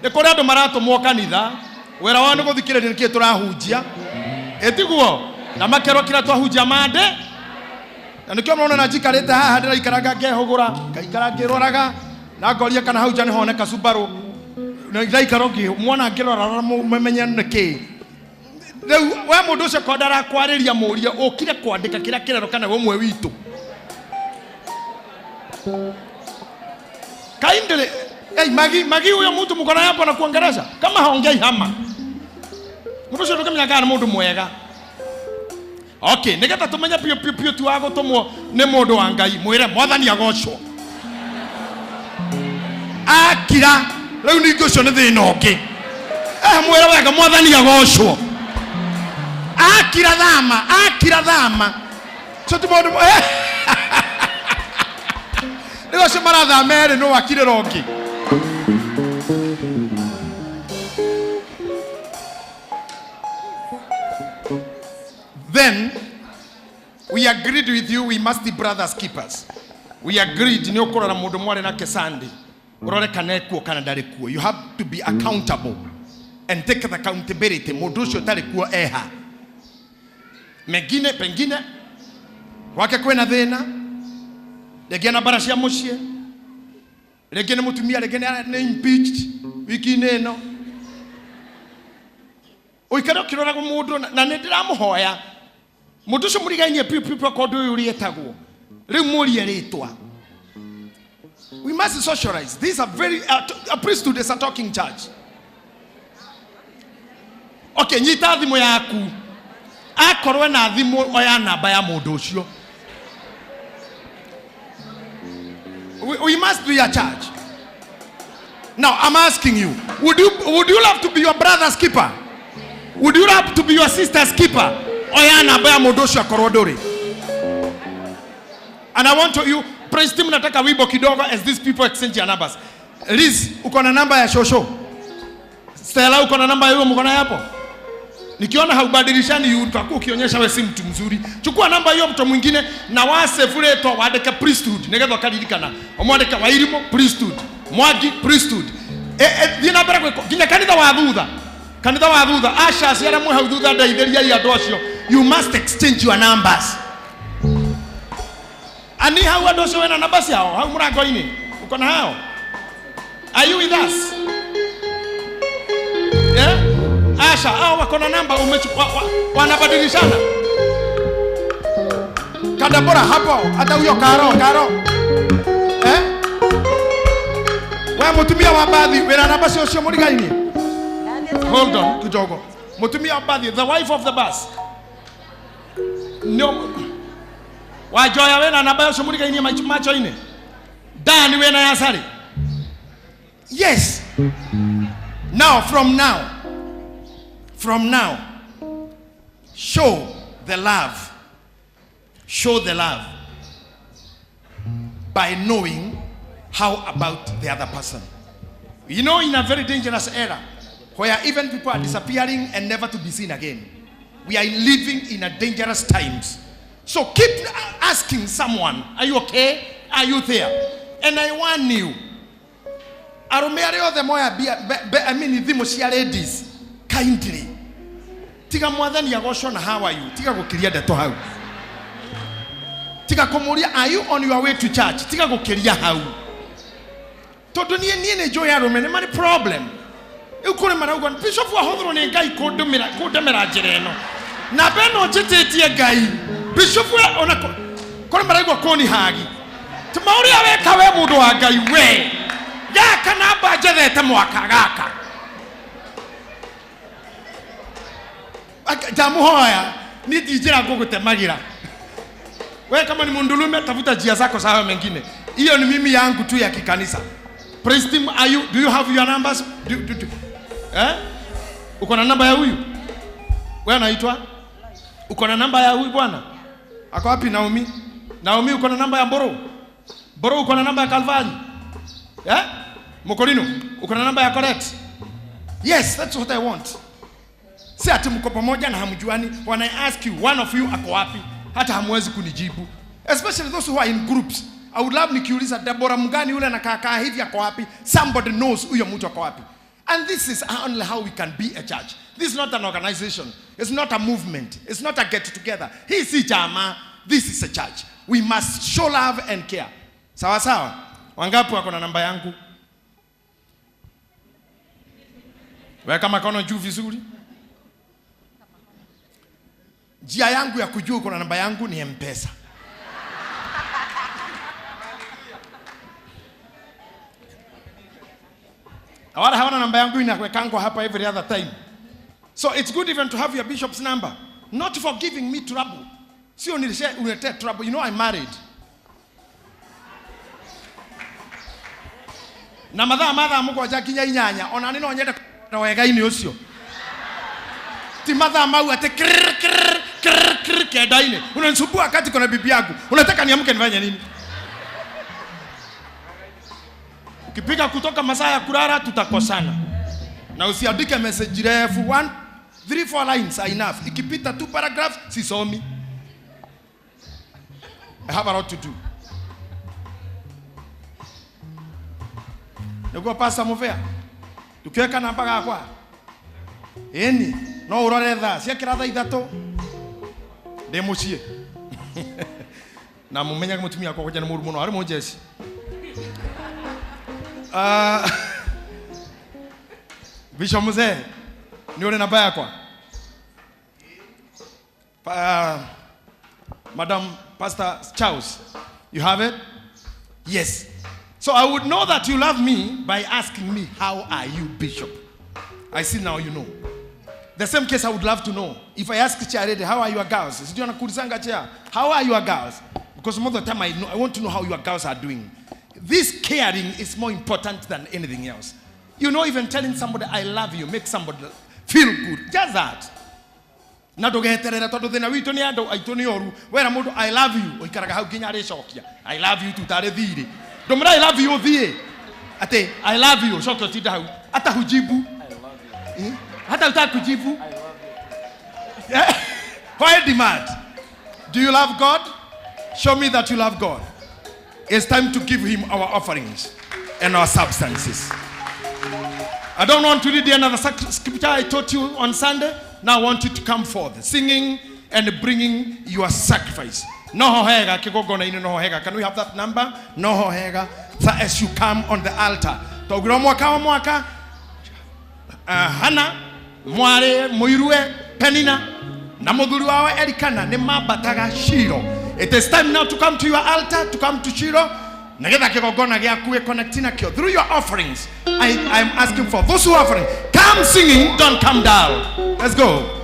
Nĩ kũrĩ andũ maratũmwo kanitha, wĩra wao nĩ gũthikĩrĩria nĩkĩĩ tũrahunjia. Ĩtiguo? Na makerwo kĩrĩa twahunjia mande. Na nĩkĩo mũrona na njikarĩte haha ndĩraikaranga ngehũgũra, ngaikara ngĩroraga, na ngoria kana hau nja nĩ honeka Subaru. Na ndaikara ũngĩ, mwana ngĩrora mũmenye nĩkĩĩ. Rĩu we mũndũ ũcio korwo ndarakwarĩria mũrie, ũkire kwandĩka kĩrĩa kĩrerwo kana we ũmwe witũ. Kindly, hey, Magi, Magi huyo mtu mko naye hapo anakuongelesha kama haongei hama. Mũndũ ũcio ndũkĩmenya kana nĩ mũndũ mwega. Okay, nĩgetha tũmenye biũ biũ biũ ti wa gũtũmwo nĩ mũndũ wa Ngai, mwĩre Mwathani agocwo. Akira, rĩu ningĩ ũcio nĩ thĩna ũngĩ. Mwĩre wega Mwathani agocwo. Akira thama, akira thama. Ũcio ti mũndũ Rĩu acio marathama erĩ nũ wakirĩra ũngĩ. Then we agreed with you, we must be brothers keepers. We agreed nĩ ũkũrora mũndũ mwarĩ nake Sunday, ũrore kana ekuo kana ndarĩ kuo. You have to be accountable and take the accountability. Mũndũ ũcio ũtarĩ kuo eha. Mengine pengine gwake kwĩna thĩna, rĩngĩ ena mbara cia mũciĩ, rĩngĩ nĩ mũtumia, rĩngĩ nĩ impeached wiki-inĩ ĩno. Ũikare ũkĩroraga mũndũ na nĩ ndĩramũhoya Mundu ucio murigainie piu piu piu akorwo ndũĩ ũrĩa etagwo rĩu mũrie rĩtwa. We must socialize. These are very a priesthood is a talking church. Okay, nyita thimũ yaku, akorwo na thimũ oya namba ya mũndũ ũcio. We must be a church. Now I'm asking you, would you love to be your brother's keeper? Would you love to be your sister's keeper? Oya namba ya mũndũ ũcio akorwo ndũrĩ. And I want to you, praise team, nataka wimbo kidogo as these people exchange their numbers. Liz, uko na namba ya shosho? Stella, uko na namba ya huyo mko naye hapo? Nikiona haubadilishani, utakuwa ukionyesha we si mtu mzuri. Chukua namba hiyo mtu mwingine na wasefuretwa wandike priesthood nigetha ukaririkana. Umwandike Wairimo priesthood, Mwangi priesthood. Thiĩ na mbere gwĩka nginya kanitha wa thutha. Kanitha wa thutha, ushers arĩa mwĩ hau thutha, ndeithĩriai andũ acio. You must exchange your numbers. Ani hau andũ acio wĩna namba ciao hau mũrango-inĩ, uko na hao? Are you with us? Yeah? Asha, hao wako na namba wanabadilishana. Kadabora hapo, hata huyo Karo, Karo. Eh? We mutumia wa bathi, wĩna namba cio cio mũrigaini? Hold on kidogo. Mutumia wa bathi, the wife of the bus. Nio Wajoya, wĩna namba cio mũrigaini macho-inĩ? Dani, wĩna ya Sari? Yes. Now, from now, show the love. Show the love by knowing how about the other person. In a very dangerous era where even people are disappearing and never to be seen again. We are living in a dangerous times. So keep asking someone, "Are you okay? Are you there?" And I warn you, arume arĩa othe moya mbia I mean thimũ cia ladies, kindly, tiga mwathani agocwo na "How are you?" Tiga gũkĩria ndeto hau, tiga kũmũria, "Are you on your way to church?" Tiga gũkĩria hau, tondũ niĩ nĩ njũĩ arũme nĩ marĩ problem. Rĩu kũrĩ marauga bishop ahũthĩrwo nĩ Ngai kũndemera njĩra ĩno, namba ĩno njĩtĩtie Ngai bishop ona kũrĩ maraigua kũni hagi tima ũrĩa weka we mũndũ wa Ngai, we gaka namba njethete mwaka gaka. Ndamũhoya, niĩ ti njĩra ngũgũtemagĩra. We kama ni mundulume, tafuta njia zako sawa mengine. Hiyo ni mimi yangu tu ya kikanisa. Praise team, are you do you have your numbers? Eh? Uko na namba ya huyu? Wewe anaitwa? Uko na namba ya huyu bwana? Ako wapi Naomi? Naomi, uko na namba ya Mboro? Mboro, uko na namba ya Calvary? Eh? Mokorino, uko na namba ya Correct? Yes, that's what I want. Si ati mko pamoja na hamjuani. When I ask you, one of you ako wapi? Hata hamwezi kunijibu. Especially those who are in groups. I would love nikiuliza, "Deborah mgani yule anakaa hivi ako wapi?" Somebody knows huyo mtu ako wapi. And this is only how we can be a church. This is not an organization. It's not a movement. It's not a get together. Hii si chama. This is a church. We must show love and care. Sawa sawa. Wangapi wako na namba yangu? Weka mkono juu vizuri. Njia yangu ya kujua uko na namba yangu ni M-Pesa. Na wale hawana namba yangu, inawekangwa hapa every other time. So it's good even to have your bishop's number. Not for giving me trouble. Sio nilishe uniletee trouble. You know I'm married. Na mathaa 7 nginya 8, ona nĩ no nyende na wega-inĩ ũcio. Ti mathaa mau atĩ krrr, krrr, krrr, krrr, 9-inĩ. Unanisumbua wakati kuna bibi yangu. Unataka niamke nifanye nini? Ukipiga kutoka masaa ya kulala, tutakosana. Na usiandike message refu. One, three, four lines are enough. Ikipita two paragraphs, sisomi. I have a lot to do. Nĩguo Pastor Muvea, tukiweka namba gakwa ĩni no ũrore thaa ciakĩra thaa 3 ndĩ mũciĩ na mũmenyage mũtumia wakwa kwanja nĩ mũru mũno arĩ mũnjeci. Bishop mzee, nĩ ũrĩ namba yakwa? Madam Pastor Charles, you have it? Yes. So I would know that you love me by asking me, how are you, Bishop? I see now you know. The same case I would love to know. If I ask Charity, how are your girls? How are your girls? Because most of the time I want to know how your girls are doing. This caring is more important than anything else. You know, even telling somebody I love you makes somebody feel good. Just that. Na ndugeterere tondu thina witu ni andu aitu ni oru wera mundu I love you uikaraga hau nginya aricokia I love you tu tari thiri ndumira I love you uthie ati I love you coke utinda hau ata hujibu I love you. Hata utaka kujibu I love you. Why demand? Do you love God? Show me that you love God. It's time to give him our offerings and our substances. I don't want to read another scripture I taught you on Sunday. Now I want you to come forth, singing and bringing your sacrifice. No hega, can we have that number? No hega. As you come on the altar. Togiro mwaka mwaka. Hana, mware, muirue, Penina, na muthuri wawe Elikana ni mambataga Shilo. It is time now to come to your altar, to come to Shilo. Nagetha kigongona gĩaku gĩconnect nakĩo through your offerings. I am asking for those who are offering. Come singing, don't come down. Let's go.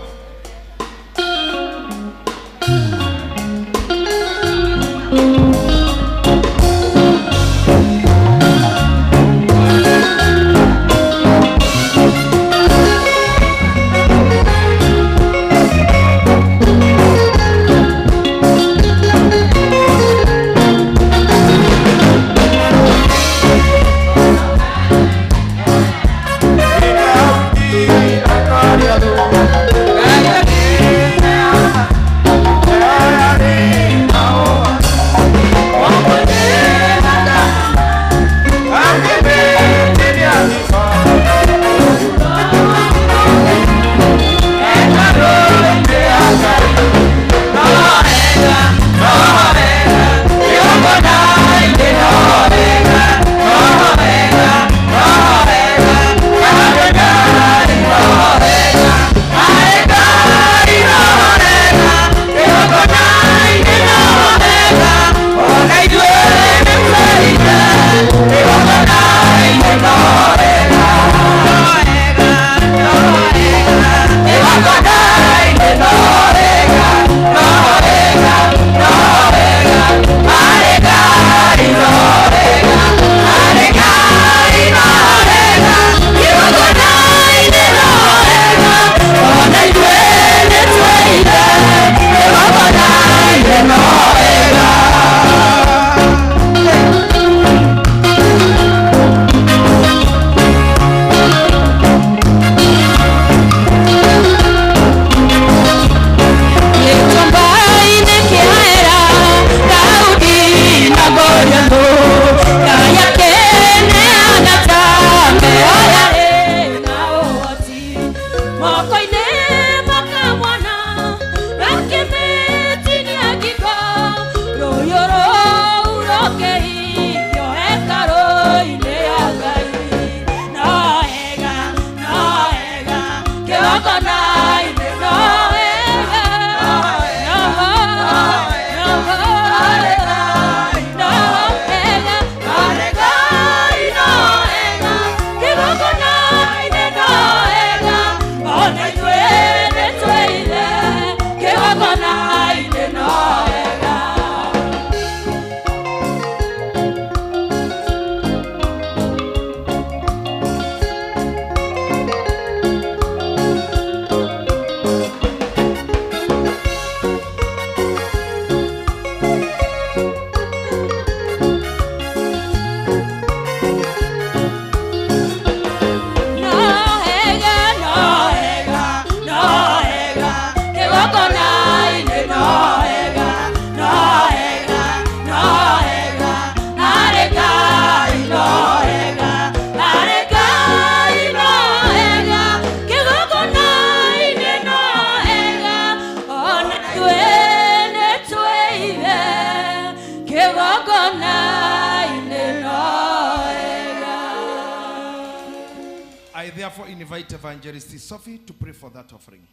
I therefore invite Evangelist Sophie to pray for that offering.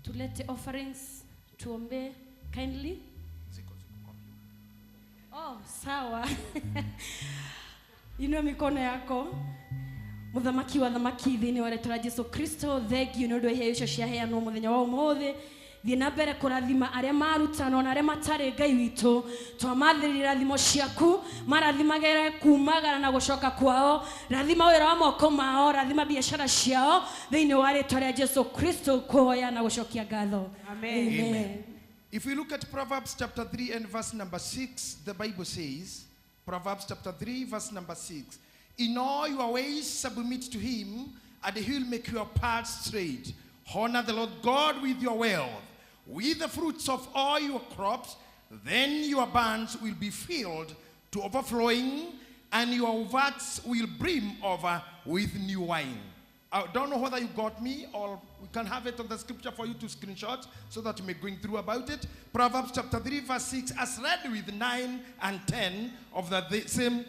Tulete offerings tuombe kindly. Oh, sawa. Inua mikono yako. Muthamaki wa thamaki thĩinĩ wa rĩtwa rĩa Jesu Kristo, thengiũ nĩ ũndũ wa iheo icio ciaheanwo mũthenya wa ũmũthĩ. Thiĩ na mbere kũrathima arĩa marutanwo na arĩa matarĩ Ngai witũ. Twamathĩrĩria irathimo ciaku, marathimagĩre kumagara na gũcoka kwao. Rathima wĩra wa moko mao, rathima biacara ciao thĩinĩ wa rĩtwa rĩa Jesu Kristo, kũhoya na gũcokia ngatho. Amen. Amen. If we look at Proverbs chapter 3 and verse number 6, the Bible says, Proverbs chapter 3, verse number 6, in all your ways submit to him, and he will make your paths straight. Honor the Lord God with your wealth, with the fruits of all your crops, then your barns will be filled to overflowing, and your vats will brim over with new wine. I don't know whether you got me, or we can have it on the scripture for you to screenshot so that you may go through about it. Proverbs chapter 3, verse 6, as read with 9 and 10 of the same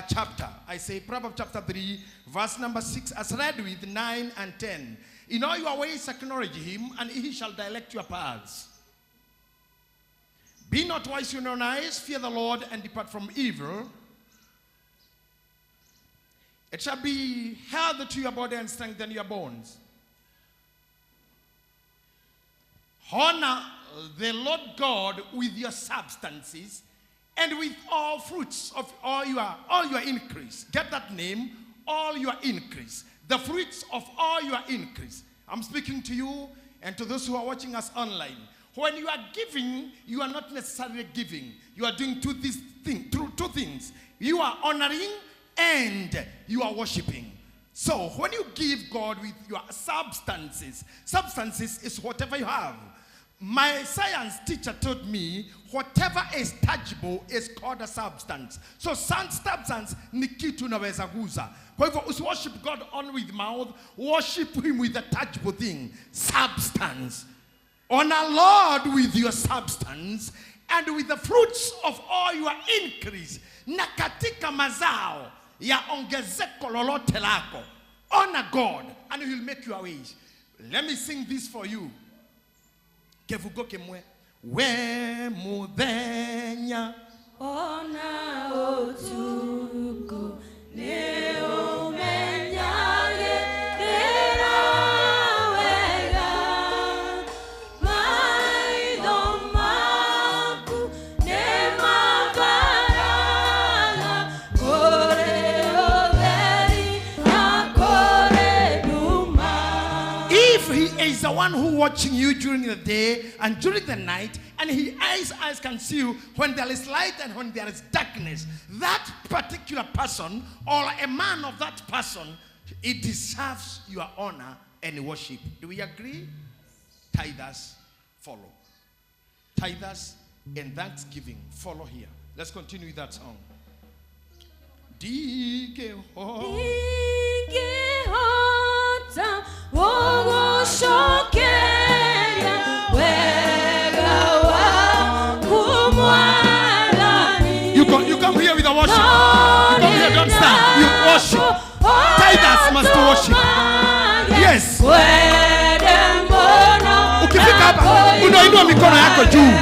chapter. I say Proverbs chapter 3, verse number 6, as read with 9 and 10. In all your ways acknowledge him, and he shall direct your paths. Be not wise in your own eyes, fear the Lord, and depart from evil. It shall be health to your body and strengthen your bones. Honor the Lord God with your substances and with all fruits of all your increase. Get that name, all your increase. The fruits of all your increase. I'm speaking to you and to those who are watching us online. When you are giving, you are not necessarily giving. You are doing two things. You are honoring and you are worshiping. So when you give God with your substances, substances is whatever you have. My science teacher taught me whatever is tangible is called a substance. So substance ni kitu unaweza guza. Kwa hivyo usiworship God only with mouth, worship him with a tangible thing, substance. Honor Lord with your substance and with the fruits of all your increase. Na katika mazao ya ongezeko lolote lako. Honor God and he will make your ways. Let me sing this for you. Kevugo kemwe. We muthenya ona otuko ne omenyage rera wega maitho maku ne mabaraga kore otheri na kore nduma. If he is the one who watching you during the day and during the night, and his eyes can see you when there is light and when there is darkness, that particular person or a man of that person, it deserves your honor and worship. Do we agree? Tithers follow. Tithers and thanksgiving follow here. Let's continue with that song. You come here with a worship. You come here, don't stand. You worship. Tithers must worship. Yes. Ukifika hapa, unainua mikono yako juu.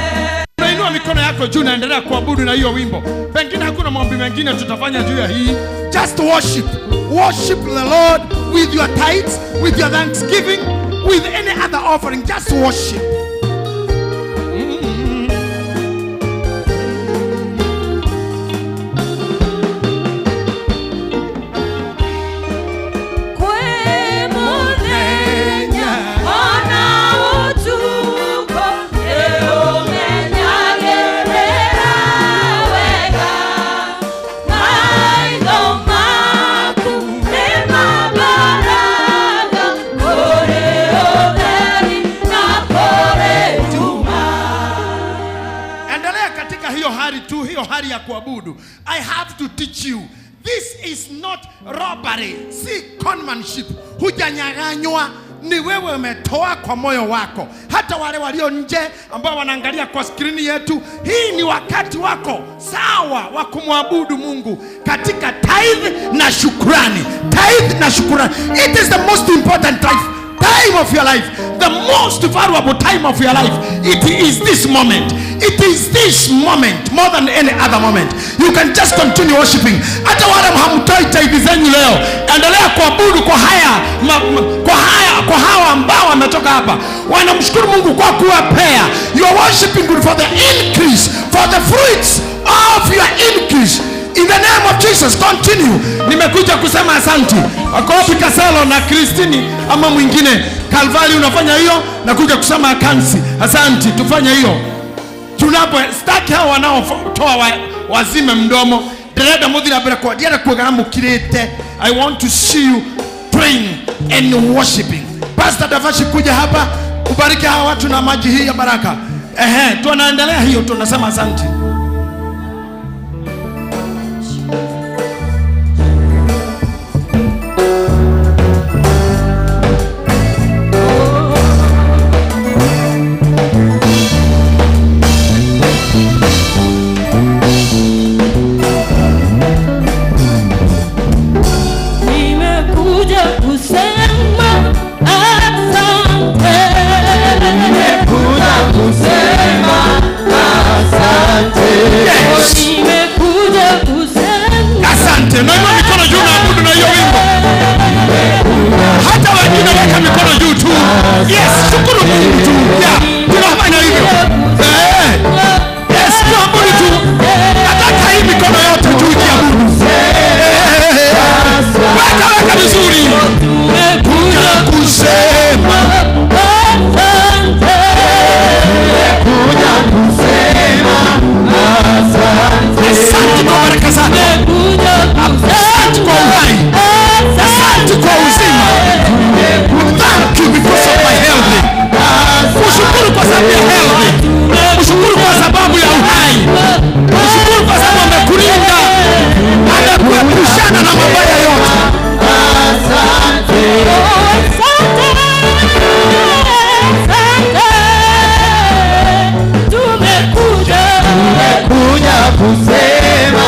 Unainua mikono yako juu naendelea kuabudu na hiyo wimbo. Pengine hakuna maombi mengine tutafanya juu ya hii. Just worship. Worship the Lord with your tithes, with your thanksgiving, with any other offering. Just worship. Hali ya kuabudu. I have to teach you. This is not robbery. Si conmanship. Hujanyang'anywa, ni wewe umetoa kwa moyo wako. Hata wale walio nje ambao wanaangalia kwa skrini yetu, hii ni wakati wako sawa wa kumwabudu Mungu katika tithe na shukrani. Tithe na shukrani. It is the most important time of your life, the most valuable time of your life, it is this moment. It is this moment more than any other moment. You can just continue worshiping. Hata wale hamtoi tithe zenyu leo, endelea kuabudu kwa haya kwa haya, kwa hawa ambao wametoka hapa wanamshukuru Mungu kwa kuwapea. You are worshiping God for the increase, for the fruits of your increase. In the name of Jesus, continue. Nimekuja kusema asante. Wako wapi Kaselo na Christine ama mwingine? Kalvari unafanya hiyo, nakuja kusema kansi. Asante, tufanye hiyo. Tunapo staki hao wanaotoa wazime mdomo. Ndĩrenda mũthiĩ na mbere kwa ndienda kuona mũkirĩte. I want to see you praying and worshiping. Pastor Davashi, kuja hapa ubariki hawa watu na maji hii ya baraka. Ehe, tunaendelea hiyo, tunasema asante. Nimekuja kusema asante. Nimekuja kusema asante. Yes. Nimekuja kusema asante. Nainua mikono juu na abudu na hiyo wimbo. Hata wengine weka mikono juu tu. Yes, shukuru Mungu tu. Yeah, tunafanya hivyo. Yes, tuabudu tu. Nataka hii mikono yote juu ikiabudu. Weka weka vizuri. Tumekuja kusema asante. Nimekuja kusema asante. Asante kwa baraka zako. Asante kwa uhai. Asante kwa uzima. Thank you because of my health. Ushukuru kwa sababu ya health. Ushukuru kwa sababu ya uhai. Ushukuru kwa sababu amekulinda, amekuepushana na mabaya yote. Asante. Tumekuja Nimekuja kusema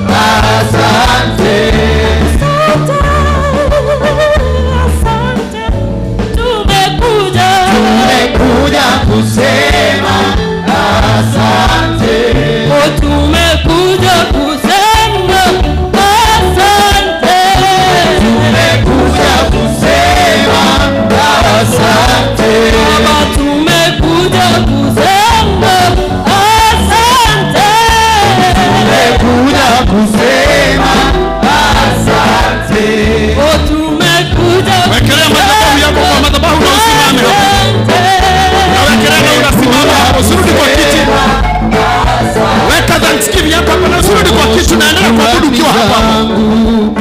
asante. Tumekuja Nimekuja kusema asante. Tumekuja kusema asante. Tumekuja kusema asante. Baba, tumekuja kusema asante. Tumekuja kusema asante. Tumekuja Wekelea madhabahu yako kwa madhabahu na usimame hapo. Nawekelea na unasimama hapo, usirudi kwa kiti. Weka thanksgiving yako hapo na usirudi kwa kiti, naendelea kuabudu ukiwa hapo hapo.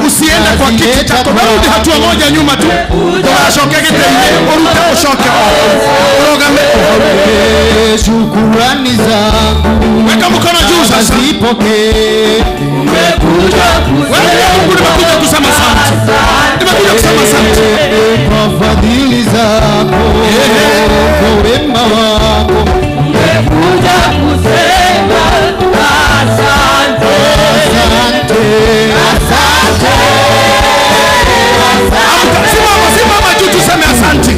Usiende kwa kiti chako, narudi hatua moja nyuma tu. Unacoke gĩtĩ-inĩ, ũrute ũcoke ũrũgame. Shukurani zangu Weka mkono juu sasa. zipokee. Tumekuja Wewe Mungu, nimekuja kusema asante. Nimekuja kusema asante. Kwa fadhili zako, kwa wema wako. Tumekuja kusema asante. Asante, asante. Amka, simama, simama juu tuseme asante.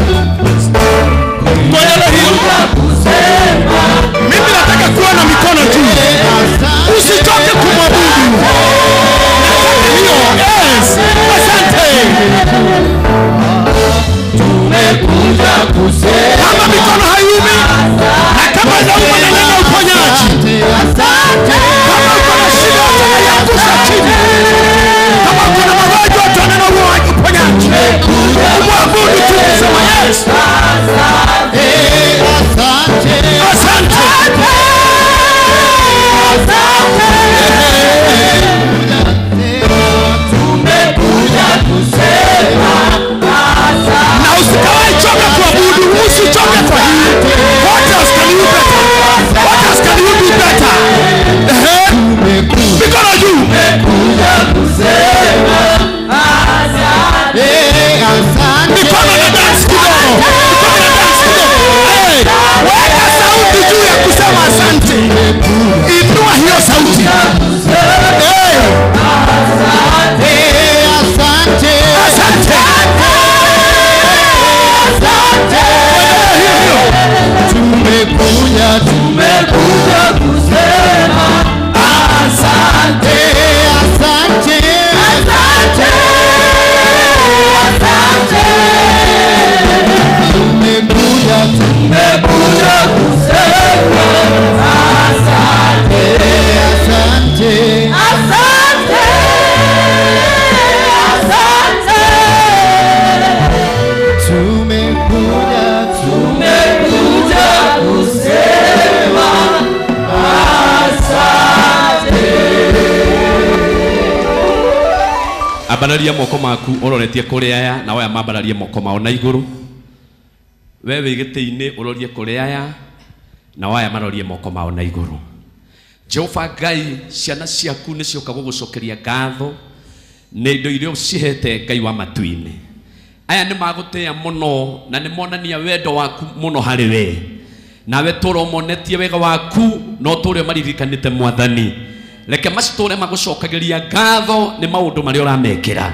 Tuendelee hiyo. Mimi nataka kuona mikono juu. Usichoke kumwabudu. Nataka hiyo. Yes. Asante. Tumekuja kusema Kama mikono haiumi, na Ambararia moko maku ũroretie kũrĩ aya na aya mambararie moko mao na igũrũ. We wĩ gĩtĩ-inĩ ũrorie kũrĩ aya na aya marorie moko mao na igũrũ. Jehova Ngai, ciana ciaku nĩ cioka gũgũcokeria ngatho nĩ indo iria ũcihete Ngai wa matu-inĩ. Aya nĩ magũtĩĩa mũno na nĩ monania wendo waku mũno harĩ we. Nawe tũra ũmonetie wega waku no tũre maririkanĩte Mwathani. Reke macitũre magũcokagĩria ngatho nĩ maũndũ marĩa ũramekĩra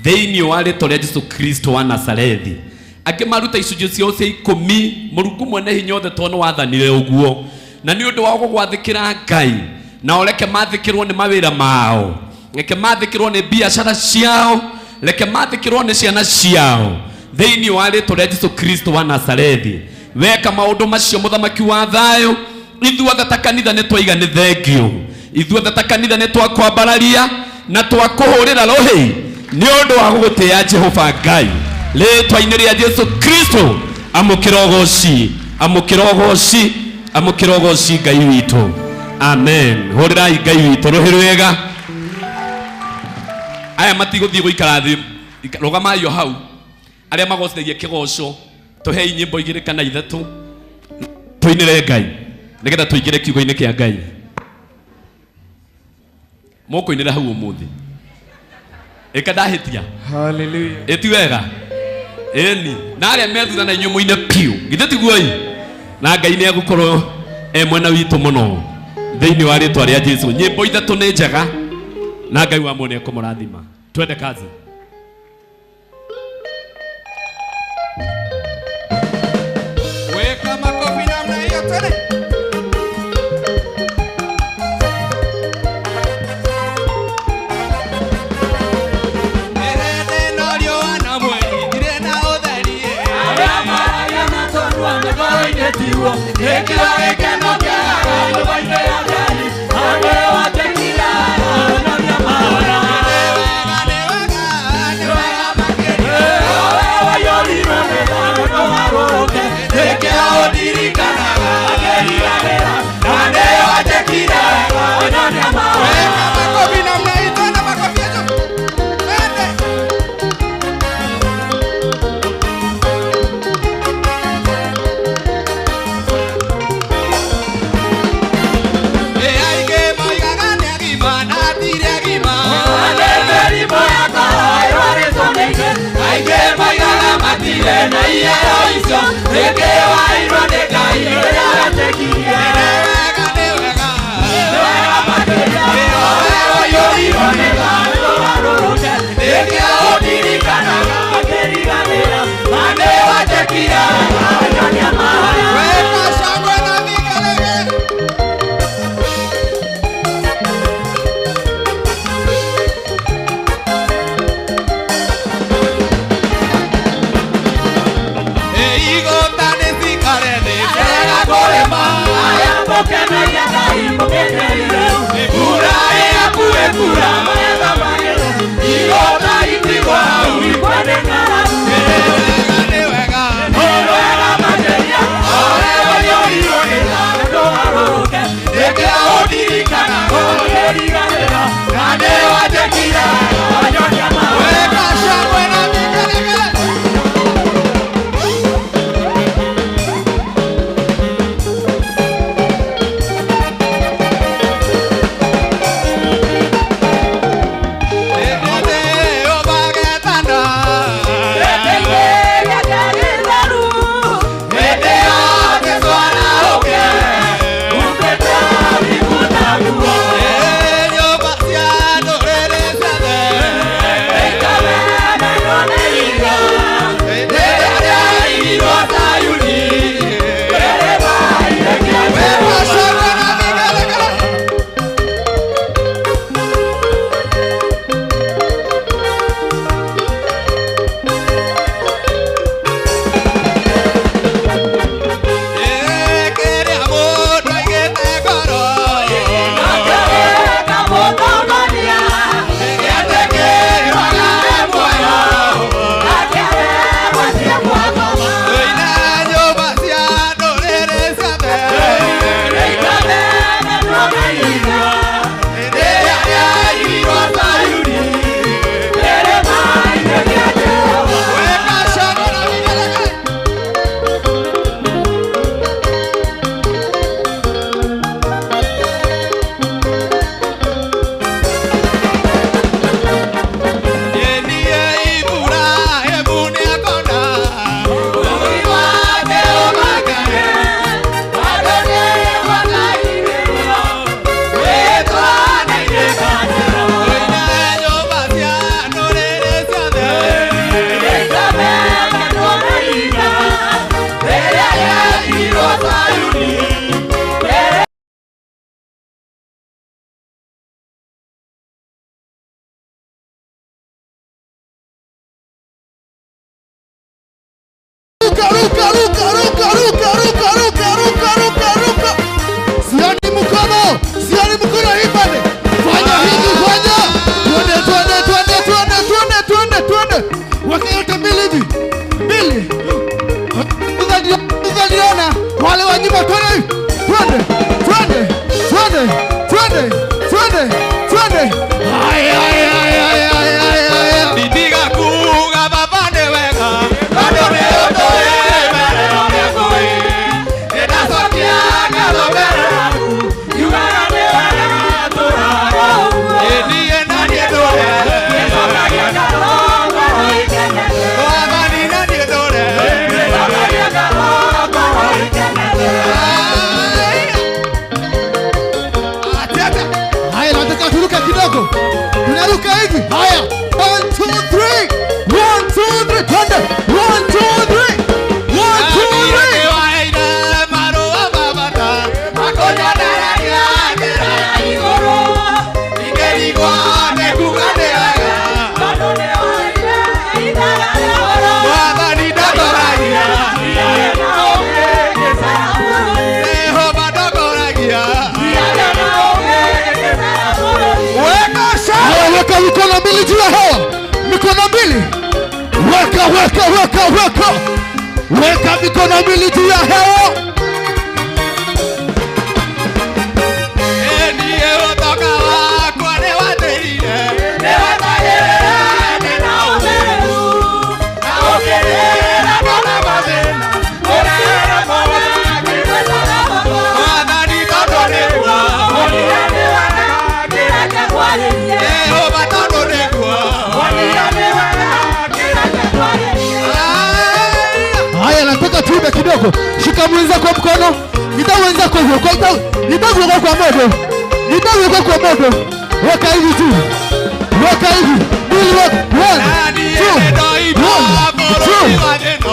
thĩinĩ wa rĩtwa rĩa Jesu Kristo wa Nazarethi. Angĩ maruta icunjĩ ciao cia 10, Mũrungu mwene hinya othe tondũ nĩ wathanire ũguo, na nĩ ũndũ wa gũgwathĩkĩra Ngai, na ũreke mathĩkĩrwo nĩ mawĩra mao, reke mathĩkĩrwo nĩ biacara ciao, reke mathĩkĩrwo nĩ ciana ciao thĩinĩ wa rĩtwa rĩa Jesu Kristo wa Nazarethi. Weka maũndũ macio mũthamaki wa thayũ, ithuothe ta kanitha nĩ twaiga nĩ thengio, ithuothe ta kanitha nĩ twakwambararia na twakũhũrĩra rũhĩ nĩ ũndũ wa gũgũtĩĩa Jehova Ngai rĩtwa-inĩ rĩa Jesu Kristo. Amũkĩra ũgoci, amũkĩra ũgoci, amũkĩra ũgoci Ngai witũ. Amen. Hũrĩrai Ngai witũ rũhĩ rwega. Aya matigũthiĩ gũikara thĩ, rũgamai o hau. Arĩa magocithagia kĩgoco, tũhei nyĩmbo 2 kana 3 tũinĩre Ngai nĩgetha tũingĩre kiugo-inĩ kĩa Ngai. Mũkũinĩra hau ũmũthĩ. Ĩka ndahĩtia. Hallelujah. Ĩti wega. Ĩni. Na arĩa me thutha na inyuĩ mũine piũ. Githĩ tiguo ĩ? Na Ngai nĩ egũkorwo e mwena witũ mũno thĩinĩ wa rĩtwa rĩa Jesu. Nyĩmbo 3 nĩ njega na Ngai wa muoyo nĩ ekũmũrathima. Twende kazi. Weka makofi namna hiyo twende. Mbili juu ya hewa, mikono mbili, weka weka weka weka weka mikono mbili juu ya hewa. Haya, nataka tuimbe kidogo. Shika mwenzako mkono, nita mwenzako hivyo, kwa nita nita kwa modo, nita kwa modo. Weka hivi tu, weka hivi mbili, weka one two, one two.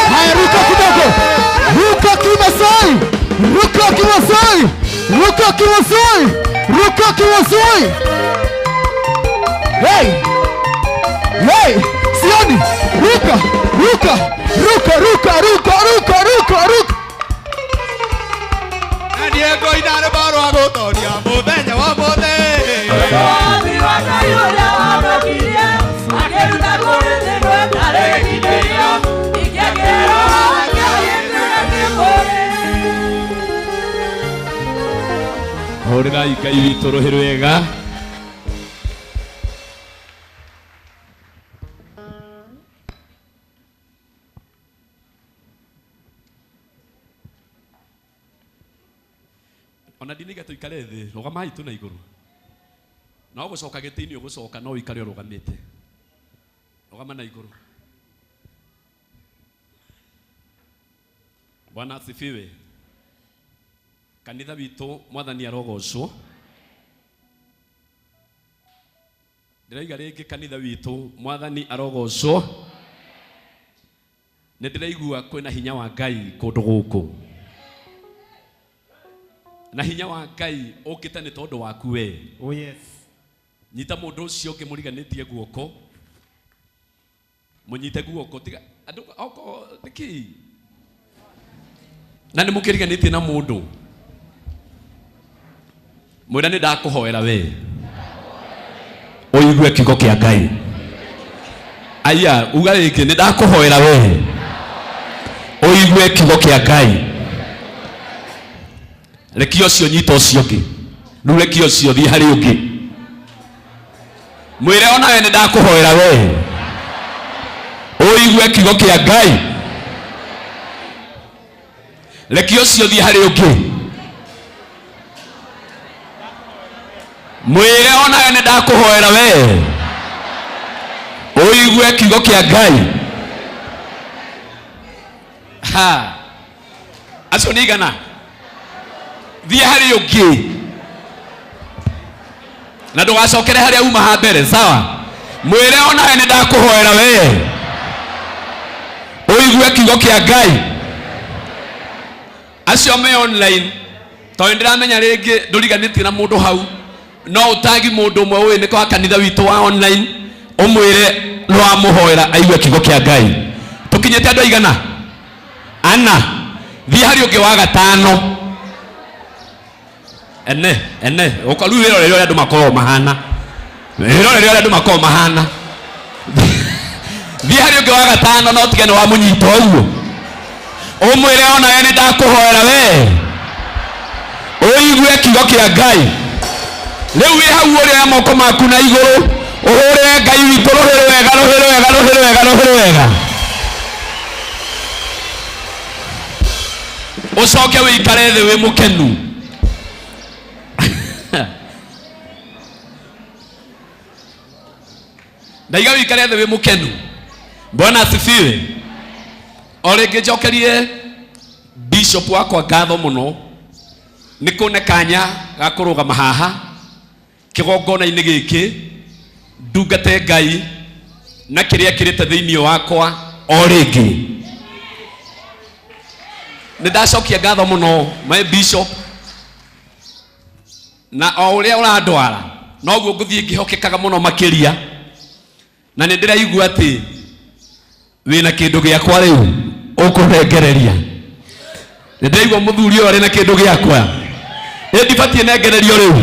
Haya, ruka kidogo, ruka kimasai, ruka kimasai, ruka kimasai, ruka kimasai. Hey, hey, sioni, ruka, ruka, ruka, ruka, ruka, ruka, ruka, ruka. Hũrĩrai Ngai witũ rũhĩ rwega. Ona ndiniga tũikare thĩ, rũgamai tu na igũrũ. No gũcoka gĩtĩ-inĩ ũgũcoka no ũikare ũrũgamĩte. Rũgama na igũrũ. Bwana asifiwe. Kanitha witũ mwathani arogocwo. Ndĩraiga rĩngĩ kanitha witũ mwathani arogocwo. Nĩ ndĩraigua kwĩna hinya wa Ngai kũndũ gũkũ. Na hinya wa Ngai ũkĩte nĩ tondũ waku we. Oh yes. Nyita mũndũ ũcio ũngĩ mũriganĩtie guoko. Mũnyite guoko tiga andũ oko nĩkĩ? Na nĩ mũkĩriganĩtie na mũndũ. Mwĩra nĩ ndakũhoera we. Ũigue kiugo kĩa Ngai. Aya, uga rĩngĩ nĩ ndakũhoera we. Ũigue kiugo kĩa Ngai. Rekia ũcio nyita ũcio ũngĩ. Rĩu rekia ũcio thiĩ harĩ ũngĩ. Mwĩre onawe nĩ ndakũhoera we. Ũigue kiugo kĩa Ngai. Rekia ũcio thiĩ harĩ ũngĩ. Mwĩre onawe nĩ ndakũhoera we. Ũigue kiugo kĩa Ngai. Ha. Acio nĩ igana. Thiĩ harĩ ũngĩ. Na ndũgacokere harĩa uma ha mbere, sawa? Mwĩre onawe nĩ ndakũhoera we. Ũigue kiugo kĩa Ngai. Acio me online tondũ ndĩramenya rĩngĩ ndũriganĩtie na mũndũ hau no ũtagi mũndũ ũmwe ũĩ nĩ kwa kanitha witũ wa online ũmwĩre nĩ wamũhoera aigue kiugo kĩa Ngai. Tũkinyĩte andũ aigana? Ana. Thiĩ harĩ ũngĩ wa gatano. Ene, ene, ũka rĩu wĩrorere ũrĩa andũ makoragwo mahana. Wĩrorere ũrĩa andũ makoragwo mahana. Thiĩ harĩ ũngĩ wa gatano no tige nĩ wamũnyita ũguo. Ũmwĩre onawe nĩ ndakũhoera we. Ũigue kiugo kĩa Ngai. Rĩu wĩ hau ũrĩoya moko maku na igũrũ ũhũrĩre Ngai witũ rũhĩ rwega rũhĩ rwega rũhĩ rwega rũhĩ rwega. Ũcoke wĩikare thĩ wĩ mũkenu. Ndaiga wĩikare thĩ wĩ mũkenu. Bwana asifiwe. O rĩngĩ njokerie bishop wakwa ngatho mũno nĩ kũne kanya ga kũrũgama haha kĩgongona-inĩ gĩkĩ ndungate Ngai na kĩrĩa kĩrĩte thĩinĩ wakwa o rĩngĩ. Nĩ ndacokia ngatho mũno my bishop. Na o ũrĩa ũrandwara noguo ngũthiĩ ngĩhokekaga mũno makĩria, na nĩ ndĩraigua atĩ wĩna kĩndũ gĩakwa rĩu ũkũnengereria. Nĩ ndĩraigua mũthuri ũyũ arĩ na kĩndũ gĩakwa, ĩ ndibatiĩ nengererio rĩu.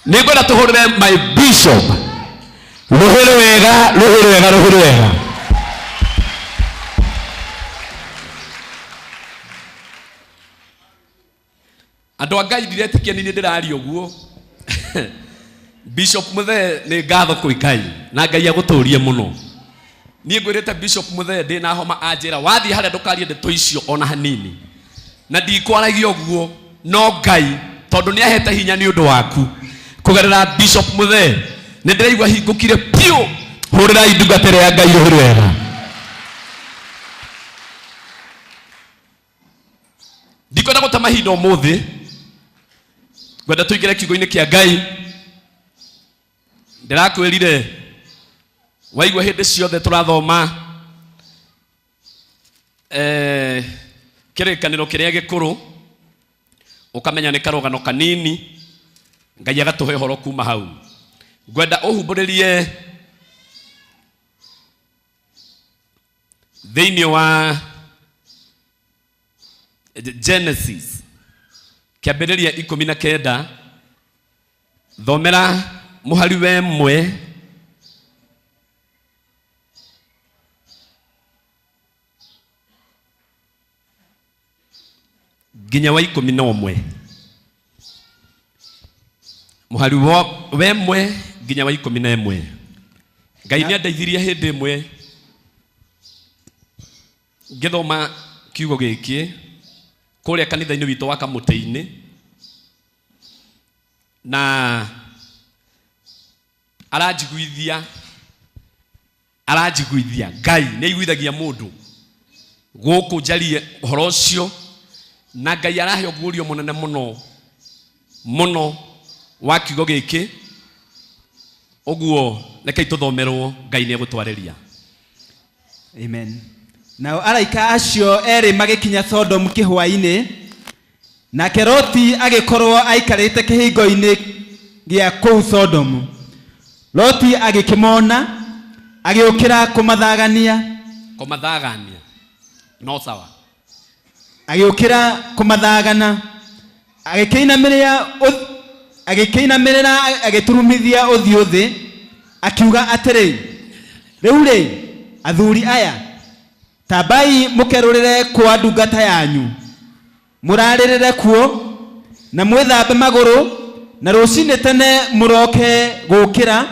Nĩ ngwenda tũhũrĩre my bishop rũhĩ rwega, rũhĩ rwega, rũhĩ rwega. Andũ a Ngai, ndiretĩkia nĩ niĩ ndĩraria ũguo. Bishop Muthee, nĩ ngatho kwĩ Ngai na Ngai agũtũrie mũno. Niĩ ngwĩrĩte Bishop Muthee ndĩna homa, anjĩra wathiĩ harĩa ndũkarie ndeto icio ona hanini, na ndikwaragia ũguo, no Ngai tondũ nĩ ahete hinya nĩ ũndũ waku kũgerera Bishop Muthee, nĩ ndĩraigua hingũkire piũ. Hũrĩrai ndungata ĩrĩa ya Ngai rũhĩ rwega. Ndikwenda gũte mahinda ũmũthĩ, ngwenda tũingĩre kiugo-inĩ kĩa Ngai. Ndĩrakwĩrire waigua hĩndĩ ciothe tũrathoma kĩrĩkanĩro kĩrĩa gĩkũrũ, ũkamenya nĩ karũgano kanini, Ngai agatũhe ũhoro kuma hau. Ngwenda ũhumbũrĩrie thĩinĩ wa Genesis kĩambĩrĩria 19, thomera mũhari wa 1 nginya wa 11. Mũhari wa 1 nginya wa 11. Ngai nĩ andeithirie hĩndĩ ĩmwe ngĩthoma kiugo gĩkĩ kũrĩa kanitha-inĩ witũ wa Kamũtĩ-inĩ, na aranjiguithia, aranjiguithia. Ngai nĩ aiguithagia mũndũ gũkũ njarie ũhoro ũcio, na Ngai arahe ũguũrio mũnene mũno mũno wa kiugo gĩkĩ. Ũguo rekei tũthomerwo, Ngai nĩ egũtwarĩria. Amen. Nao araika acio erĩ magĩkinya Sodomu kĩhwaĩ-inĩ, nake Loti agĩkorwo aikarĩte kĩhingo-inĩ gĩa kũu Sodomu. Loti agĩkĩmona, agĩũkĩra kũmathagania. Kũmathagania. No sawa. Agĩũkĩra kũmathagana, agĩkĩinamĩrĩra, agĩturumithia ũthiũ thĩ, akiuga atĩrĩ, rĩu rĩ, athuri aya, tambai mũkerũrĩre kwa ndungata yanyu, mũrarĩrĩre kuo, na mwĩthambe magũrũ, na rũcinĩ tene mũroke gũkĩra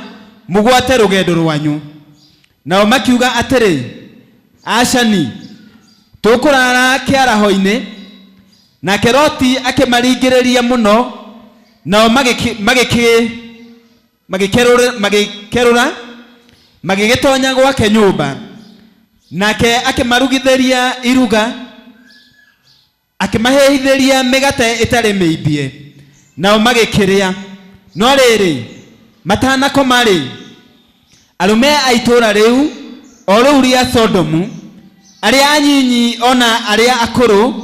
mũgwate rũgendo rwanyu. Nao makiuga atĩrĩ, acani, tũkũrara kĩaraho-inĩ. Nake Loti akĩmaringĩrĩria mũno, nao magĩkerũra, magĩgĩtonya gwake nyũmba. Nake akĩmarugithĩria iruga, akĩmahĩhithĩria mĩgate ĩtarĩ mĩimbie, nao magĩkĩrĩa. No rĩrĩ, matanakoma-rĩ, arũme a itũũra rĩu o rĩu rĩa Sodomu, arĩa anyinyi ona arĩa akũrũ,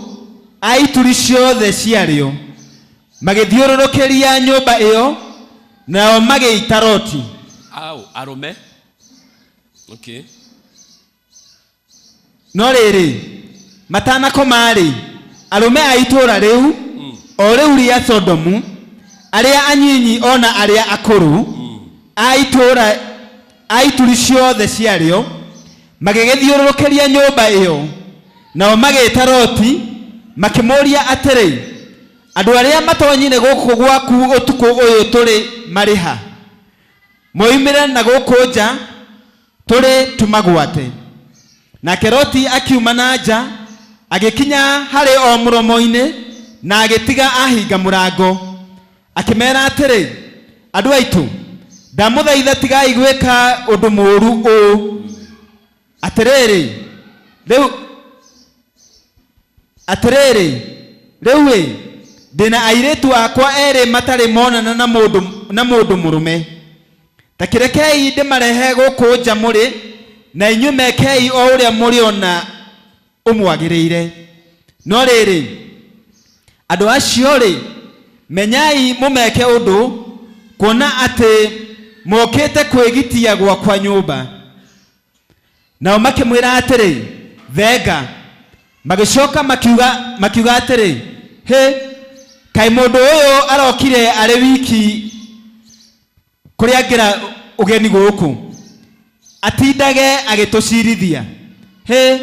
a ituri ciothe ciarĩo, magĩthiũrũrũkĩria nyũmba ĩyo, nao magĩita Loti. Au, arũme. Okay. No rĩrĩ, matanakoma-rĩ, arũme a itũũra rĩu o rĩu rĩa Sodomu, arĩa anyinyi ona arĩa akũrũ, a itũũra, a ituri ciothe ciarĩo, magĩgĩthiũrũrũkĩria nyũmba ĩyo, nao magĩĩta Loti, makĩmũũria atĩrĩ, andũ arĩa matonyire gũkũ gwaku ũtukũ ũyũ tũrĩ marĩ ha? Moimire na gũkũ nja tũrĩ tũmagwate. Nake Loti akiuma na nja, agĩkinya harĩ o mũromo-inĩ, na agĩtiga ahinga mũrango. Akĩmeera atĩrĩ, andũ aitũ, ndamũthaitha tigai gwĩka ũndũ mũũru ũũ. Atĩrĩrĩ, rĩu atĩrĩrĩ, rĩu-ĩ, ndĩna airĩtu akwa erĩ matarĩ monana na mũndũ na mũndũ mũrũme. Ta kĩrekei ndĩmarehe gũkũ nja mũrĩ, na inyuĩ mekei o ũrĩa mũrĩona ũmwagĩrĩire. No rĩrĩ, andũ acio-rĩ, Menyai mũmeke ũndũ, kuona atĩ mokĩte kwĩgitia gwakwa nyũmba. Nao makĩmwĩra atĩrĩ, Thenga. Magĩcoka makiuga, makiuga atĩrĩ, Hĩ, kaĩ mũndũ ũyũ arokire arĩ wiki kũrĩangĩra ũgeni gũkũ, atindage agĩtũcirithia? Hĩ,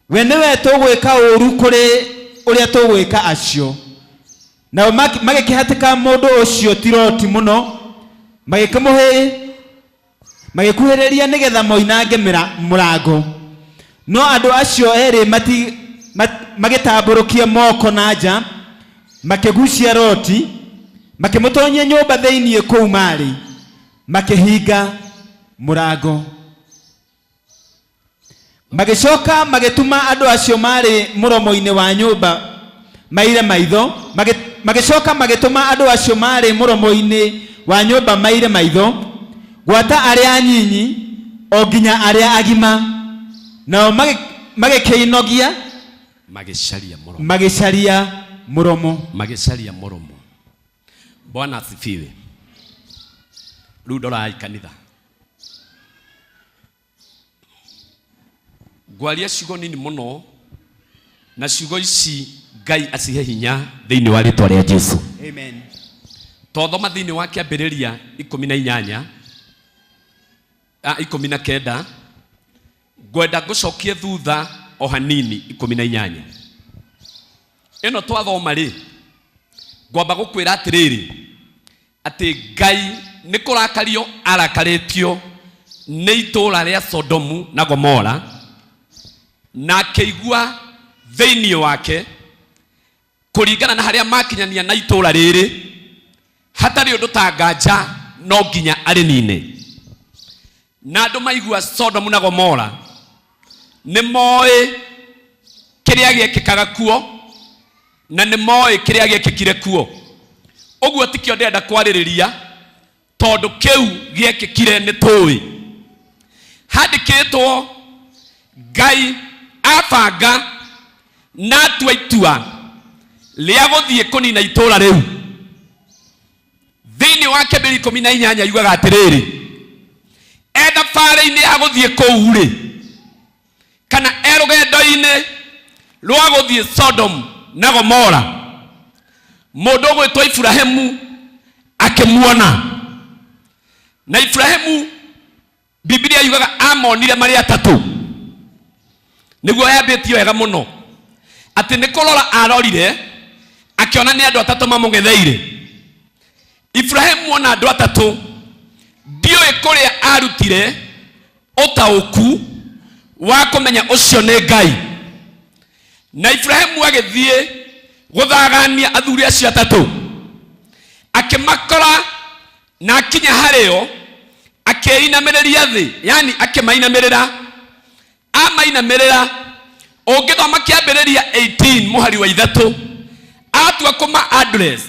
we nĩwe tũgwĩka ũũru kũrĩ ũrĩa tũgwĩka acio. Nao magĩkĩhatĩka mũndũ ũcio ti Loti mũno, magĩkĩmũhĩ magĩkuhĩrĩria nĩgetha moinange mũrango. No andũ acio erĩ magĩtambũrũkia moko na nja, makĩgucia Loti, makĩmũtonyia nyũmba thĩinĩ kũu maarĩ, makĩhinga mũrango. Magĩcoka magĩtũma andũ acio maarĩ mũromo-inĩ wa nyũmba maire maitho, magĩcoka magĩtũma andũ acio maarĩ mũromo-inĩ wa nyũmba maire maitho, gwata arĩa anyinyi o nginya arĩa agima. Nao magĩkĩĩnogia Magĩcaria mũromo. Magĩcaria mũromo. Magĩcaria mũromo. Bwana asifiwe. Rĩu ndorai kanitha. Ngwaria ciugo nini mũno na ciugo ici Ngai acihe hinya thĩinĩ wa rĩtwa rĩa Jesu. Amen. Twathoma thĩinĩ wa kĩambĩrĩria 18, 19, ngwenda ngũcokie thutha o hanini 18. Ĩno twathoma rĩ, ngwamba gũkwĩra atĩrĩrĩ, atĩ Ngai nĩ kũrakario arakarĩtio nĩ itũũra rĩa Sodomu na Gomora, na akĩigua thĩinĩ wake kũringana na harĩa makinyania na itũũra rĩrĩ, hatarĩ ũndũ ta nganja no nginya arĩnine. Na andũ maigua Sodomu na Gomora nĩ moĩ kĩrĩa gĩekĩkaga kuo na nĩ moĩ kĩrĩa gĩekĩkire kuo. Ũguo tikĩo ndĩrenda kwarĩrĩria tondũ kĩu gĩekĩkire nĩ tũĩ. Handĩkĩtwo Ngai abanga na atua itua rĩa gũthiĩ kũnina itũũra rĩu. Thĩinĩ wa kĩambĩrĩria 18 yugaga atĩrĩrĩ, e thabarĩ-inĩ ya gũthiĩ kũu rĩ, kana e rũgendo-inĩ rwa gũthiĩ Sodom na Gomora, mũndũ ũgwĩtwo Iburahĩmu akĩmuona. Na Iburahĩmu Biblia yugaga amonire marĩ atatũ. Nĩguo yambĩtio wega mũno atĩ nĩ kũrora arorire akĩona nĩ andũ atatũ mamũng'etheire. Iburahĩmu ona andũ atatũ, ndiũĩ kũrĩa arutire ũtaũku wa kũmenya ũcio nĩ Ngai. Na Iburahĩmu agĩthiĩ gũthagania athuri acio atatũ, akĩmakora na akinya harĩo akĩinamĩrĩria thĩ, yani akĩmainamĩrĩra. Amainamĩrĩra, ũngĩthoma kĩambĩrĩria 18 mũhari wa 3, atua kũma address,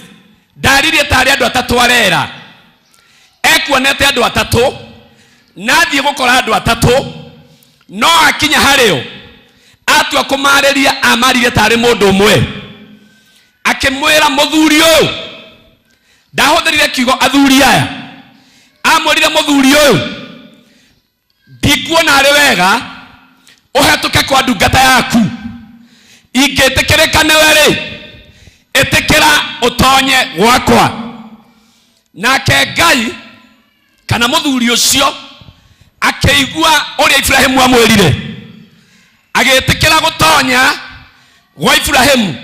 ndaririe tarĩ andũ atatũ arera. Ekuonete andũ atatũ, na athiĩ gũkora andũ atatũ, no akinya harĩo atua kũmarĩria, amaririe tarĩ mũndũ ũmwe. Akĩmwĩra, mũthuri ũyũ, ndahũthĩrire kiugo athuri aya, amwĩrire mũthuri ũyũ, ndikuona arĩ wega ũhetũke kwa ndungata yaku, ingĩtĩkĩrĩka nĩwe rĩ, ĩtĩkĩra ũtonye gwakwa. Nake Ngai kana mũthuri ũcio akĩigua ũrĩa Iburahĩmu amwĩrire, agĩtĩkĩra gũtonya gwa Iburahĩmu.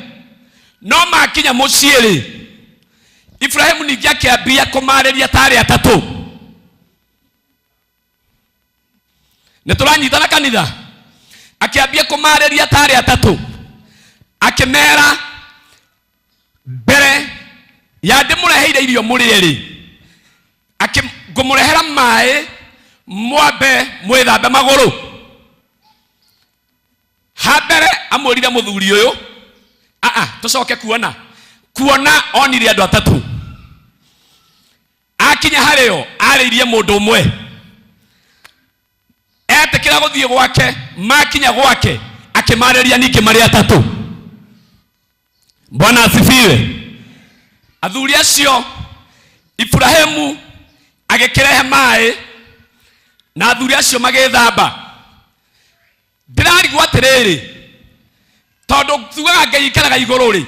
No makinya mũciĩ rĩ, Iburahĩmu ningĩ akĩambia kũmarĩria tarĩ atatũ. Nĩ tũranyitana kanitha? Akĩambia kũmarĩria tarĩ atatũ, akĩmera mbere ya ndĩmũreheire irio mũrĩe rĩ, ngũmũrehera maĩ mwambe mwĩthambe magũrũ. Ha mbere amwĩrire mũthuri ũyũ, aa tũcoke kuona kuona onire andũ atatũ. Akinya harĩo arĩirie mũndũ ũmwe, etĩkĩra gũthiĩ gwake. Makinya gwake akĩmarĩria ningĩ marĩ atatũ. Bwana asifiwe. Athuri acio Iburahimu agĩkĩrehe maĩ na athuri acio magĩthamba. Ndĩrarigwo atĩrĩrĩ, tondũ tugaga Ngai ikaraga igũrũ rĩ,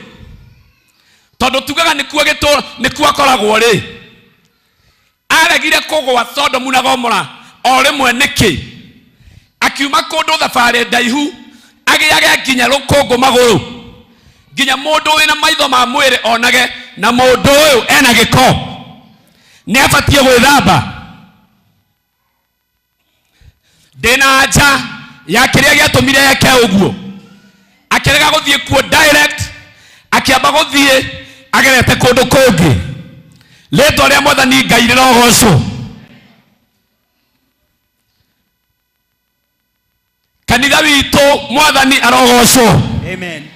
tondũ tugaga nĩkuo gĩtũũro nĩkuo akoragwo rĩ, aregire kũgwa Sodomu na Gomora o rĩmwe nĩkĩ? Akiuma kũndũ thabarĩ ndaihu agĩage nginya rũkũngũ magũrũ, nginya mũndũ wĩna maitho ma mwĩrĩ onage na mũndũ ũyũ ena gĩko, nĩ abatiĩ gwĩthamba. Ndĩna anja ya kĩrĩa gĩatũmire eke ũguo. Akĩrega gũthiĩ kuo direct, akĩamba gũthiĩ agerete kũndũ kũngĩ. Rĩtwa rĩa Mwathani Ngai rĩrogocwo. Kanitha witũ Mwathani arogocwo. Amen.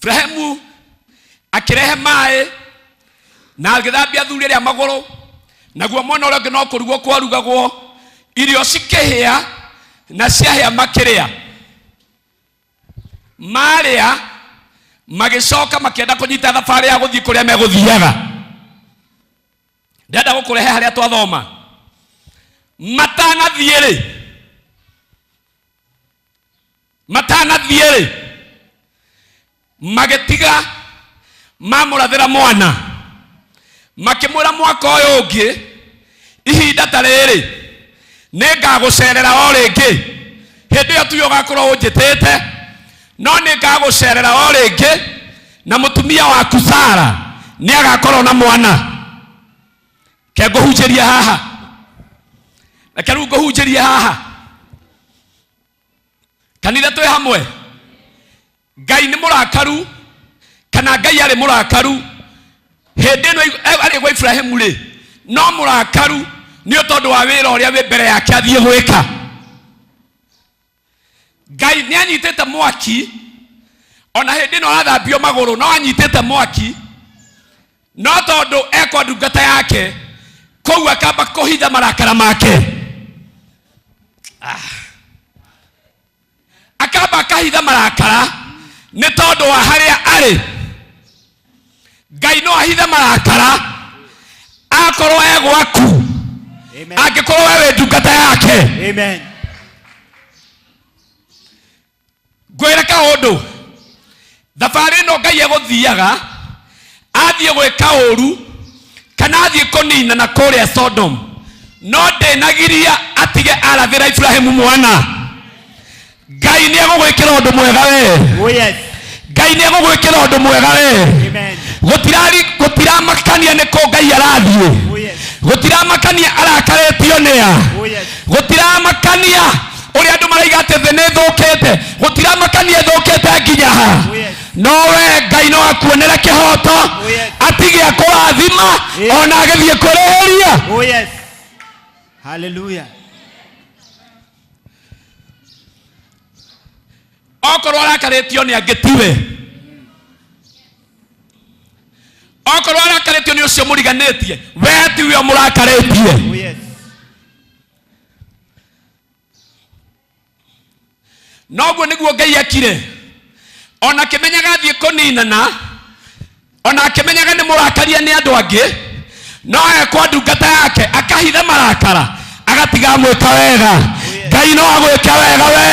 Ibrahimu akĩrehe maĩ na agĩthambia athuri arĩa magũrũ, naguo mwena ũrĩa ũngĩ no kũrugwo kwarugagwo, irio cikĩhĩa, na ciahĩa makĩrĩa. Marĩa magĩcoka makĩenda kũnyita thabarĩ ya gũthiĩ kũrĩa megũthiaga. Ndĩrenda gũkũrehe harĩa twathoma. Matanathiĩ rĩ, matanathiĩ-rĩ, magĩtiga mamũrathĩra mwana, makĩmwĩra mwaka ũyũ ũngĩ ihinda ta rĩrĩ nĩngagũcerera o rĩngĩ. Hĩndĩ ĩyo tuge ũgakorwo ũnjĩtĩte, no nĩngagũcerera o rĩngĩ, na mũtumia waku Sara nĩagakorwo na mwana. Ke ngũhunjĩrie haha, reke rĩu ngũhunjĩrie haha. Kanitha twĩ hamwe. Ngai nĩ mũrakaru, kana Ngai arĩ mũrakaru hĩndĩ ĩno arĩ gwa Ibrahimu rĩ, no mũrakaru nĩ tondũ wa wĩra ũrĩa wĩ mbere yake athiĩ gwĩka. Ngai nĩ anyitĩte mwaki, ona hĩndĩ ĩno arathambio magũrũ no anyitĩte mwaki, no tondũ ekwa ndungata yake kũu akamba kũhitha marakara make. Akamba akahitha marakara nĩ tondũ wa harĩa arĩ. Ngai no ahithe marakara akorwo e gwaku, angĩkorwo we wĩ ndungata yake. Amen. Ngwĩre kaũndũ, thabarĩ ĩno Ngai egũthiaga athiĩ gwĩka ũru kana athiĩ kũnina na kũrĩa Sodom, no ndĩnagiria atige arathĩra Ibrahimu mwana. Ngai nĩ egũgwĩkĩra ũndũ mwega we. Oh yes. Ngai nĩ egũgwĩkĩra ũndũ mwega we. Amen. Gũtiramakania nĩ kũ Ngai arathiĩ. Oh yes. Gũtiramakania arakarĩtio nĩ a. Oh yes. Gũtiramakania ũrĩa andũ maraiga atĩ thĩ nĩ ĩthũkĩte. Gũtiramakania ĩthũkĩte nginya ha. Oh yes. No we Ngai no akuonere kĩhoto, Oh yes. atige akũrathima ona agĩthiĩ kũrĩhĩria. Oh yes. Hallelujah. Okorwo arakarĩtio nĩ angĩ tiwe, okorwo arakarĩtio nĩ ũcio mũriganĩtie, we tiwe ũmũrakarĩtie. Oh yes. Noguo nĩguo Ngai ekire, ona akĩmenyaga athiĩ kũninana, ona akĩmenyaga nĩ mũrakaria nĩ andũ angĩ, no ekwa ndungata yake akahitha marakara, agatiga amwĩka wega. Ngai no agwĩke wega we.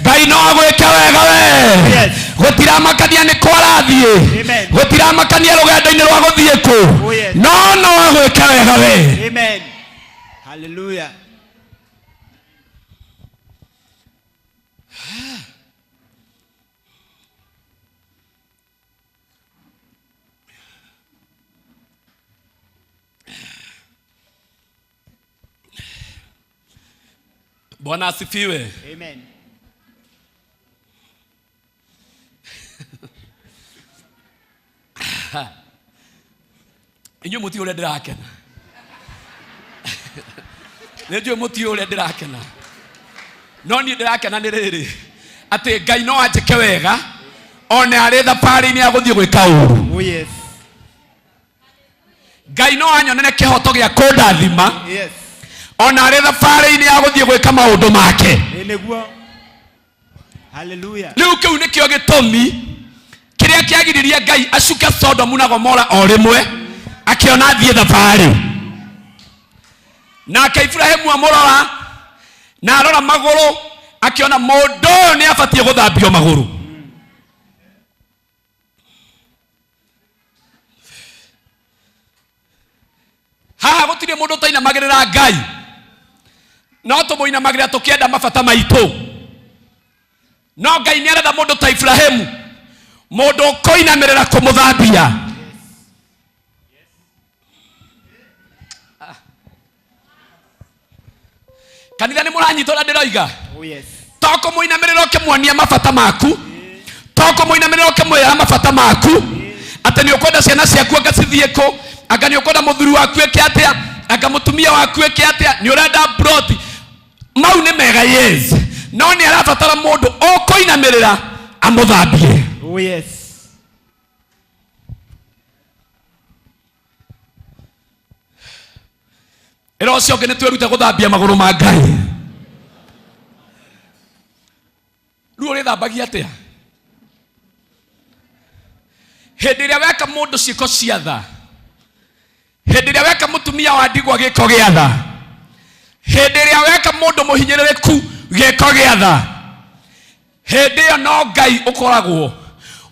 Ngai no agwĩke wega we. Gũtiramakania nĩ kwarathiĩ, Amen. gũtiramakania rũgendo-inĩ rwa gũthiĩ kũ, Oh yes. no no agwĩke wega we. Amen. Hallelujah. Bwana asifiwe. Amen. Inyuĩ mũtiũĩ ũrĩa ndĩrakena. Nĩ njũĩ mũtiũĩ ũrĩa ndĩrakena, no niĩ ndĩrakena nĩ rĩrĩ atĩ Ngai no anjĩke wega ona arĩ thabarĩ-inĩ ya gũthiĩ gwĩka ũru. Oh yes. Ngai no anyonere kĩhoto gĩa kũndathima Yes. ona arĩ thabarĩ-inĩ ya gũthiĩ gwĩka maũndũ make. Ĩ nĩguo. Hallelujah. Rĩu kĩu nĩkĩo gĩtũmi kĩrĩa kĩagiririe Ngai acuke Sodomu na Gomora o rĩmwe, akĩona athiĩ thabarĩ. Nake Iburahĩmu amũrora na arora magũrũ, akĩona mũndũ ũyũ nĩ abatiĩ gũthambio magũrũ. Haha gũtirĩ mũndũ ũtainamagĩrĩra Ngai, no tũmũinamagĩrĩra tũkĩenda mabata maitũ. No Ngai nĩ aretha mũndũ ta Iburahĩmu, mũndũ ũkũinamĩrĩra kũmũthambia. Kanitha nĩ mũranyita ũrĩa ndĩroiga? Oh yes. To kũmũinamĩrĩra ũkĩmuonia mabata maku, to kũmũinamĩrĩra ũkĩmwĩra mabata maku atĩ nĩ ũkwenda ciana ciaku anga cithiĩ kũ, anga nĩ ũkwenda mũthuri waku ĩke atĩa, anga mũtumia waku ĩke atĩa, nĩ ũrenda ploti. Mau nĩ mega, yes, no nĩ arabatara mũndũ ũkũinamĩrĩra amũthambie. Oh yes. Ĩra ũcio ũngĩ nĩ twĩrute gũthambia magũrũ ma Ngai. Rĩu ũrĩthambagia atĩa? Hĩndĩ ĩrĩa weka mũndũ ciĩko cia tha, hĩndĩ ĩrĩa weka mũtumia wa ndigwa gĩko gĩa tha, hĩndĩ ĩrĩa weka mũndũ mũhinyĩrĩrĩku gĩko gĩa tha, hĩndĩ ĩyo no Ngai ũkoragwo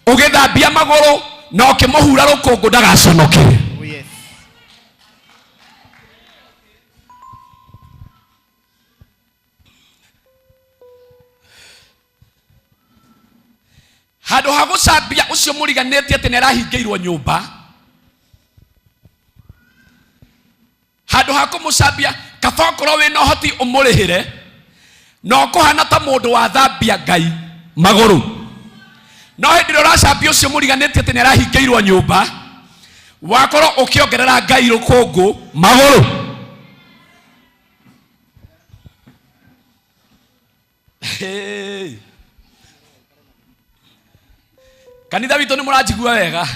ũgĩthambia magũrũ na ũkĩmũhura rũkũngũ ndagaconoke. Oh yes. Handũ ha gũcambia ũcio mũriganĩtie atĩ nĩ arahingĩirwo nyũmba, handũ ha kũmũcambia, kaba okorwo wĩna ũhoti ũmũrĩhĩre, na ũkũhana ta mũndũ wathambia Ngai magũrũ. No hĩndĩ ĩrĩa ũracambia ũcio mũriganĩtie atĩ nĩ arahingĩirwo nyũmba, wakorwo ũkĩongerera Ngai rũkũngũ magũrũ. Hey. Kanitha witũ nĩ mũranjigua wega?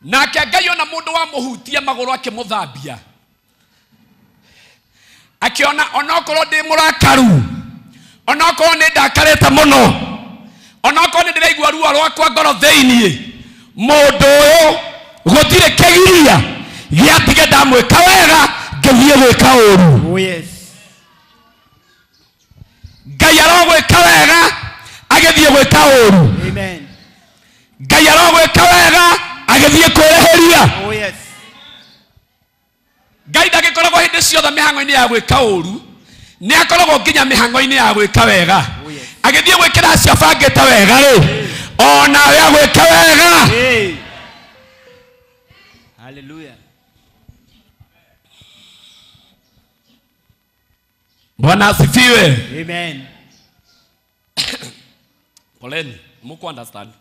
Nake Ngai ona mũndũ wamũhutia magũrũ akĩmũthambia, akĩona onokorwo ndĩ mũrakaru, onokorwo nĩ ndakarĩte mũno, onokorwo nĩ ndĩraigua ruo rwakwa ngoro thĩiniĩ, mũndũ ũyũ gũtirĩ kĩgiria gĩatige ndamwĩka wega ngĩthiĩ gwĩka ũru. Oh yes. Ngai arogwĩka wega agĩthiĩ gwĩka ũru. Amen. Ngai arogwĩka wega agĩthiĩ kwĩrĩhĩria. Oh yes. Ngai ndagĩkoragwo hĩndĩ ciothe mĩhang'o-inĩ ya gwĩka ũru, nĩ akoragwo nginya mĩhang'o-inĩ ya gwĩka wega. Oh yes. Agĩthiĩ gwĩkĩra acio abangĩte wega rĩ, onawe agwĩke wega. Hey. Hallelujah. Bwana asifiwe. Amen. Poleni, muku understand.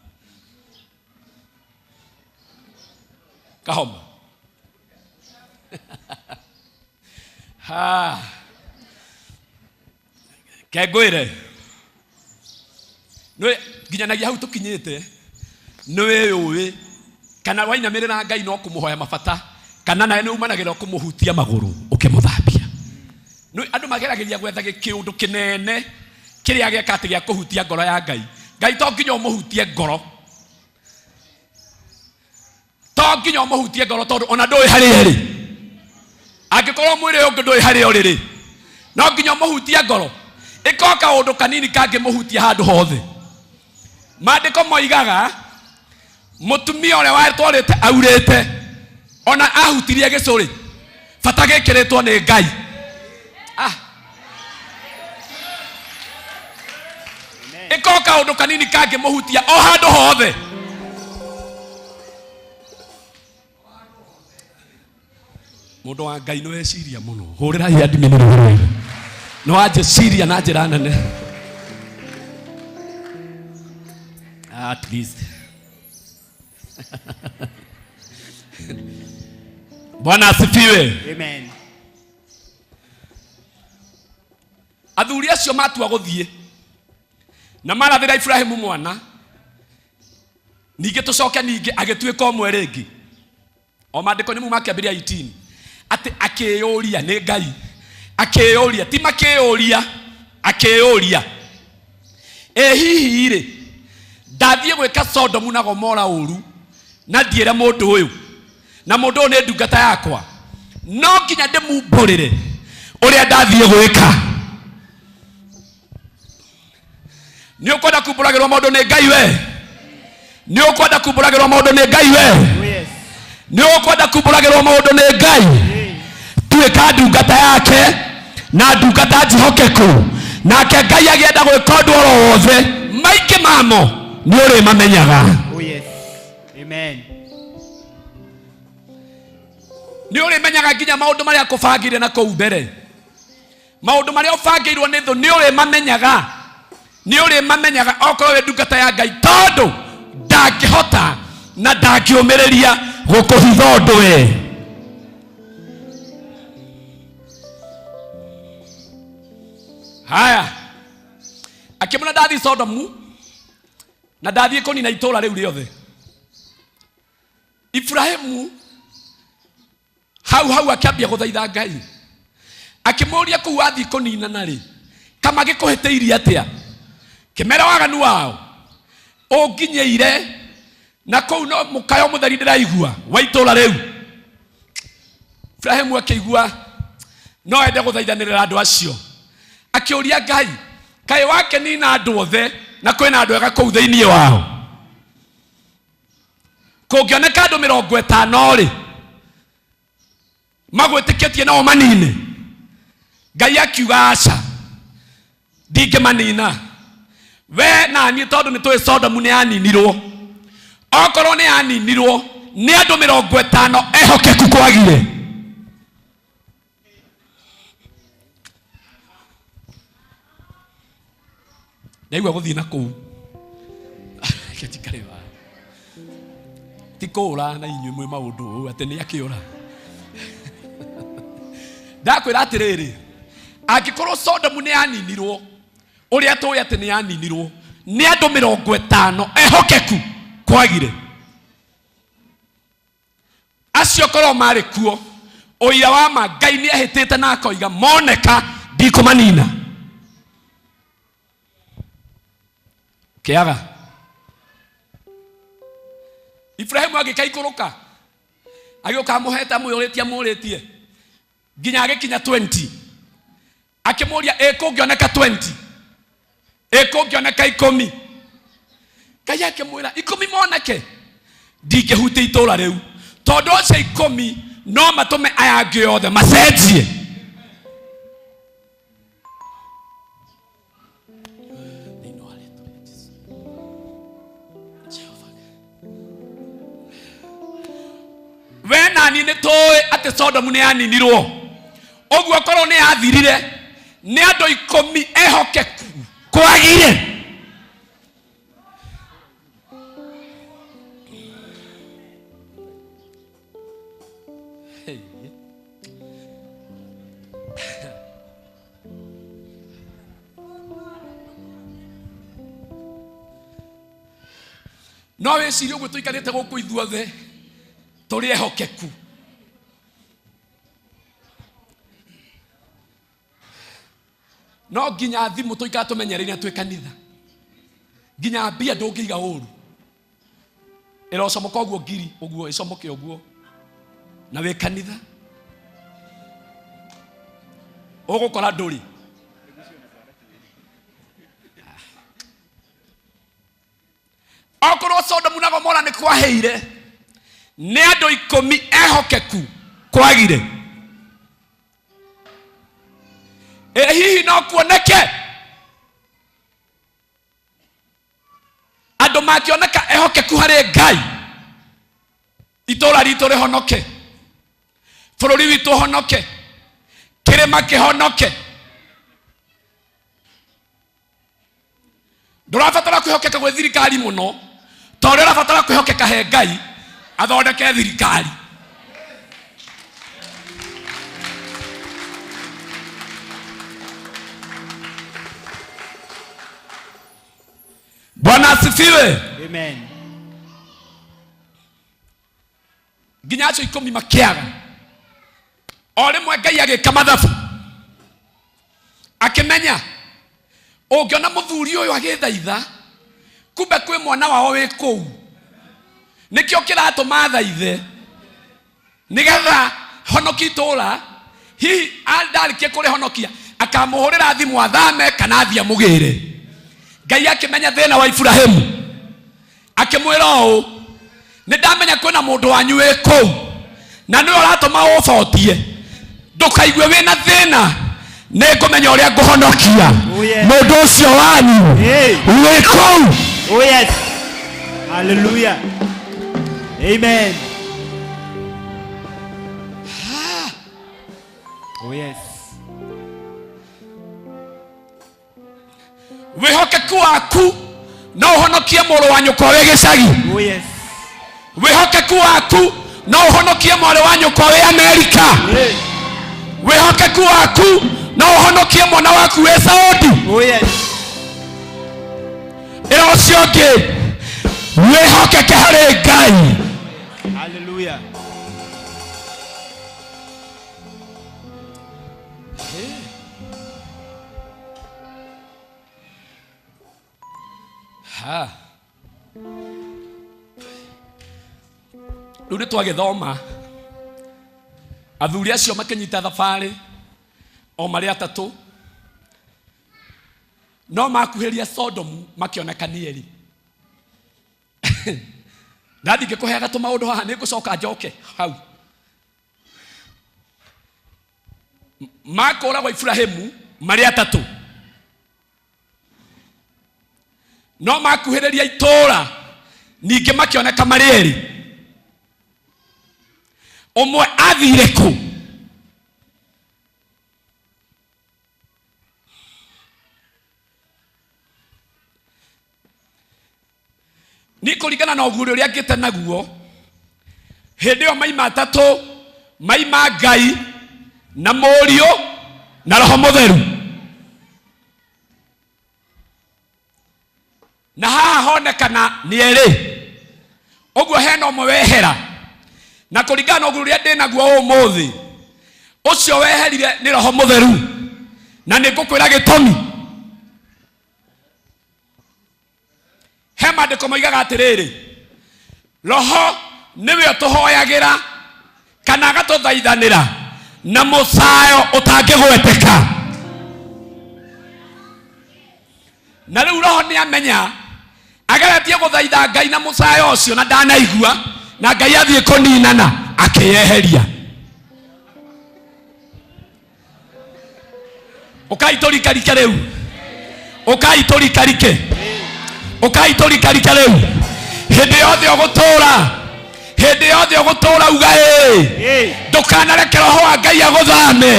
Kahoma. Ha. Kengwire. Nĩ nginyanagia hau tũkinyĩte, nĩ wĩyũĩ kana wainamĩrĩra Ngai no kũmũhoya mabata, kana nawe nĩ umanagĩrĩra kũmũhutia magũrũ ũkĩmũthambia. Nĩ andũ mageragĩria gwetha gĩkĩũndũ kĩnene kĩrĩa gĩeka atĩ gĩa kũhutia ngoro ya Ngai. Ngai to nginya ũmũhutie ngoro, to nginya ũmũhutie ngoro, tondũ ona ndũĩ harĩa ĩrĩ. Angĩkorwo mwĩrĩ ũyũ ũngĩ ndũĩ harĩa ũrĩ rĩ, no nginya ũmũhutie ngoro. Ĩko kaũndũ kanini kangĩmũhutia handũ hothe. Maandĩko moigaga mũtumia ũrĩa watwarĩte aurĩte, ona ahutirie gĩcũrĩ, bata gĩkĩrĩtwo nĩ Ngai. Ĩko kaũndũ kanini kangĩmũhutia o handũ hothe. Mũndũ wa Ngai nĩ weciria mũno, hũrĩra hi admin rũhĩ, nĩ wanjĩciria na njĩra nene. At least Bwana asifiwe. Amen. Athuri acio matua gũthiĩ na marathĩra Ibrahimu mwana, ningĩ tũcoke ningĩ agĩtuĩka ũmwe rĩngĩ. O maandĩko nĩ mu makĩambĩrĩria 18 atĩ akĩyũria nĩ Ngai, Akĩyũria, ti makĩyũria, akĩyũria, ĩ hihi rĩ ndathiĩ gwĩka Sodomu na Gomora ũru na ndiĩre mũndũ ũyũ, na mũndũ ũyũ nĩ ndungata yakwa, no nginya ndĩmumbũrĩre ũrĩa ndathiĩ gwĩka. Nĩ ũkwenda kumbũragĩrwo maũndũ nĩ Ngai we? Nĩ ũkwenda kumbũragĩrwo maũndũ nĩ Ngai we? Nĩ ũkwenda kumbũragĩrwo maũndũ nĩ Ngai? Tuĩka ndungata yake na ndungata njĩhokeku, nake Ngai agĩenda gwĩka ũndũ oro wothe, maingĩ mamo nĩ ũrĩmamenyaga. Oh yes. Amen. Nĩ ũrĩmenyaga nginya maũndũ marĩa akũbangĩire na kũu mbere. Maũndũ marĩa ũbangĩirwo nĩ thũ nĩ ũrĩmamenyaga, nĩ ũrĩmamenyaga okorwo wĩ ndungata ya Ngai, tondũ ndangĩhota na ndangĩũmĩrĩria gũkũhitha ũndũ we. Haya, akĩmwĩra ndathiĩ Sodomu na ndathiĩ kũnina itũũra rĩu rĩothe. Ibrahimu hau hau akĩambia gũthaitha Ngai, akĩmũria kũu wathiĩ kũninana rĩ, kama gĩkũhĩtĩirie atĩa? Kĩmera waganu wao ũnginyĩire na kũu no mũkayo mũtheri ndĩraigua wa itũũra rĩu. Ibrahimu akĩigua no ende gũthaithanĩrĩra andũ acio, akĩũria Ngai, kaĩ wakĩnina andũ othe na kwĩna andũ ega kũu thĩinĩ wao? Kũngĩoneka andũ 50 rĩ, magwĩtĩkĩtie no ũmanine? Ngai akiuga aca, ndingĩmanina we na niĩ, tondũ nĩ tũĩ Sodomu nĩ yaninirwo. Okorwo nĩ yaninirwo nĩ andũ 50 ehokeku kwagire. Ndaigua gũthiĩ na kũu. Reke njikare wa ti kũũra na inyuĩ mwĩ maũndũ ũũ atĩ nĩ akĩũra. Ndakwĩra atĩrĩrĩ, angĩkorwo Sodomu nĩ yaninirwo ũrĩa tũĩ atĩ nĩ yaninirwo nĩ andũ 50 ehokeku kwagire, acio korwo marĩ kuo, ũira wa ma Ngai nĩ ehĩtĩte na akoiga moneka ndikũmanina. Kĩaga Ibrahimu agĩkaikũrũka, agĩũka amũhete, amũyũrĩtie, amũrĩtie nginya agĩkinya 20. Akĩmũria, ĩ kũngĩoneka 20? Ĩ kũngĩoneka 10? Ngai akĩmwĩra, 10 moneke ndingĩhutia itũũra rĩu, tondũ acio 10 no matũme aya angĩ othe macenjie. We nani nĩ tũĩ atĩ Sodomu nĩ yaninirwo. Ũguo korwo nĩ yathirire nĩ andũ 10 ehokeku kwagire. No wĩcirie ũguo tũikarĩte gũkũ ithuothe tũrĩ ehokeku, no nginya thimũ tũikara tũmenyereire twĩ kanitha, nginya mbia ndũngĩiga ũru, ĩrocomoka ũguo ngiri ũguo ĩcomoke ũguo na wĩ kanitha ũgũkora ndũrĩ. Okorwo Sodomu na Gomora nĩ kwahĩire nĩ andũ 10 ehokeku kwagire, ĩ hihi no kuoneke andũ mangĩoneka ehokeku harĩ Ngai, itũũra ritũ rĩhonoke, bũrũri witũ ũhonoke, kĩrĩma kĩhonoke? Ndũrabatara kwĩhokeka gwĩ thirikari mũno ta ũrĩa ũrabatara kwĩhokeka he Ngai athondeke thirikari. Bwana asifiwe. Amen. Nginya acio 10 makĩaga, o rĩmwe Ngai agĩka mathabu. Akĩmenya ũngĩona mũthuri ũyũ agĩthaitha, kumbe kwĩ mwana wao wĩ kũu, nĩkĩo kĩratũma athaithe nĩgetha honoki itũũra. Hihi ndarĩkia kũrĩhonokia akamũhũrĩra thimũ athame kana athiĩ amũgĩre. Ngai akĩmenya thĩna wa Iburahĩmu, akĩmwĩra ũũ, nĩ ndamenya kwĩna mũndũ wanyu wĩ kũu na nĩwe ũratũma ũbotie, ndũkaigue wĩna thĩna, nĩ ngũmenya ũrĩa ngũhonokia mũndũ ũcio wanyu wĩ kũu. Oh yes. Hallelujah. Amen. Oh yes. Wĩhokeku waku no ũhonokie mũrũ wa nyũkwa wĩ gĩcagi. Oh yes. Wĩhokeku waku no ũhonokie mwarĩ wa nyũkwa wĩ Amerika. Wĩhokeku waku no ũhonokie mwana waku wĩ Saudi. Oh yes. Ĩra ũcio ũngĩ, wĩhokeke harĩ Ngai. Hallelujah. Ha. Rĩu nĩ twagĩthoma athuri acio makĩnyita thabarĩ o marĩ atatũ, no makuhĩria Sodomu makĩoneka nĩ erĩ. Na ndingĩkũheaga tũmaũndũ haha, nĩ ngũcoka njoke hau. Makũragwo Iburahĩmu marĩ atatũ, no makuhĩrĩria itũũra ningĩ makĩoneka marĩ erĩ. Ũmwe athire kũ? Ni kũringana na ũguũrio ũrĩa ngĩte naguo hĩndĩ ĩyo, maima atatũ, maima Ngai na Mũriũ na Roho Mũtheru. Na haha honekana nĩ erĩ, ũguo hena ũmwe wehera. Na kũringana na ũguo ũrĩa ndĩ naguo ũmũthĩ, ũcio weherire nĩ Roho Mũtheru, na nĩ ngũkwĩra gĩtũmi. He maandĩko moigaga atĩrĩrĩ, Roho nĩwe ũtũhoyagĩra kana agatũthaithanĩra na mũcayo ũtangĩgweteka. Na rĩu Roho nĩ amenya ageretie gũthaitha Ngai na mũcayo ũcio na ndanaigua, na Ngai athiĩ kũninana akĩyeheria. Ũkai tũrikarike rĩu, ũkai tũrikarike, ũkai tũrikarike rĩu. Hĩndĩ yothe ũgũtũra, hĩndĩ yothe ũgũtũra, uga ĩĩ. Ndũkanareke Roho wa Ngai agũthame,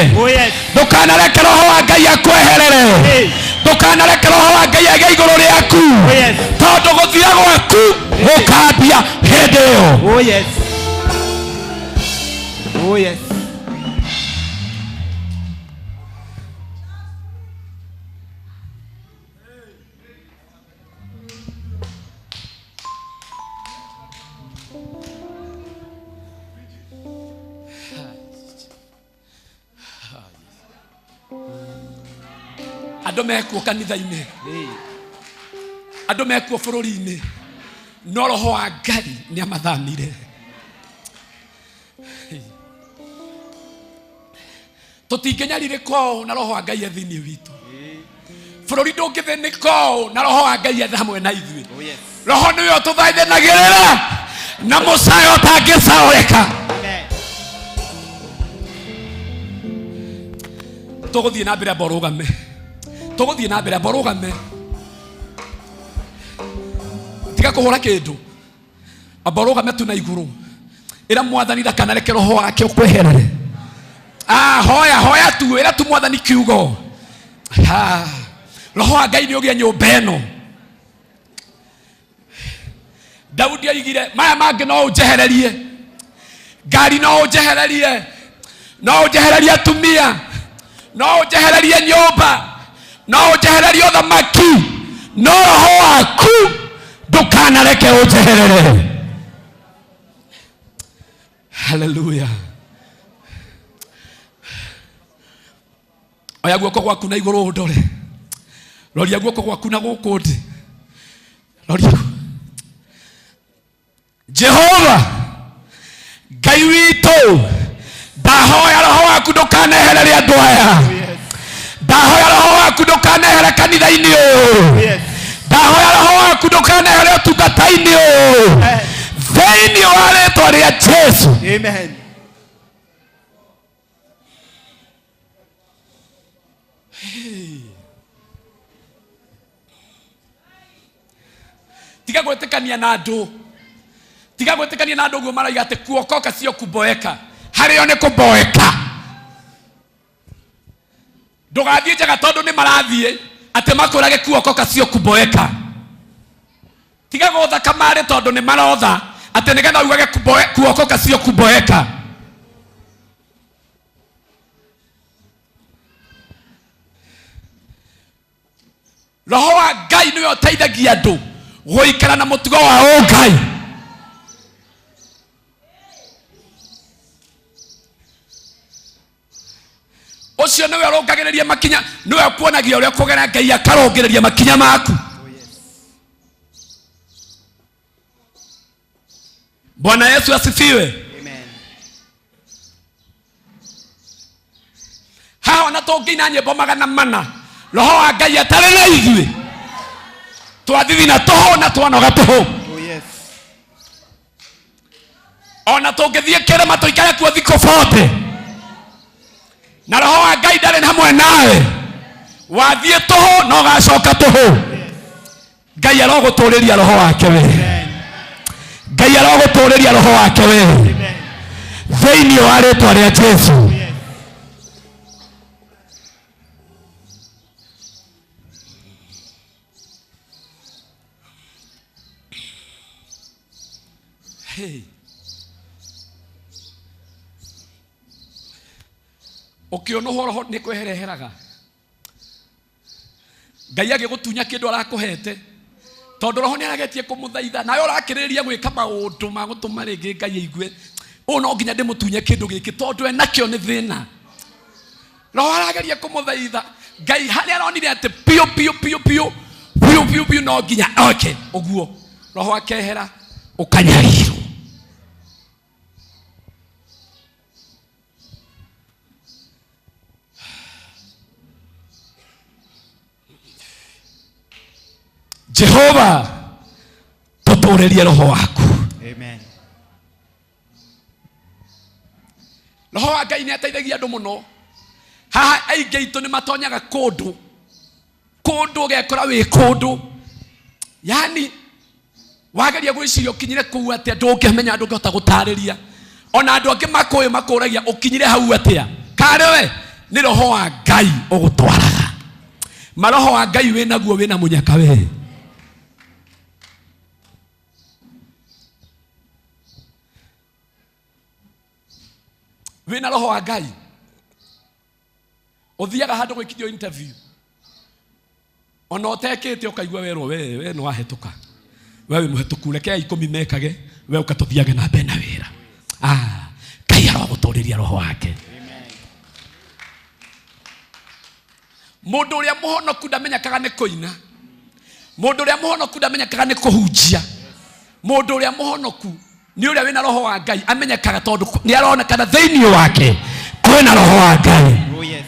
ndũkanareke Roho wa Ngai akweherere, ndũkanareke Roho wa Ngai agĩe igũrũ rĩaku, tondũ gũthira gwaku gũkambia hĩndĩ ĩyo. Oh yes. Oh yes. Andũ mekuo kanitha-inĩ, andũ mekuo bũrũri-inĩ, no Roho wa Ngai nĩ amathamire. Tũtingĩnyarirĩka ũũ na Roho wa Ngai e thĩinĩ witũ. Bũrũri ndũngĩthĩnĩka ũũ na Roho wa Ngai e hamwe na ithuĩ. Roho nĩwe ũtũthaithanagĩrĩra na mũcayo ũtangĩcaũrĩka. Tũgũthiĩ na mbere, amba ũrũgame. Tũgũthiĩ na mbere, amba ũrũgame, tiga kũhũra kĩndũ, amba ũrũgame tu na igũrũ. Ĩra Mwathani ndakanareke Roho wake ũkweherere. Ah, hoya, hoya tu, ĩra tu Mwathani kiugo. Ah, Roho wa Ngai nĩ ũgĩe nyũmba ĩno. Daudi oigire, maya mangĩ no ũnjehererie, ngari no ũnjehererie, no ũnjehererie atumia, no ũnjehererie nyũmba, no ũnjehererie ũthamaki, no Roho waku ndũkanareke ũnjeherere. Haleluya. Oya. Oya guoko gwaku na igũrũ ũndore. Roria guoko gwaku na gũkũ ndĩ. Roria. Jehova Ngai witũ, ndahoya roho waku ndũkaneherere andũ aya. Ndahoya roho waku ndũkanehere kanitha-inĩ ũyũ. Ndahoya roho waku ndũkanehere ũtungata-inĩ ũyũ. Thĩinĩ wa rĩtwa rĩa Jesu. Amen. Tiga gwĩtĩkania na andũ, tiga gwĩtĩkania na andũ ũguo marauga atĩ kuokoka sio kuboeka, harĩo nĩ kũboeka. Ndũgathiĩ njaga tondũ nĩ marathiĩ atĩ makwĩrage kuokoka sio kuboeka. Tiga gũtha kamarĩ tondũ nĩ marotha atĩ nĩgetha ugage kuokoka sio kuboeka. Roho wa Ngai nĩwe ũteithagia andũ gũikara na mũtugo wa ũngai. Ũcio nĩwe ũrũngagĩrĩria makinya, nĩwe ũkuonagia ũrĩa kũgera Ngai akarũngĩrĩria makinya maku. Bwana Yesu asifiwe. Amen. Haha ona tũngĩina nyĩmbo 400, roho wa Ngai atarĩ na ithuĩ, twathithina tũhũ na twanoga tũhũ. Oh yes. Ona tũngĩthiĩ kĩrĩma tũikare kuo thikũ 40 na roho wa Ngai ndarĩ hamwe nawe, wathiĩ tũhũ na ũgacoka tũhũ. Ngai arogũtũrĩria roho wake we. Ngai arogũtũrĩria roho wake we thĩinĩ wa rĩtwa rĩa Jesu. Hey. Ũkĩũnũhwo roho nĩ kwehereheraga. Ngai agĩgũtunya kĩndũ arakũhete tondũ roho nĩ aragetie kũmũthaitha, nawe ũrakĩrĩrĩria gwĩka maũndũ ma gũtũma rĩngĩ Ngai aigue ũũ no nginya ndĩmũtunye kĩndũ gĩkĩ tondũ enakĩo nĩ thĩna. Roho arageria kũmũthaitha Ngai harĩa aronire atĩ piũ piũ piũ piũ piũ piũ piũ no nginya oke ũguo, roho akehera ũkanyarirwo. Jehova tũtũrĩrie roho waku. Amen. Roho wa Ngai nĩ ateithagia andũ mũno. Haha aingĩ aitũ nĩ matonyaga kũndũ, kũndũ ũgekora wĩ kũndũ, yani wageria gwĩciria ũkinyire kũu atĩa, ndũngĩmenya, ndũngĩhota gũtarĩria. Ona andũ angĩ makũĩ makũragia ũkinyire hau atĩa, karĩ we nĩ roho wa Ngai ũgũtwaraga. Maroho wa Ngai wĩnaguo wĩna mũnyaka we. Wĩna roho wa Ngai ũthiaga handũ gwĩkithio interview ona ũtekĩte ũkaigua werwo we we nĩ wahĩtũka, we wĩ mũhĩtũku, reke 10 mekage, we ũka tũthiage na mbere na wĩra. Ngai arogũtũrĩria roho wake. Mũndũ ũrĩa mũhonoku ndamenyekaga nĩ kũina, mũndũ ũrĩa mũhonoku ndamenyekaga nĩ kũhunjia, mũndũ ũrĩa mũhonoku nĩ ũrĩa wĩna roho wa Ngai amenyekaga tondũ nĩ aronekana thĩinĩ wake kwĩna roho wa Ngai. Oh yes.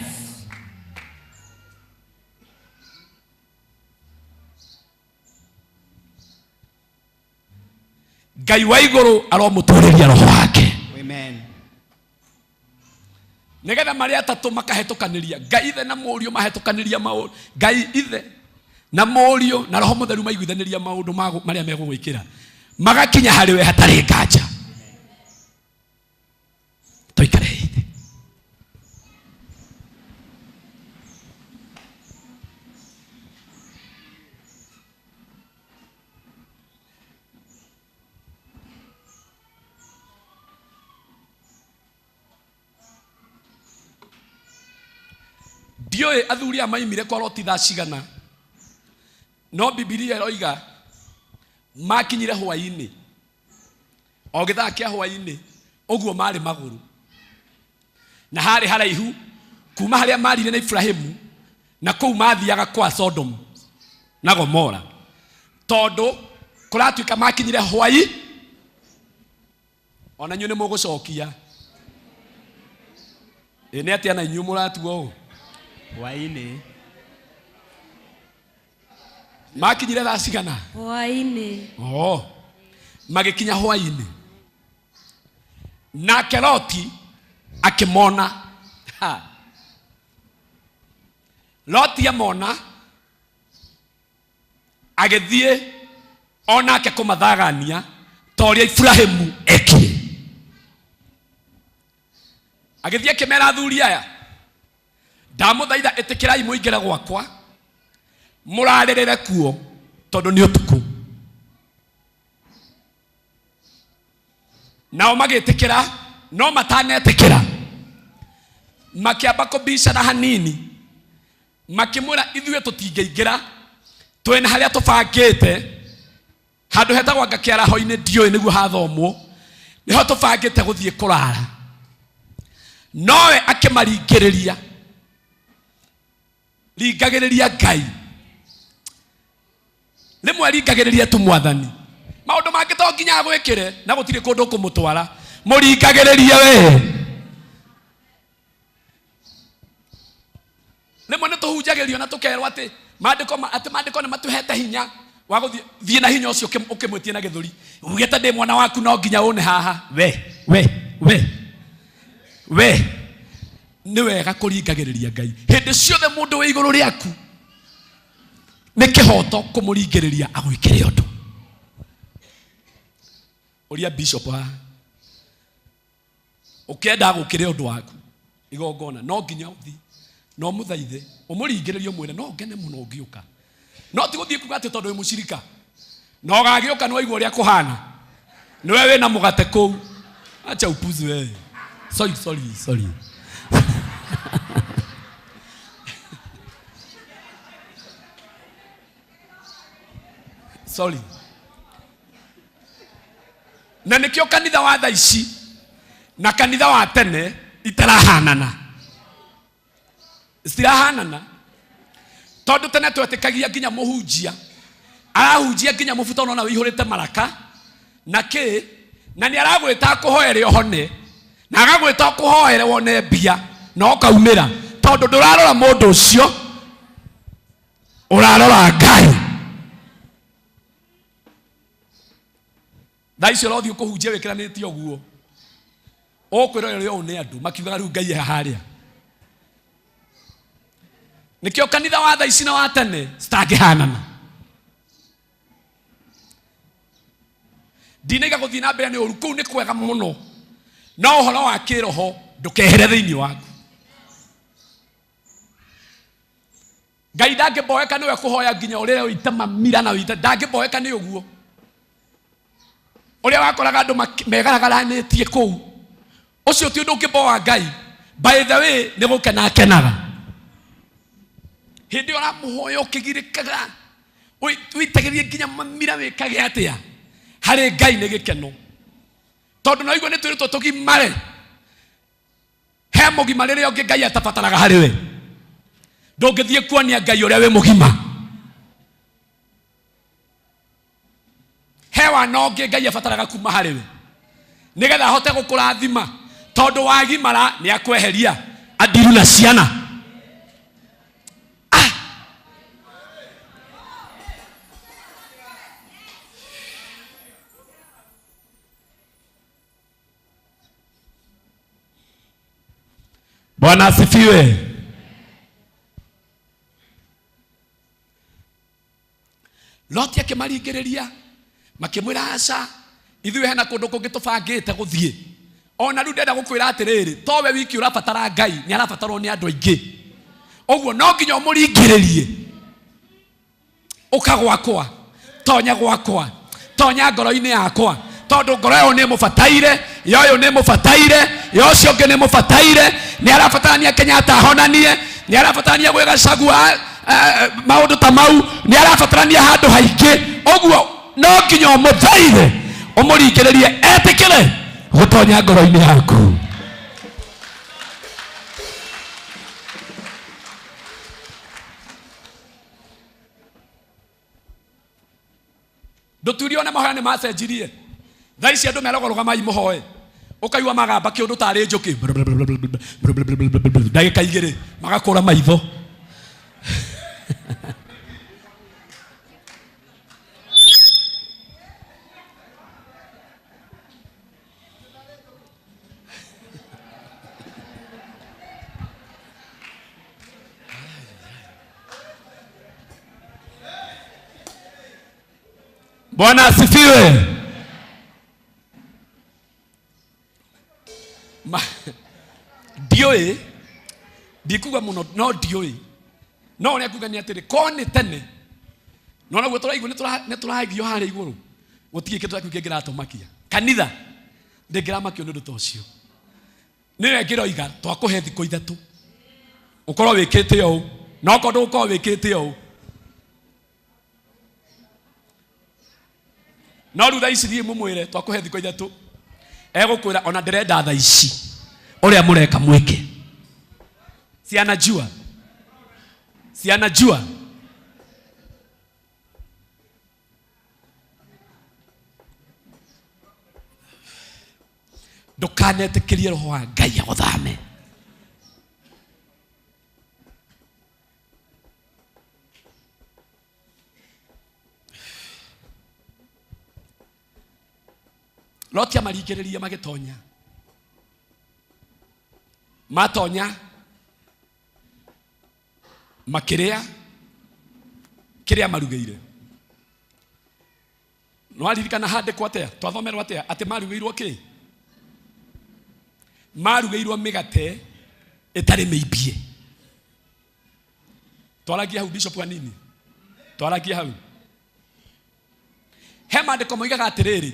Ngai wa igũrũ aromũtũrĩria roho wake. Amen. Nĩgetha marĩ atatũ makahetũkanĩria, Ngai ithe na mũriũ mahetũkanĩria maũndũ, Ngai ithe na mũriũ na roho mũtheru maiguithanĩria maũndũ marĩa megũgwĩkĩra, magakinya harĩ we hatarĩ nganja. Tũikare thĩ. Ndiũĩ athuri aya maimire kwa Loti thaa cigana, no Bibilia ĩroiga makinyire hwaĩ-inĩ, o gĩthaa kĩa hwaĩ-inĩ ũguo marĩ magũrũ, na harĩ haraihu Kuma harĩa marire na Ibrahimu na kũu mathiaga kwa Sodom na Gomora, tondũ kũratuĩka makinyire hwai. Ona inyuĩ nĩ mũgũcokia ĩ nĩ atĩa na inyuĩ mũratua ũũ? Hwainĩ. Makinyire thaa cigana? Hwainĩ. Oh. Magĩkinya hwainĩ, nake Loti akĩmona. Ha. Loti amona agĩthiĩ onake kũmathagania ta ũrĩa Ibrahimu ekire. Agĩthiĩ akĩmera, athuri aya, ndamũthaitha ĩtĩkĩrai mũingĩre gwakwa mũrarĩrĩre kuo tondũ nĩ ũtukũ. Nao magĩtĩkĩra, no matanetĩkĩra makĩamba kũbicana hanini, makĩmwĩra ithuĩ tũtingĩingĩra, twĩna harĩa tũbangĩte handũ hetagwo anga kĩaraho-inĩ, ndiũĩ nĩguo hathomwo, nĩho tũbangĩte gũthiĩ kũrara. Nowe akĩmaringĩrĩria, ringagĩrĩria Ngai rĩmwe, ringagĩrĩria tu Mwathani, maũndũ mangĩ to nginya agwĩkĩre na gũtirĩ kũndũ kũmũtwara, mũringagĩrĩrie we. Rĩmwe nĩ tũhunjagĩrio na tũkerwo atĩ maandĩko atĩ maandĩko nĩ matũhete hinya wa gũthiĩ. Thiĩ na hinya ũcio ũkĩmwĩtie na gĩthũri, ugĩte ndĩ mwana waku, no nginya ũne haha. We we we we, nĩ wega kũringagĩrĩria Ngai hĩndĩ ciothe. Mũndũ wĩ igũrũ rĩaku nĩ kĩhoto kũmũringĩrĩria agwĩkĩre ũndũ. Ũria bishop haha, ũkĩenda gũkĩre ũndũ waku igongona, no nginya ũthi no mũthaithe, ũmũringĩrĩrie, ũmwĩre no ngene mũno ũngĩũka, no ti gũthiĩ kuga atĩ tondũ wĩ mũcirika na ũgagĩũka nĩ waigua ũrĩa kũhana, nĩwe wĩna mũgate kũu. Acha upuzi wewe. Sorry, sorry, sorry. Sorry. Na nĩkĩo kanitha wa thaa ici na kanitha wa tene itarahanana, citirahanana, tondũ tene twetĩkagia nginya mũhunjia arahunjia nginya mũbuto ũrona wĩihũrĩte maraka na kĩ, na nĩ aragwĩta akũhoere ũhone, na agagwĩta ũkũhoere wone mbia, na ũkaumĩra tondũ ndũrarora mũndũ ũcio, ũrarora Ngai. Thaa icio ũrothiĩ kũhunjia wĩkĩranĩtie ũguo, ũkwĩrorera ũũ nĩ andũ makiugaga rĩu Ngai e harĩa. Nĩkĩo kanitha wa thaa ici na wa tene citangĩhanana. Ndinaiga gũthiĩ na mbere nĩ ũru, kũu nĩ kwega mũno, no ũhoro wa kĩroho ndũkehere thĩinĩ waku. Ngai ndangĩmboeka nĩwe kũhoya nginya ũrĩre ũite mamira na ũite, ndangĩmboeka nĩ ũguo ũrĩa wakoraga andũ megaragaranĩtie kũu. Ũcio ti ũndũ ũngĩmboa Ngai. By the way, nĩ gũkena akenaga hĩndĩ ĩyo ũramũhoya ũkĩgirĩkaga, wĩitagĩrie nginya mamira, wĩkage atĩa, harĩ Ngai nĩ gĩkeno, tondũ no igua nĩ twĩrĩtwo tũgimare. He mũgima rĩrĩa ũngĩ Ngai atabataraga harĩ we. Ndũngĩthiĩ kuonia Ngai ũrĩa wĩ mũgima. He wana ũngĩ Ngai abataraga kuma harĩ we nĩgetha ahote gũkũrathima, tondũ wagimara nĩ akweheria andiru na ciana. Ah! Bwana asifiwe. Loti akĩmaringĩrĩria, makĩmwĩra aca, ithuĩ hena kũndũ kũngĩ tũbangĩte gũthiĩ. Ona rĩu ndenda gũkwĩra atĩrĩrĩ, towe wiki ũrabatara Ngai, nĩ arabatarwo nĩ andũ aingĩ. Ũguo no nginya ũmũringĩrĩrie, ũka gwakwa, tonya gwakwa, tonya ngoro-inĩ yakwa, tondũ ngoro ĩyo nĩ mũbataire, ya ũyũ nĩ mũbataire, ya ũcio ũngĩ nĩ mũbataire. Nĩ arabatarania Kenyatta ahonanie, nĩ arabatarania gwĩ Gachagua, maũndũ ta mau, nĩ arabatarania handũ haingĩ. Ũguo no nginya ũmũthaithe, ũmũringĩrĩrie etĩkĩre gũtonya ngoro-inĩ yaku. mahoya nĩ macenjirie. Thaa ici andũ meragwo rũgamai mũhoe, ũkaigua magamba kĩũndũ tarĩ njũkĩ ndagĩka igĩrĩ magakũra maitho. Bwana asifiwe. Ma, ndiũĩ ndikuga mũno no ndiũĩ no ũrĩa nguga nĩ atĩrĩ ko nĩ tene no naguo tũraigua nĩ tũragio harĩa igũrũ gũtirĩ kĩndũ kĩu kĩngĩratũmakia kanitha ndĩngĩramakio nĩ ũndũ ta ũcio nĩyo ĩngĩroiga twakũhe thikũ ithatũ ũkorwo wĩkĩte ũũ na okorwo ndũgũkorwo wĩkĩte ũũ no rĩu thaa ici thiĩ mũmwĩre twakũhe thikũ ithatũ egũkwĩra ona ndĩrenda thaa ici ũrĩa mũreka mwĩke si anajua si anajua ndũkanetĩkĩrie roho wa ngai agũthame Loti amaringĩrĩria magĩtonya matonya makĩrĩa kĩrĩa marugĩire nĩwaririkana handĩkwo atĩa twathomerwo atĩa atĩ marugĩirwo kĩ marugĩirwo mĩgate ĩtarĩ mĩimbie twaragie hau bishop hanini twaragie hau he maandĩko moigaga atĩrĩrĩ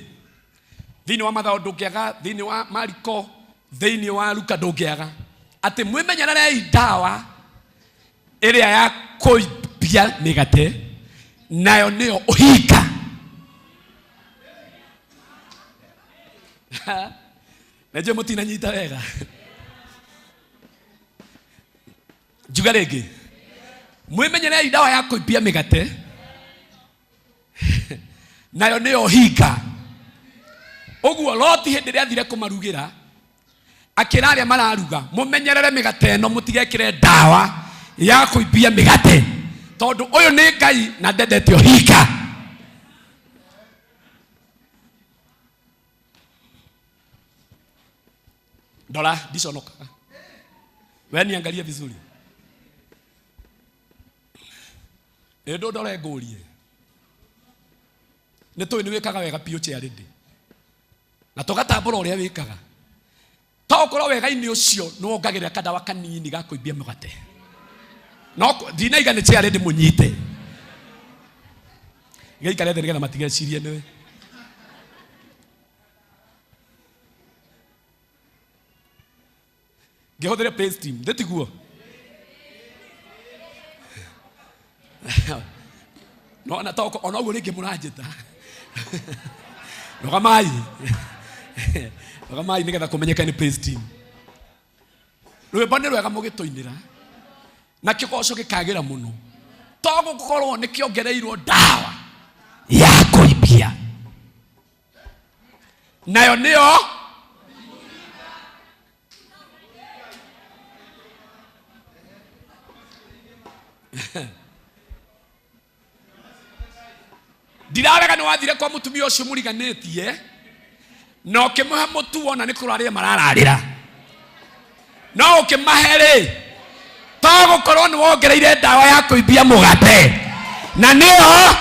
thĩinĩ wa mathayo ndũngĩaga thĩinĩ wa mariko thĩinĩ wa luka ndũngĩaga atĩ mwĩmenyererei ndawa ĩrĩa ya kũimbia mĩgate nayo nĩyo ũhinga na njũĩ mũtinanyita wega njuga rĩngĩ mwĩmenyerei ndawa ya kũimbia mĩgate nayo nĩyo hinga ũguo loti hĩndĩ ĩrĩa athire kũmarugĩra akĩra arĩa mararuga mũmenyerere mĩgate ĩno mũtigekĩre ndawa ya kũimbia mĩgate tondũ ũyũ nĩ ngai na ndendete ũhinga ndora ndiconokaga we niangalie vizuri ĩ ndũndore ngũrie nĩ tũĩ nĩ wĩkaga wega biũ charity na tũgatambũra ũrĩa wĩkaga to ũkorwo wega-inĩ ũcio nĩ wongagĩrĩra kandawa kanini ga kũimbia mũgate no ndinaiga nĩ charity mũnyite gĩikare thĩ nĩgetha matigecirie nĩwe ngĩhũthĩre praise team ndĩtiguo no na toko ona ũguo rĩngĩ mũranjĩta rũgamai rũgamai nĩgetha kũmenyeke nĩ praise team rwĩmbo nĩ rwega mũgĩtũinĩra na kĩgoco gĩkagĩra mũno to gũkorwo nĩ kĩongereirwo ndawa ya kũimbia nayo nĩyo ndirarega nĩ wathire kwa mũtumia ũcio mũriganĩtie na ũkĩmũhe mũtu wona nĩ kũrarĩra marararĩra no ũkĩmahe rĩ to gũkorwo nĩ wongereire ndawa ya kũimbia mũgate na nĩyo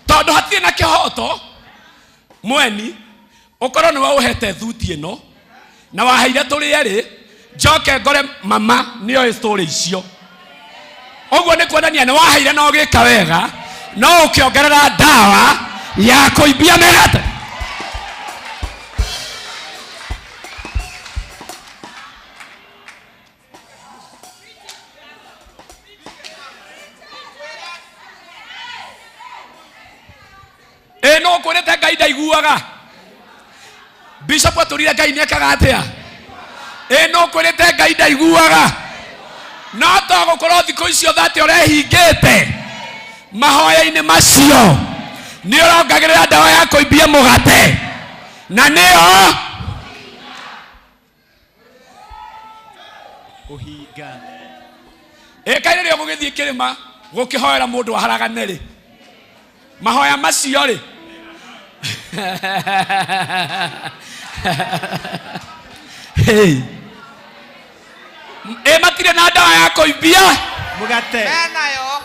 tondũ hatirĩ na kĩhoto mweni ũkorwo nĩwe ũhete thuti ĩno na waheire tũrĩ erĩ njoke ngore mama nĩoĩ story icio ũguo nĩ kuonania nĩ waheire na ũgĩka wega no ũkĩongerera ndawa ya kũimbia mĩgate ĩ no kwĩrĩte ngai ndaiguaga bishop atũrire ngai nĩekaga atĩa ĩ no kwĩrĩte ngai ndaiguaga No to gũkorwo thikũ icio thate ũrehingĩte mahoya-inĩ macio nĩ ũrongagĩrĩra ndawa ya kũimbia mũgate na nĩyo Ũhinga. Ĩka rĩrĩa ũgũgĩthiĩ kĩrĩma gũkĩhoera mũndũ aharagane rĩ, mahoya macio rĩ Hey. Ĩ matirĩ na ndawa ya kũimbia mũgate. Menayo.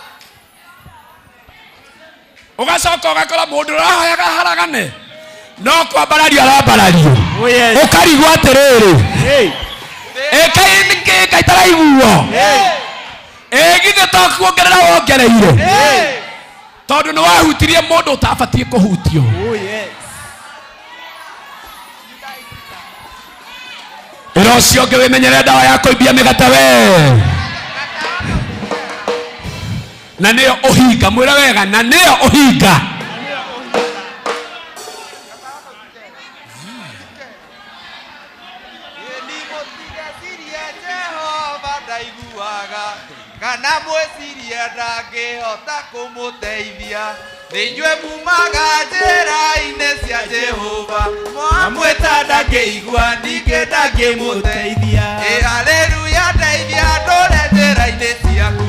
Ũgacoka ũgakora mũndũ ũrahoyaga haragane no kwambarario arambarario. Oh, yes. Ũkarigwo atĩrĩrĩ, Hey. ĩkai nĩkĩ ngai taraiguo? Ĩ githĩ to kuongerera wongereire tondũ nĩ wahutirie mũndũ ũtabatiĩ kũhutio. Oh, yes. Ĩra ũcio ũngĩ wĩmenyere ndawa ya kũimbia mĩgate we na nĩyo ũhinga. Mwĩre wega, na nĩyo ũhinga. Mũtigecirie Jehova ndaiguaga kana mwĩcirie ndangĩhota kũmũteithia. Nĩ inyuĩ mumaga njĩra-inĩ cia Jehova, mwamwĩta ndangĩigua ningĩ ndangĩmũteithia. Ĩ haleluya, ndeithia ndũre njĩra-inĩ ciaku,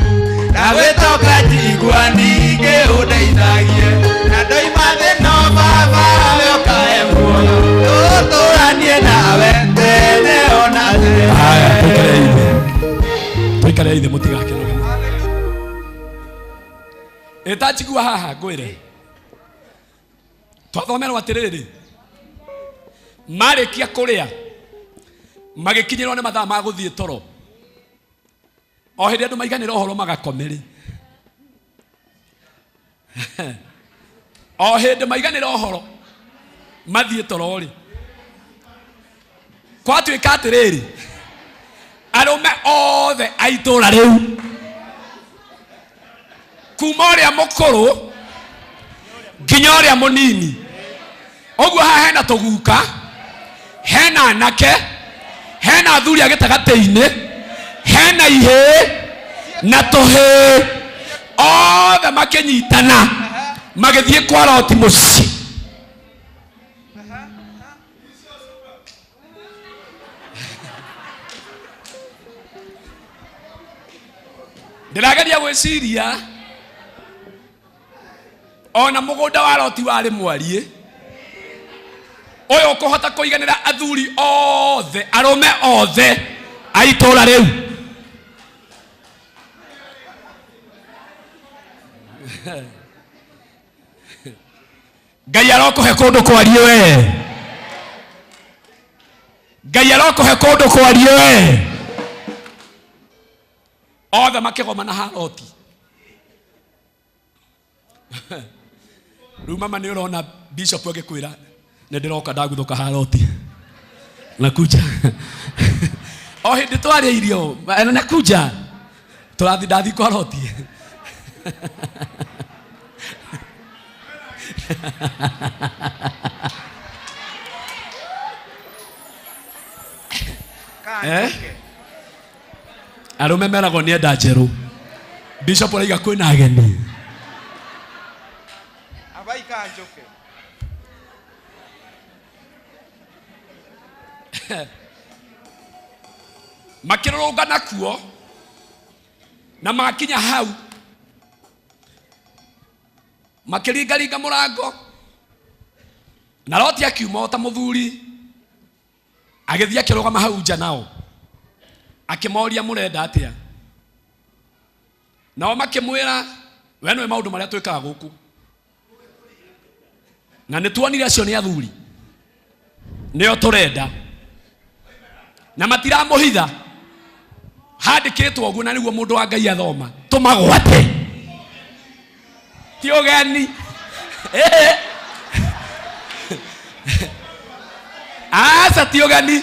ndagwĩtoka njigua ningĩ ũndeithagie, na ndoima thĩna baba we ũkae muoyo, tũtũranie nawe tene ona tene. Haya, tũikare ithe, tũikare ithe, mũtigakĩnoge. Ĩtanjigua haha ngwĩre twathomerwo atĩrĩrĩ, marĩkia kũrĩa magĩkinyĩrwo nĩ mathaa ma gũthiĩ toro. O hĩndĩ andũ maiganĩra ũhoro magakomere, o hĩndĩ maiganĩra ũhoro mathiĩ toro rĩ, kwatuĩka atĩrĩrĩ, arũme othe a itũũra rĩu kuma ũrĩa mũkũrũ nginya ũrĩa mũnini, ũguo haha hena tũguka, hena anake, hena athuri a gĩtagatĩ-inĩ, hena ihĩĩ na tũhĩĩ, othe makĩnyitana magĩthiĩ kwa Loti mũciĩ. Ndĩrageria gwĩciria ona mũgũnda wa Loti warĩ mwariĩ ũyũ ũkũhota kũiganĩra athuri othe, arũme othe a itũũra rĩu. Ngai arokũhe kũndũ kwariĩ we, Ngai arokũhe kũndũ kwariĩ we. Othe makĩgomana ha Loti. Rĩu mama nĩ ũrona bishop agĩkwĩra nĩ ndĩroka ndaguthũka ha Loti nakuja o hĩndĩ twarĩa irio nakuja tũrathi ndathi kwa Loti. Eh? Arũme meragwo nĩ enda njerũ, bishop araiga kwĩna ageni. Abaika njoke. Makĩrũrũngana kuo na makinya hau makĩringaringa mũrango, na Loti akiuma o ta mũthuri agĩthiĩ akĩrũgama hau nja nao akĩmoria mũrenda atĩa. Nao makĩmwĩra we nĩwe maũndũ marĩa twĩkaga gũkũ, na nĩ tuonire acio nĩ athuri nĩo tũrenda, na matiramũhitha, handĩkĩtwo ũguo na nĩguo mũndũ wa Ngai athoma tũmagwate, ti ũgeni. Aca ti ũgeni.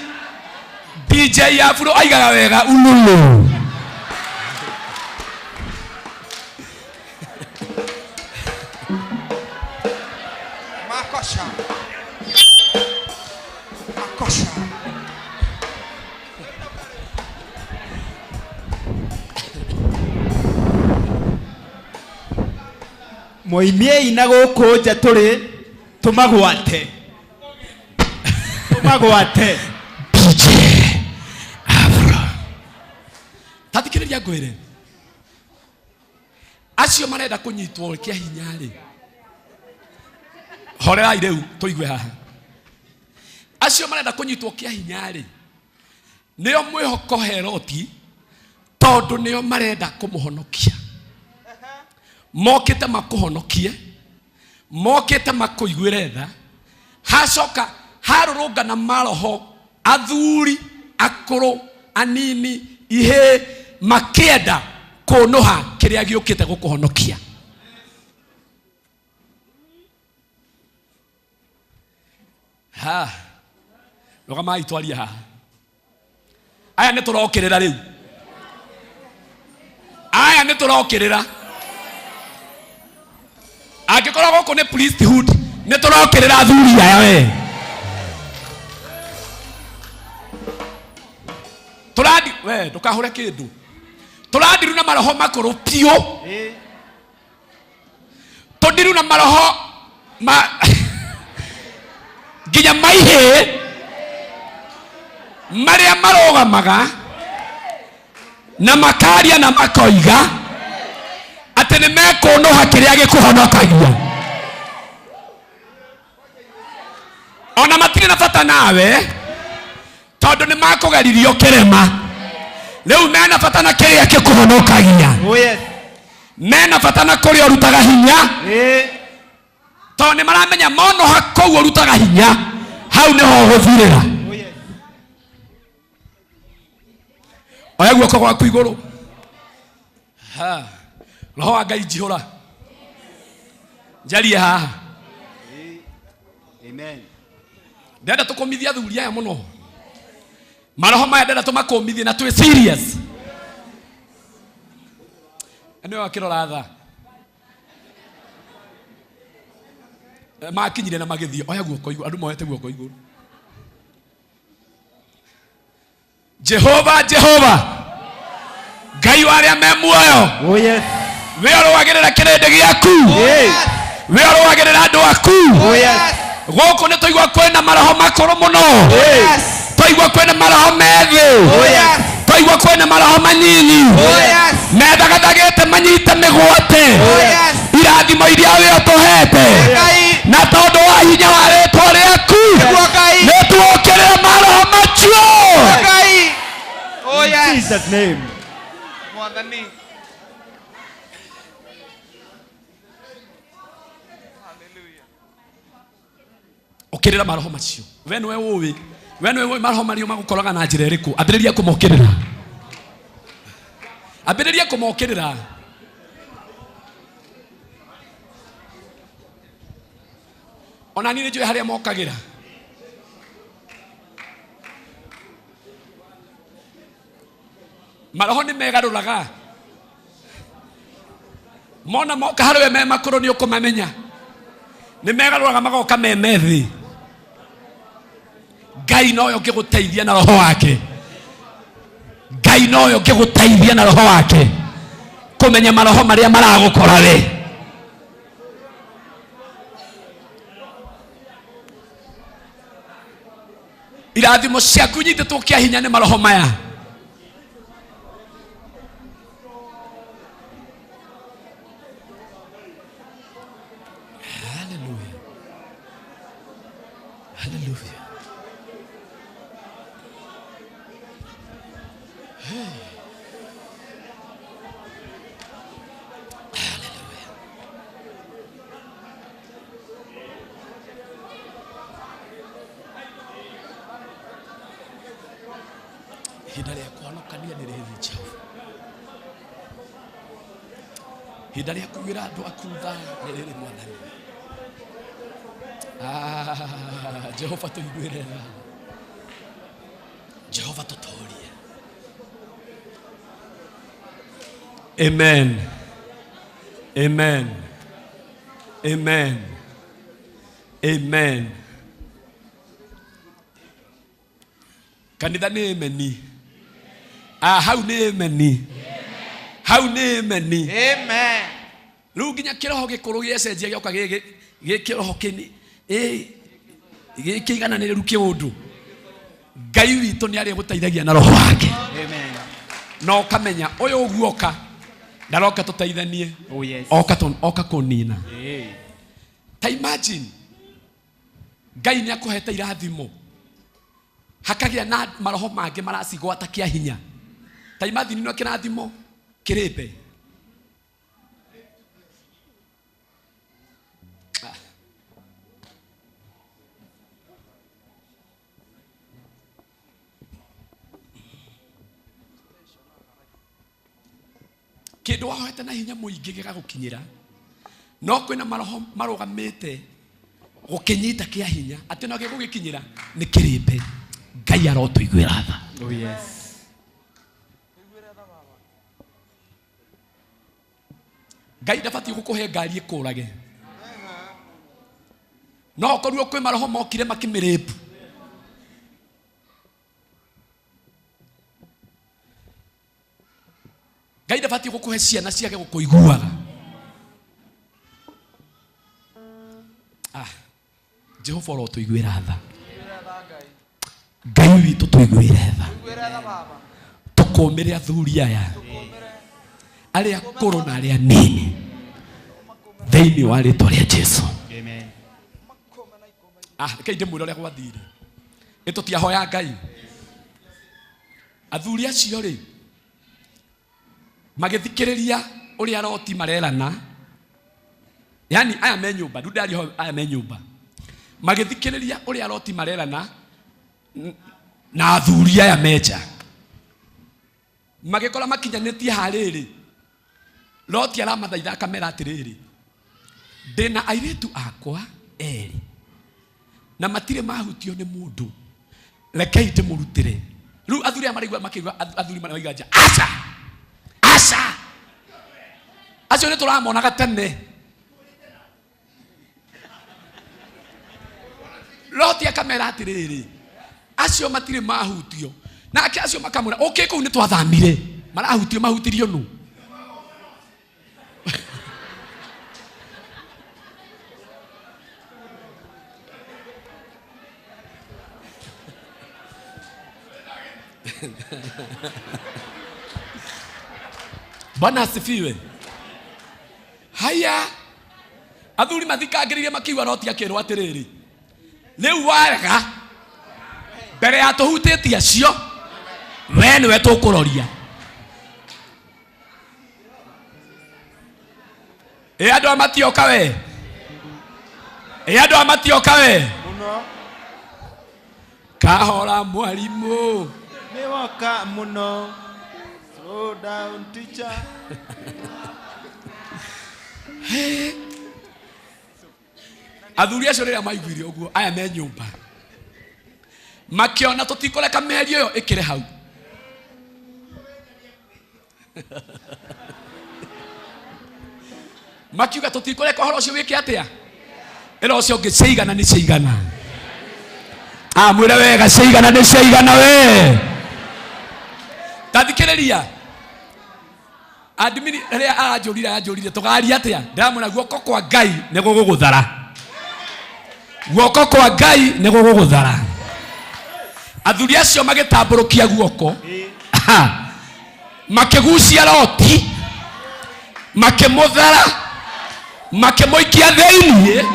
DJ Afro aigaga wega ululu. Makosha. Makosha. Moimiei na gũkũ nja tũrĩ tũmagwate. Tũmagwate. Tathikĩrĩria ngwĩre acio marenda kũnyitwo kĩa hinya rĩ, horerai rĩu tũigue haha. Acio marenda kũnyitwo kĩa hinya rĩ, nĩo mwĩhoko Heroti, tondũ nĩo marenda kũmũhonokia. Mokĩte makũhonokie, mokĩte makũiguĩre tha, hacoka harũrũngana maroho athuri akũrũ anini ihĩĩ makĩenda kũnũha kĩrĩa gĩũkĩte gũkũhonokia. Ha rũgamai twarie haha. Aya nĩ tũrokĩrĩra rĩu, aya nĩ tũrokĩrĩra. Angĩkorwo gũkũ nĩ priesthood, nĩ tũrokĩrĩra athuri aya. We tũrandi, we ndũkahũre kĩndũ, tũrandiru na maroho makũrũ piũ, tũndiru na maroho ma nginya maihĩ marĩa marũgamaga na makaria na makoiga atĩ nĩ mekũnũha kĩrĩa gĩkũhonokagia. Ona matirĩ na bata nawe tondũ nĩ makũgeririo kĩrema, rĩu mena bata na kĩrĩa gĩkũhonokagia. Oh yes. Mena bata na kũrĩa ũrutaga hinya, tondũ nĩ maramenya monoha kũu ũrutaga hinya hau nĩho ũgũthirĩra. Oya guoko gwaku igũrũ. Ha. Roho wa Ngai njihũra njarie haha. Amen. Ndenda tũkũmithie athuri aya mũno, maroho maya ndenda tũmakũmithie na twĩ serious. Nĩwe akĩrora tha makinyire na magĩthiĩ. Oya guoko igũrũ, andũ moete guoko igũrũ. Jehova, Jehova Ngai wa arĩa me muoyo. Oh yes. We ũrũagĩrĩra kĩrĩndĩ gĩaku, we ũrũagĩrĩra andũ aku. Oh yes. Gũkũ nĩ tũigua kwĩna maroho makũrũ mũno, twaigua kwĩna maroho methĩ, twaigua kwĩna maroho manyinyi methagathagĩte manyite mĩgwate irathimo iria we ũtũhete, na tondũ wa hinya wa rĩtwa rĩaku nĩ tuokĩrĩra maroho macio. Oh yes. In Jesus name. Mwathani. Ũkĩrĩra maroho macio, we nĩwe ũĩ, we nĩwe ũĩ maroho mario magũkoraga na njĩra ĩrĩkũ. Ambĩrĩria kũmokĩrĩra, ambĩrĩria kũmokĩrĩra. Ona niĩ nĩ njũĩ harĩa mokagĩra. Maroho nĩ megarũraga, mona moka harĩ we me makũrũ nĩ ũkũmamenya, nĩ megarũraga magoka me methĩ. Ngai noyo ũngĩgũteithia na roho wake, Ngai noyo ũngĩgũteithia na roho wake kũmenya maroho marĩa maragũkora we. Irathimo ciaku nyitĩtwo kĩa hinya nĩ maroho maya. Hallelujah. Hallelujah. Hey. Hallelujah. Ihinda rĩa kũhonokania nĩ rĩrĩ, Jehova. Ihinda rĩa kuugĩra andũ aku tha nĩ rĩrĩ, Mwathani. Ah, Jehova tũiguĩre tha, Jehova tũtoorie. Amen, amen, amen, amen. Kanitha nĩ ameni. Ah, hau nĩ ameni, hau nĩ ameni. Amen. Rĩu nginya kĩroho gĩkũrũ gĩecenjia gĩoka gĩ kĩroho kĩni ĩ gĩkĩigananĩrĩru kĩũndũ. Ngai witũ nĩ arĩgũteithagia na roho wake. Amen. Na ũkamenya ũyũ ũguoka ndaroka tũteithanie. Oh yes. Oka oka kũnina. Eh. Ta imagine Ngai nĩ akũhete irathimo hakagĩa na maroho mangĩ maracigwata kĩa hinya. Ta imagine no kĩrathimo kĩrĩmbe. Kĩndũ wahoete na hinya mũingĩ gĩgagũkinyĩra no kwĩna maroho marũgamĩte gũkĩnyita kĩa hinya atĩ no gĩgũgĩkinyĩra nĩ kĩrĩmbe. Ngai arotũiguĩra tha. Oh yes. Ngai ndabatiĩ gũkũhe ngari ĩkũrage no okorwo kwĩ maroho mokire makĩmĩrĩpu. Ngai ndabatiĩ gũkũhe ciana ciage gũkũiguaga. Ah, Jehova ũrotũiguĩra tha. Ngai witũ tũiguĩre tha. Tũkũmĩre athuri aya arĩa akũrũ na arĩa nini thĩinĩ wa rĩtwa rĩa Jesu. Amen. Ah, reke ndĩmwĩre ũrĩa gwathire. Ĩ tũtiahoya Ngai. Athuri acio rĩ magĩthikĩrĩria ũrĩa Loti marerana, yani aya me nyũmba, rĩu ndaria aya me nyũmba, magĩthikĩrĩria ũrĩa Loti marerana na athuri aya me nja, magĩkora makinyanĩtie harĩrĩ. Loti aramathaitha akamera atĩrĩrĩ, ndĩna airĩtu akwa erĩ na matirĩ mahutio nĩ mũndũ, rekei ndĩmũrutĩre. Rĩu athuri aya maraigua makĩigua athuri maraiga nja, aca aca, acio nĩ tũramonaga tene. Loti akamera atĩrĩrĩ, acio matirĩ mahutio. Nake acio makamwĩra, ũkĩ kũu nĩ twathamire, marahutio mahutirio nũ? Bwana asifiwe. Haya, athuri mathikangĩrĩirie makiuga Loti akĩrwo atĩrĩrĩ, rĩu warega mbere ya tũhutĩtie acio, we nĩwe tũkũroria. Ĩ andũ a matioka we, ĩ andũ a matioka we, kahora mwarimũ Nĩ woka mũno. Slow down teacher. Athuri acio rĩrĩa maiguire ũguo aya me nyũmba makĩona tũtikũreka mĩario ĩyo ĩkĩre hau. Makiuga tũtikũreka ũhoro ũcio wĩke atĩa, ĩra ũcio ũngĩ ciaigana nĩ ciaigana. Amwĩre wega ciaigana nĩ ciaigana we. Tathikĩrĩria admini rĩrĩa aranjũrire aranjũrire tũgaria atĩa, ndĩramwĩra guoko kwa Ngai nĩ gũgũgũthara, guoko kwa Ngai nĩ gũgũgũthara. Athuri acio magĩtambũrũkia guoko makĩgucia Loti makĩmũthara makĩmũikia thĩiniĩ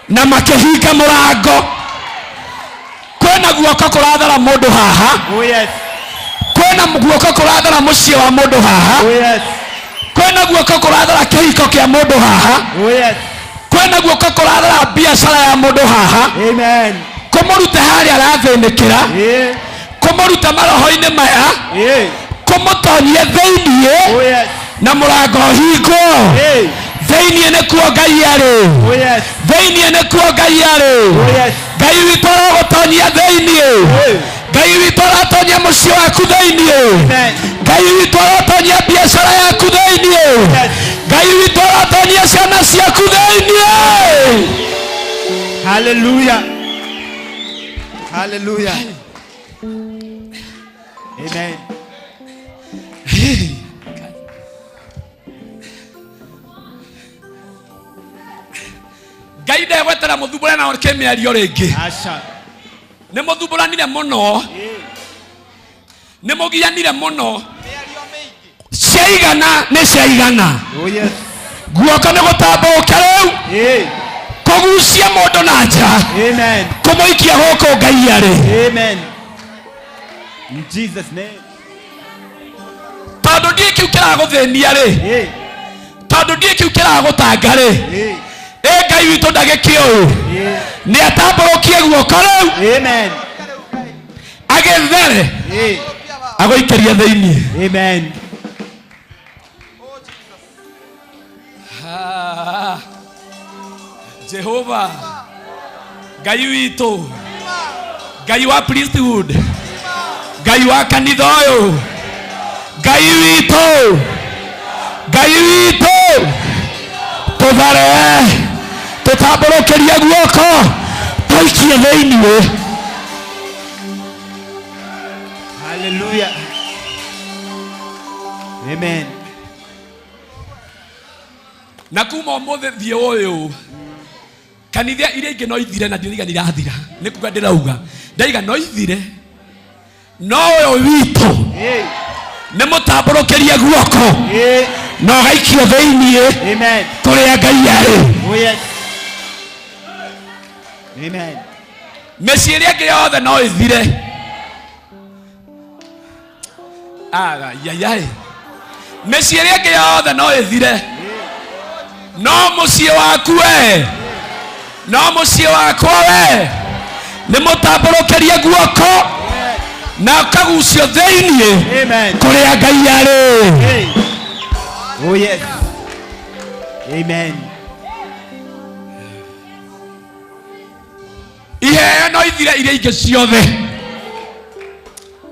na makĩhinga mũrango. Kwĩna guoko kũrathara mũndũ haha. Oh yes. Kwĩna guoko kũrathara mũciĩ wa mũndũ haha. Oh yes. Kwĩna guoko kũrathara kĩhiko kĩa mũndũ haha. Oh yes. Kwĩna guoko kũrathara biacara ya mũndũ haha. Amen. Kũmũruta harĩa arathĩnĩkĩra, kũmũruta maroho-inĩ maya, kũmũtonyia thĩiniĩ Oh yes. na mũrango ũhingwo. Thĩiniĩ nĩkuo Ngai arĩ. Oh yes. Thĩiniĩ nĩkuo Ngai arĩ. Oh yes. Ngai witũ aragũtonyia thĩiniĩ. Ngai witũ aratonyia mũciĩ waku thĩiniĩ. Ngai witũ aratonyia biacara yaku thĩiniĩ. Ngai witũ aratonyia ciana ciaku thĩiniĩ. Hallelujah. Hallelujah. Amen. Ngai ndegwetera mũthumbũre na kĩmĩario rĩngĩ. Nĩ mũthumbũranire mũno, nĩ mũgianire mũno. Ciaigana nĩ ciaigana. Guoko nĩ gũtambũrũke rĩu kũgucia mũndũ na nja, kũmũikia gũkũ Ngai arĩ. In Jesus' name. Tondũ ndiĩ kĩu kĩragũthĩnia rĩ, tondũ ndiĩ kĩu kĩragũtanga rĩ, ĩ Ngai witũ ndagĩkĩũĩ nĩ atambũrũkie guoko rĩu agĩthere agũikĩrie thĩinĩ. Amen. Ah, Jehova Ngai witũ, Ngai wa priesthood, Ngai wa kanitha ũyũ, Ngai witũ, Ngai witũ, tũthare tũtambũrũkĩrie guoko tũikie thĩinĩ. Hallelujah. Amen. Na kuma ũmũthĩ thiĩ ũyũ kanitha iria ingĩ no ithire, na ndiriga nirathira, nĩ kuga ndĩrauga ndaiga no ithire, no ũyũ witũ nĩ mũtambũrũkĩrie guoko na ũgaikio thĩinĩ kũrĩa Ngai arĩ. Oh yes. Amen. Mĩciĩ ĩrĩa ĩngĩ yothe no ĩthire. Ayayay, mĩciĩ ĩrĩa ĩngĩ yothe no ĩthire, no mũciĩ waku we, no mũciĩ wakwa we, nĩ mũtambũrũkĩrie guoko na ũkagucio thĩinĩ kũrĩa Ngai arĩ. Oh yes. Amen. Iheo no ithire iria ingĩ ciothe.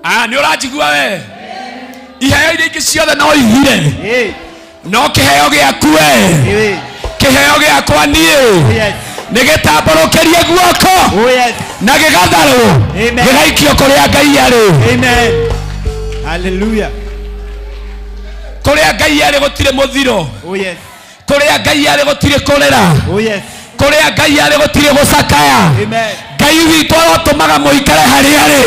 Ah, nĩ ũranjigua we? Iheo iria ingĩ ciothe no ithire, no kĩheo gĩaku we, kĩheo gĩakwa niĩ, nĩ gĩtambũrũkĩrie guoko na gĩgatharwo gĩgaikio kũrĩa Ngai arĩ. Amen. Hallelujah. Kũrĩa Ngai arĩ gũtirĩ mũthiro. Oh yes. Kũrĩa Ngai arĩ gũtirĩ kũrĩra. Oh yes. Kũrĩa Ngai arĩ gũtirĩ gũcakaya. Amen. Ngai witũ arotũmaga mũikare harĩa arĩ.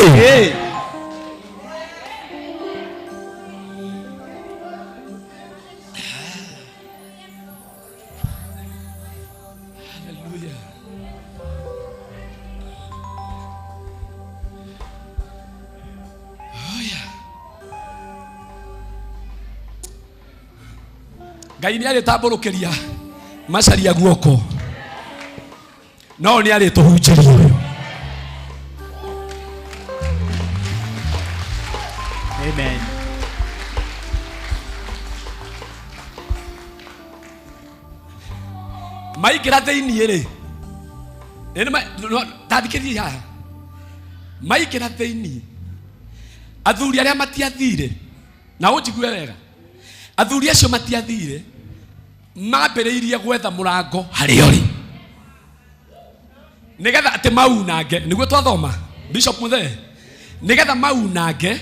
Hallelujah. Oh yeah. Ngai nĩ arĩtambũrũkĩria macaria guoko, no nĩ arĩtũhunjĩria ũyũ. Amen. Maingĩra thĩinĩ rĩ, tathikĩrĩria haha, maingĩra thĩinĩ athuri arĩa matiathire, na ũnjigue wega, athuri acio matiathire, mambĩrĩirie gwetha mũrango harĩa ũrĩ nĩgetha atĩ maunange, nĩguo twathoma Bishop Muthee, nĩgetha maunange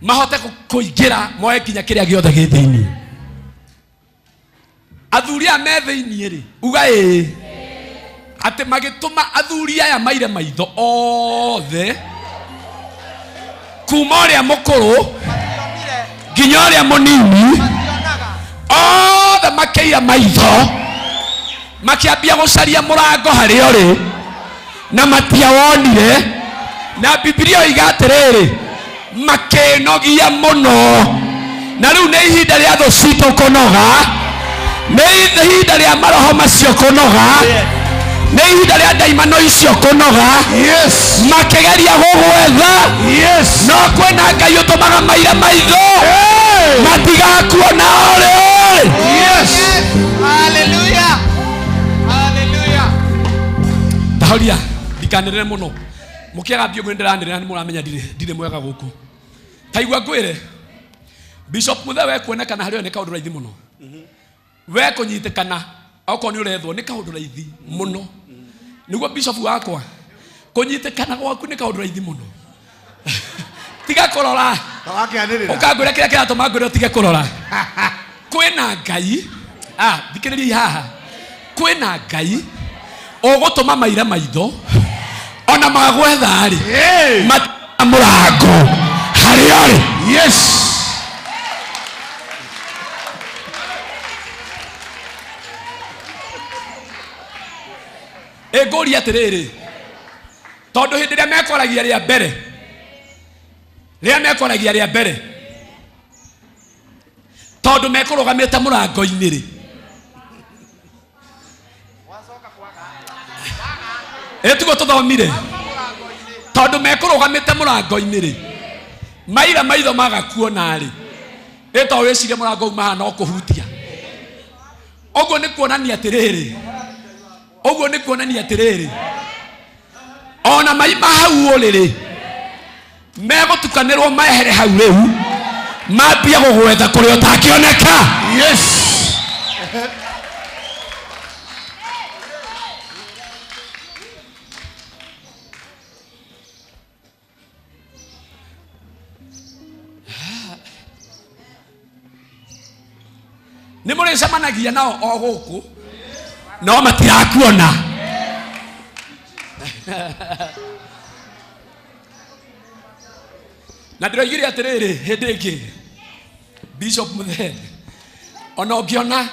mahote kũingĩra moe nginya kĩrĩa gĩothe gĩ thĩinĩ. Athuri aya me thĩinĩ rĩ, uga ĩĩ, atĩ magĩtũma athuri aya maire maitho othe, kuma ũrĩa mũkũrũ nginya ũrĩa mũnini, othe makĩira maitho, makĩambia gũcaria mũrango harĩa ũrĩ na matiawonire. Na Bibilia oiga atĩrĩrĩ, makĩnogia mũno. Na rĩu nĩ ihinda rĩa thũ citũ kũnoga, nĩ ihinda rĩa maroho macio kũnoga, nĩ ihinda rĩa ndaimano icio kũnoga. Makĩgeria gũgwetha, no kwĩna Ngai ũtũmaga maira maitho matigakuona ũrĩ. Hallelujah. Hallelujah. Ndahoria ndikanĩrĩre mũno, mũkĩaga mbiũ nĩ ndĩranĩrĩra, nĩ mũramenya ndirĩ mwega gũkũ. Taigua ngwĩre Bishop Muthe, we kuonekana harĩ we nĩ kaũndũ raithi mũno, we kũnyitĩkana okorwo nĩ ũrethwo nĩ kaũndũ raithi mũno. Nĩguo bishop wakwa, kũnyitĩkana gwaku nĩ kaũndũ raithi mũno. Tiga kũrora, ũkangwĩra kĩrĩa kĩratũma ngwĩre ũtige kũrora. Kwĩna Ngai. Ah, thikĩrĩriai haha, kwĩna Ngai Ũgũtũma maire maitho ona magwetha rĩ matina mũrango harĩa ũrĩ. Yes. Ĩngũria atĩrĩrĩ, tondũ hĩndĩ ĩrĩa mekwaragia rĩa mbere, rĩrĩa mekwaragia rĩa mbere, tondũ mekũrũgamĩte mũrango-inĩ rĩ, ĩtiguo tũthomire, tondũ mekũrũgamĩte mũrango-inĩ rĩ, maira maitho maga kuona rĩ, ĩ to wĩcirie mũrango uma haha no kũhutia. Ũguo nĩ kuonania atĩrĩrĩ, ũguo nĩ kuonania atĩrĩrĩ, ona maima hau ũrĩrĩ megũtukanĩrwo mehere hau rĩu, mambie gũgwetha kũrĩa ũtakĩoneka. Yes. Nĩ mũrĩcemanagia nao o gũkũ no matirakuona. Na ndĩroigire atĩrĩrĩ hĩndĩ ĩngĩ, Bishop Mũthee, ona ũngĩona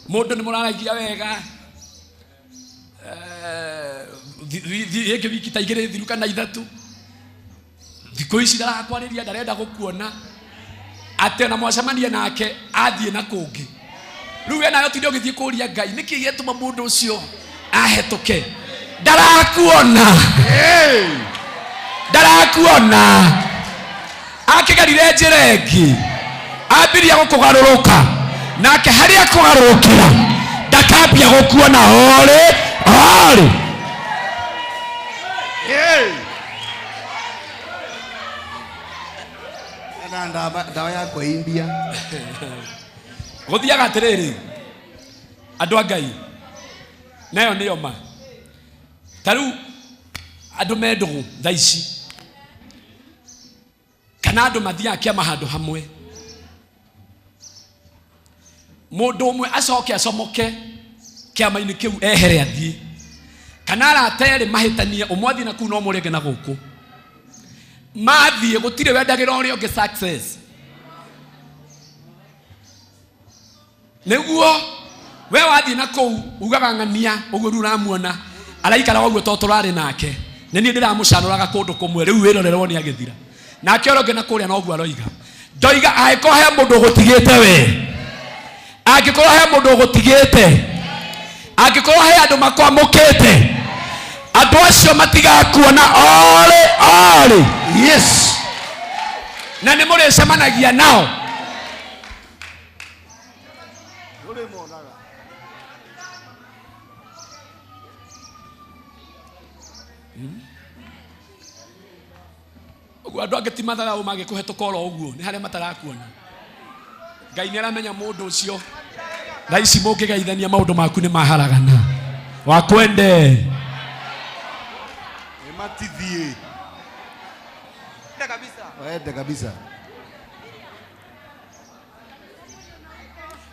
mũndũ nĩ mũraragia wega, ĩngĩ wiki ta igĩrĩ thiru kana ithatũ, thikũ ici ndarakwarĩria, ndarenda gũkuona, atĩ ona mwacemania nake athiĩ na kũngĩ. Rĩu we nawe ũtinde ũgĩthiĩ kũria Ngai nĩkĩ gĩatũma mũndũ ũcio ahetũke, ndarakuona, ndarakuona, akĩgerire njĩra ĩngĩ, ambirie gũkũgarũrũka, nake harĩa kũgarũrũkĩra ndakambia gũkuona orĩ orĩ. Na ndawa ya kwĩimbia. Gũthiaga atĩrĩrĩ, andũ a Ngai, nayo nĩyo ma. Ta rĩu andũ me ndũgũ thaa ici, kana andũ mathiaga kĩama handũ hamwe, mũndũ ũmwe acoke acomoke kĩama-inĩ kĩu ehere athiĩ, kana arata erĩ mahĩtanie, ũmwe athiĩ na kũu na ũmwe ũrĩa ũngĩ na gũkũ, mathiĩ gũtirĩ wendagĩra ũrĩa ũngĩ success. Nĩguo we wathiĩ na kũu ugaga ng'ania ũguo rĩu ũramuona araikara ũguo to tũrarĩ nake, nĩ niĩ ndĩramũcanũraga kũndũ kũmwe, rĩu wĩrorerwo nĩ agĩthira, nake ũrĩa ũngĩ na kũrĩa noguo aroiga. Ndoiga angĩkorwo he mũndũ ũgũtigĩte we, angĩkorwo he mũndũ ũgũtigĩte, angĩkorwo he andũ makwamũkĩte, andũ acio matigakuona orĩ orĩ. Yes. Na nĩ mũrĩcemanagia nao. Ũguo andũ angĩ ti matharau mangĩkũhetũka oro ũguo, nĩ harĩa matarakuona. Ngai nĩ aramenya mũndũ ũcio. Thaa ici mũngĩgeithania maũndũ maku nĩ maharagana. Wakwende. Nĩ matithiĩ. Waende kabisa.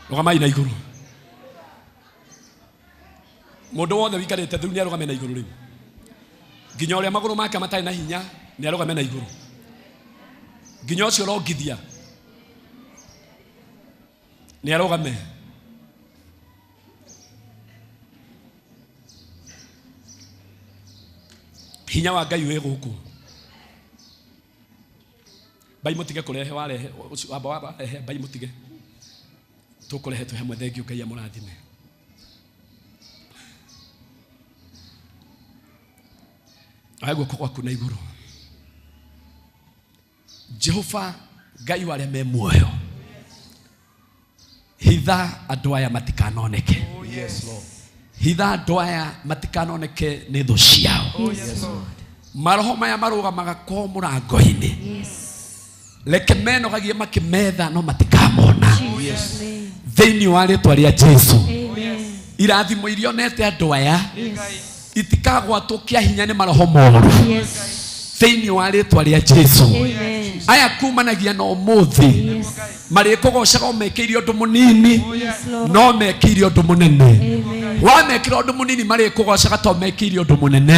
Rũgamai na igũrũ. Mũndũ wothe wikarĩte thĩu nĩ arũgame na igũrũ rĩu. Nginya ũrĩa magũrũ make matarĩ na hinya nĩ arũgame na igũrũ. Nginya ũcio ũrongithia nĩ arũgame. Hinya wa Ngai wĩ gũkũ. Mbai mũtige kũrehe, warehe ũcio wamba warehe mbai mũtige, tũkũrehe twĩ hamwe. Thengiũ, Ngai amũrathime. Oya guoko gwaku na igũrũ. Jehova Ngai wa arĩa me muoyo, hitha andũ aya matikanoneke. Yes, Lord. Hitha andũ aya matikanoneke nĩ thũ ciao. Yes, Lord. Maroho maya marũgamaga ko mũrango-inĩ, reke menogagie makĩmetha no matikamona. Yes. Thĩinĩ wa rĩtwa rĩa Jesu, irathimo iria onete andũ aya itikagwatwo kĩa hinya nĩ maroho moru. Thĩinĩ wa rĩtwa rĩa Jesu, aya kumanagia na ũmũthĩ marĩkũgocaga o mekĩire ũndũ mũnini, no mekĩire ũndũ mũnene. Wamekĩra ũndũ mũnini marĩkũgocaga to mekĩire ũndũ mũnene.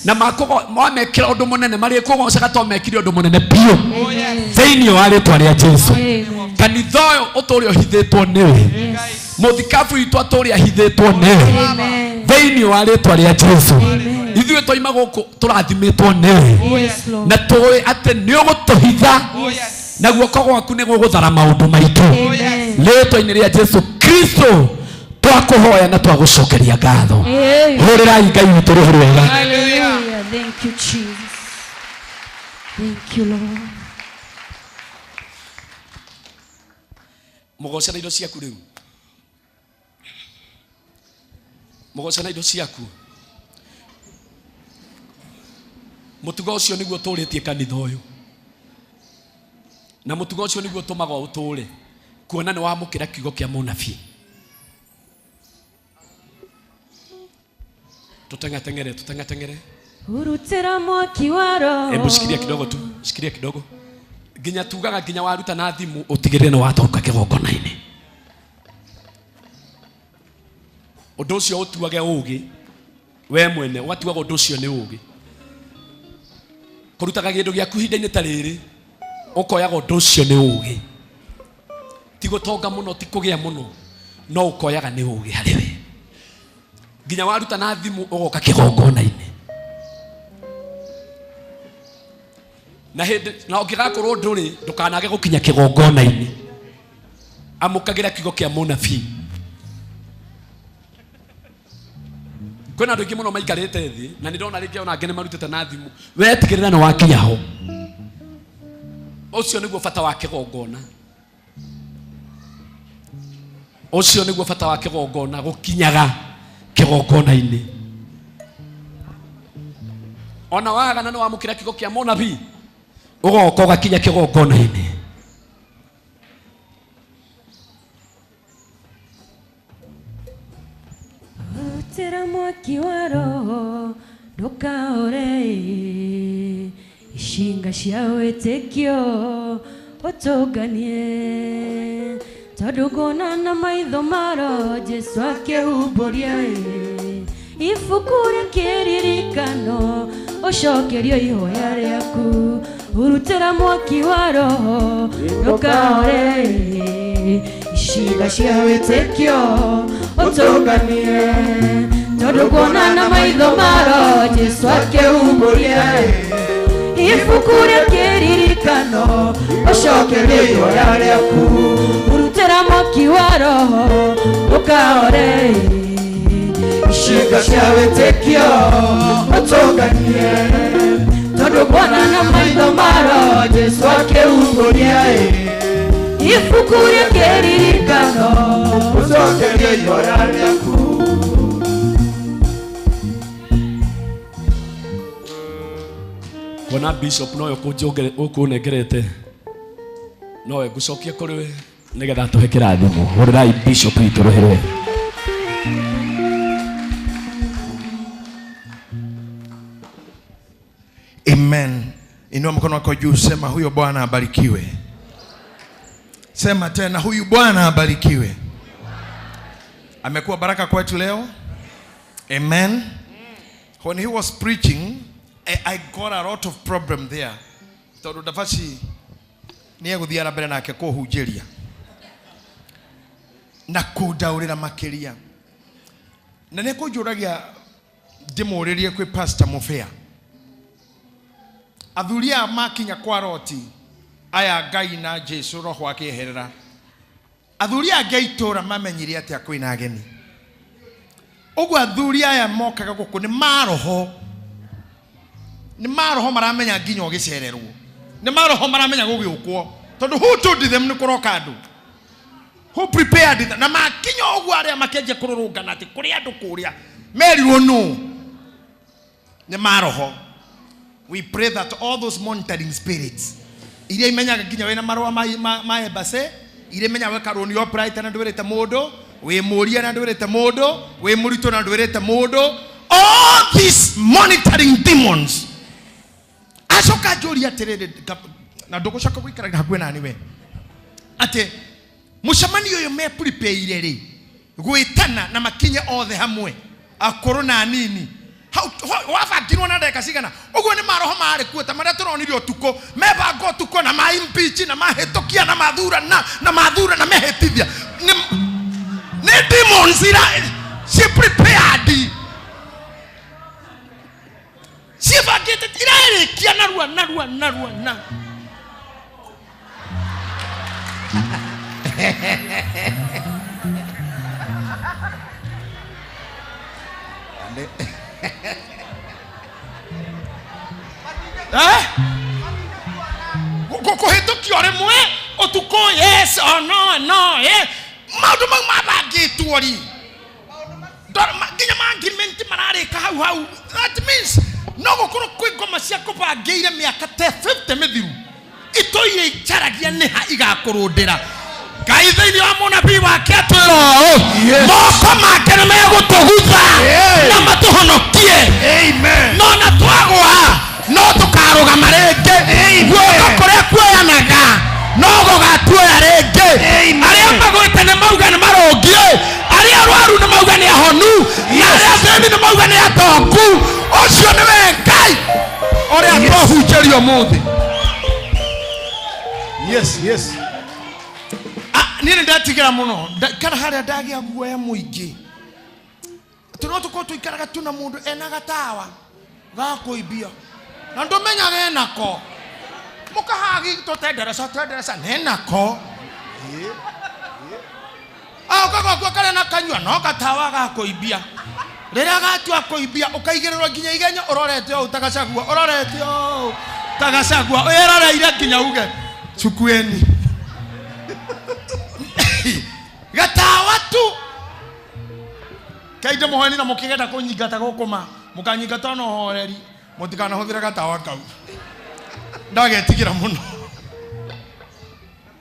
Na wamekĩra ũndũ mũnene marĩkũgocaga to mekire ũndũ mũnene biũ. Thĩinĩ wa rĩtwa rĩa Jesu. Kanitha ũyũ ũtũũre ũhithĩtwo nĩwe. Mũthikabu witũ atũũre ahithĩtwo nĩwe. Thĩinĩ wa rĩtwa rĩa Jesu. Ithuĩ twaima gũkũ tũrathimĩtwo nĩwe. Yes, Lord. Na tũĩ atĩ nĩ ũgũtũhitha. Na guoko gwaku nĩ gũgũthara maũndũ maitũ. Rĩtwa-inĩ rĩa Jesu Kristo twakũhoya na twagũcokeria ngatho. Amen. Hũrĩrai Ngai witũ rũhĩ rwega. Hallelujah. Thank you, Jesus. Thank you, Lord. Mũgoce na indo ciaku rĩu. Mũgoce na indo ciaku. Mũtugo ũcio nĩguo ũtũrĩtie kanitha ũyũ. Na mũtugo ũcio nĩguo ũtũmaga ũtũre. Kuona nĩ wamũkĩra kiugo kĩa mũnabii. Tũteng'ateng'ere, tũteng'ateng'ere. Urutĩra mwaki wa roho. Hebu shikilia kidogo tu, shikilia kidogo. Nginya tugaga nginya waruta na thimu utigĩrĩre nĩ watoka kĩgongona-inĩ. Ũndũ ũcio ũtuage ũgĩ we mwene, ũgatuaga ũndũ ũcio nĩ ũgĩ. Kũrutaga kĩndũ gĩaku ihinda-inĩ ta rĩrĩ, ũkoyaga ũndũ ũcio nĩ ũgĩ. Ti gũtonga mũno, ti kũgĩa mũno, no ũkoyaga nĩ ũgĩ harĩ we. Nginya waruta na thimu ũgoka kĩgongona-inĩ. Na hĩndĩ na ũngĩgakorwo ndũrĩ, ndũkanage gũkinya kĩgongona-inĩ. Amũkagĩra kiugo kĩa mũnabii. Kwĩna andũ aingĩ mũno maikarĩte thĩ, na nĩ ndona rĩngĩ ona angĩ nĩ marutĩte na thimũ. Wetigĩrĩra nĩ wakinya ho. Ũcio nĩguo bata wa kĩgongona. Ũcio nĩguo bata wa kĩgongona, gũkinyaga kĩgongona-inĩ. Ona wagana nĩ wamũkĩra kiugo kĩa mũnabii, ũgoka ũgakinya kĩgongona-inĩ. Rutĩra mwaki wa roho ndũkaore icinga cia wĩtĩkio ũtũnganie tondũ nguona na maitho ma roho Jesu akĩhumbũria ibuku rĩa kĩririkano ũcokerio ihoya rĩaku urutĩra mwaki wa roho ndũkaore icinga cia wĩtĩkio ũtũnganie tondũ nguona na maitho ma roho Jesu akĩhumbũria ibuku rĩa kĩririkano ũcokerio ihoya rĩaku urutĩra mwaki wa roho ndũkaore icinga cia wĩtĩkio ũtũnganie tondũ nguona na maitho ma roho Jesu akĩhumbũria ibuku rĩa kĩririkano ũcokerio ihoya rĩaku. Kuona bishop nowe ũkũnengerete nowe ngũcokia kũrĩ we nĩgetha atũhe kĩrathimo. Hũrĩrai bishop witũ rũhĩ rwega. Amen. Inua mkono wako juu, sema huyo Bwana abarikiwe. Sema tena, huyu Bwana abarikiwe. Amekuwa baraka kwetu leo. Amen. When he was preaching, I got a lot of problem there. Tondũ ndabaci nĩ egũthiĩ na mbere nake kũhunjĩria na kũndaũrĩra makĩria. Na nĩ kũnjũragia ndĩmũrĩrie kwĩ Pastor Mũbĩa. Athuri aya makinya kwa Loti, aya Ngai na Jesu roho akĩeherera. Athuri angĩ a itũũra mamenyire atĩa kwĩna ageni. Ũguo athuri aya mokaga gũkũ nĩ maroho. Nĩ maroho maramenya nginya ũgĩcererwo. Nĩ maroho maramenya gũgĩũkwo. Tondũ who told them nĩ kũroka andũ? Who prepared them? Na makinya ũguo arĩa makĩanjia kũrũrũngana atĩ kũrĩ andũ kũrĩa. Merirwo nũ? Nĩ maroho. We pray that all those monitoring spirits iria imenyaga nginya wĩna marũa ma embassy, iria imenyaga weka rũni upright na ndwĩrĩte mũndũ, wĩ mũria na ndwĩrĩte mũndũ, wĩ mũritũ na ndwĩrĩte mũndũ, all these monitoring demons. Acoka njũria atĩrĩrĩ, na ndũgũcoka gũikara hakuhĩ na niwe, atĩ mũcemanio ũyũ me prepare rĩ, Gwĩtana na makinye othe hamwe akũrũ na anini. Hau wabangirwo na ndagĩka cigana ũguo? Nĩ maroho marĩ kuo ta marĩa tũronire ũtukũ, mebanga ũtukũ na ma impeach na mahĩtũkia na mathurana na mathura na mehĩtithia. Nĩ demons ira ci prepared, cibangĩte, irarĩkia narua narua narua na Eh? Kũhĩtũkio rĩmwe ũtukũ, yes or no? No, eh? Maũndũ mau mabangĩtwo ri nginya ma agreement mararĩka hau hau. That means no gũkorwo kwĩ ngoma cia kũbangĩire mĩaka te 50 mĩthiru itũire icaragia nĩha igakũrũndĩra. Ngai thĩinĩ wa mũnabii wake atwĩra ũũ, moko make nĩ megũtũgutha na matũhonokie, no na twagwa no tũkarũgama rĩngĩ. Guoko kũrĩa kuoyanaga no gũgatuoya rĩngĩ. Arĩa magwĩte nĩ mauga nĩ marũngiĩ, arĩa arwaru nĩ mauga nĩ ahonu, na arĩa athĩni nĩ mauga nĩ atongu. Ũcio nĩwe Ngai ũrĩa twahunjĩrio ũmũthĩ. Yes. Niĩ nĩ ndatigĩra mũno. Kana harĩa ndagĩa guoya mũingĩ tũ no tũkorwo tũikaraga tu na mũndũ ena gatawa ga kũimbia na ndũmenyaga enako, mũkahagi tũtendereca tendereca nenako ũkagakua karĩa na kanyua no gatawa ga kũimbia. Rĩrĩa gatua kũimbia, ũkaigĩrĩrwo nginya igenyo ũrorete ũũ tagacagua, ũrorete ũũ tagacagua, wĩroreire nginya uge chukueni gatawa tu. Kainde mũheni na mũkĩgenda kũnyingata gũkũ ma mũkanyingata ona ũhoreri, mũtikanahũthĩre gatawa kau, ndagetigĩra mũno.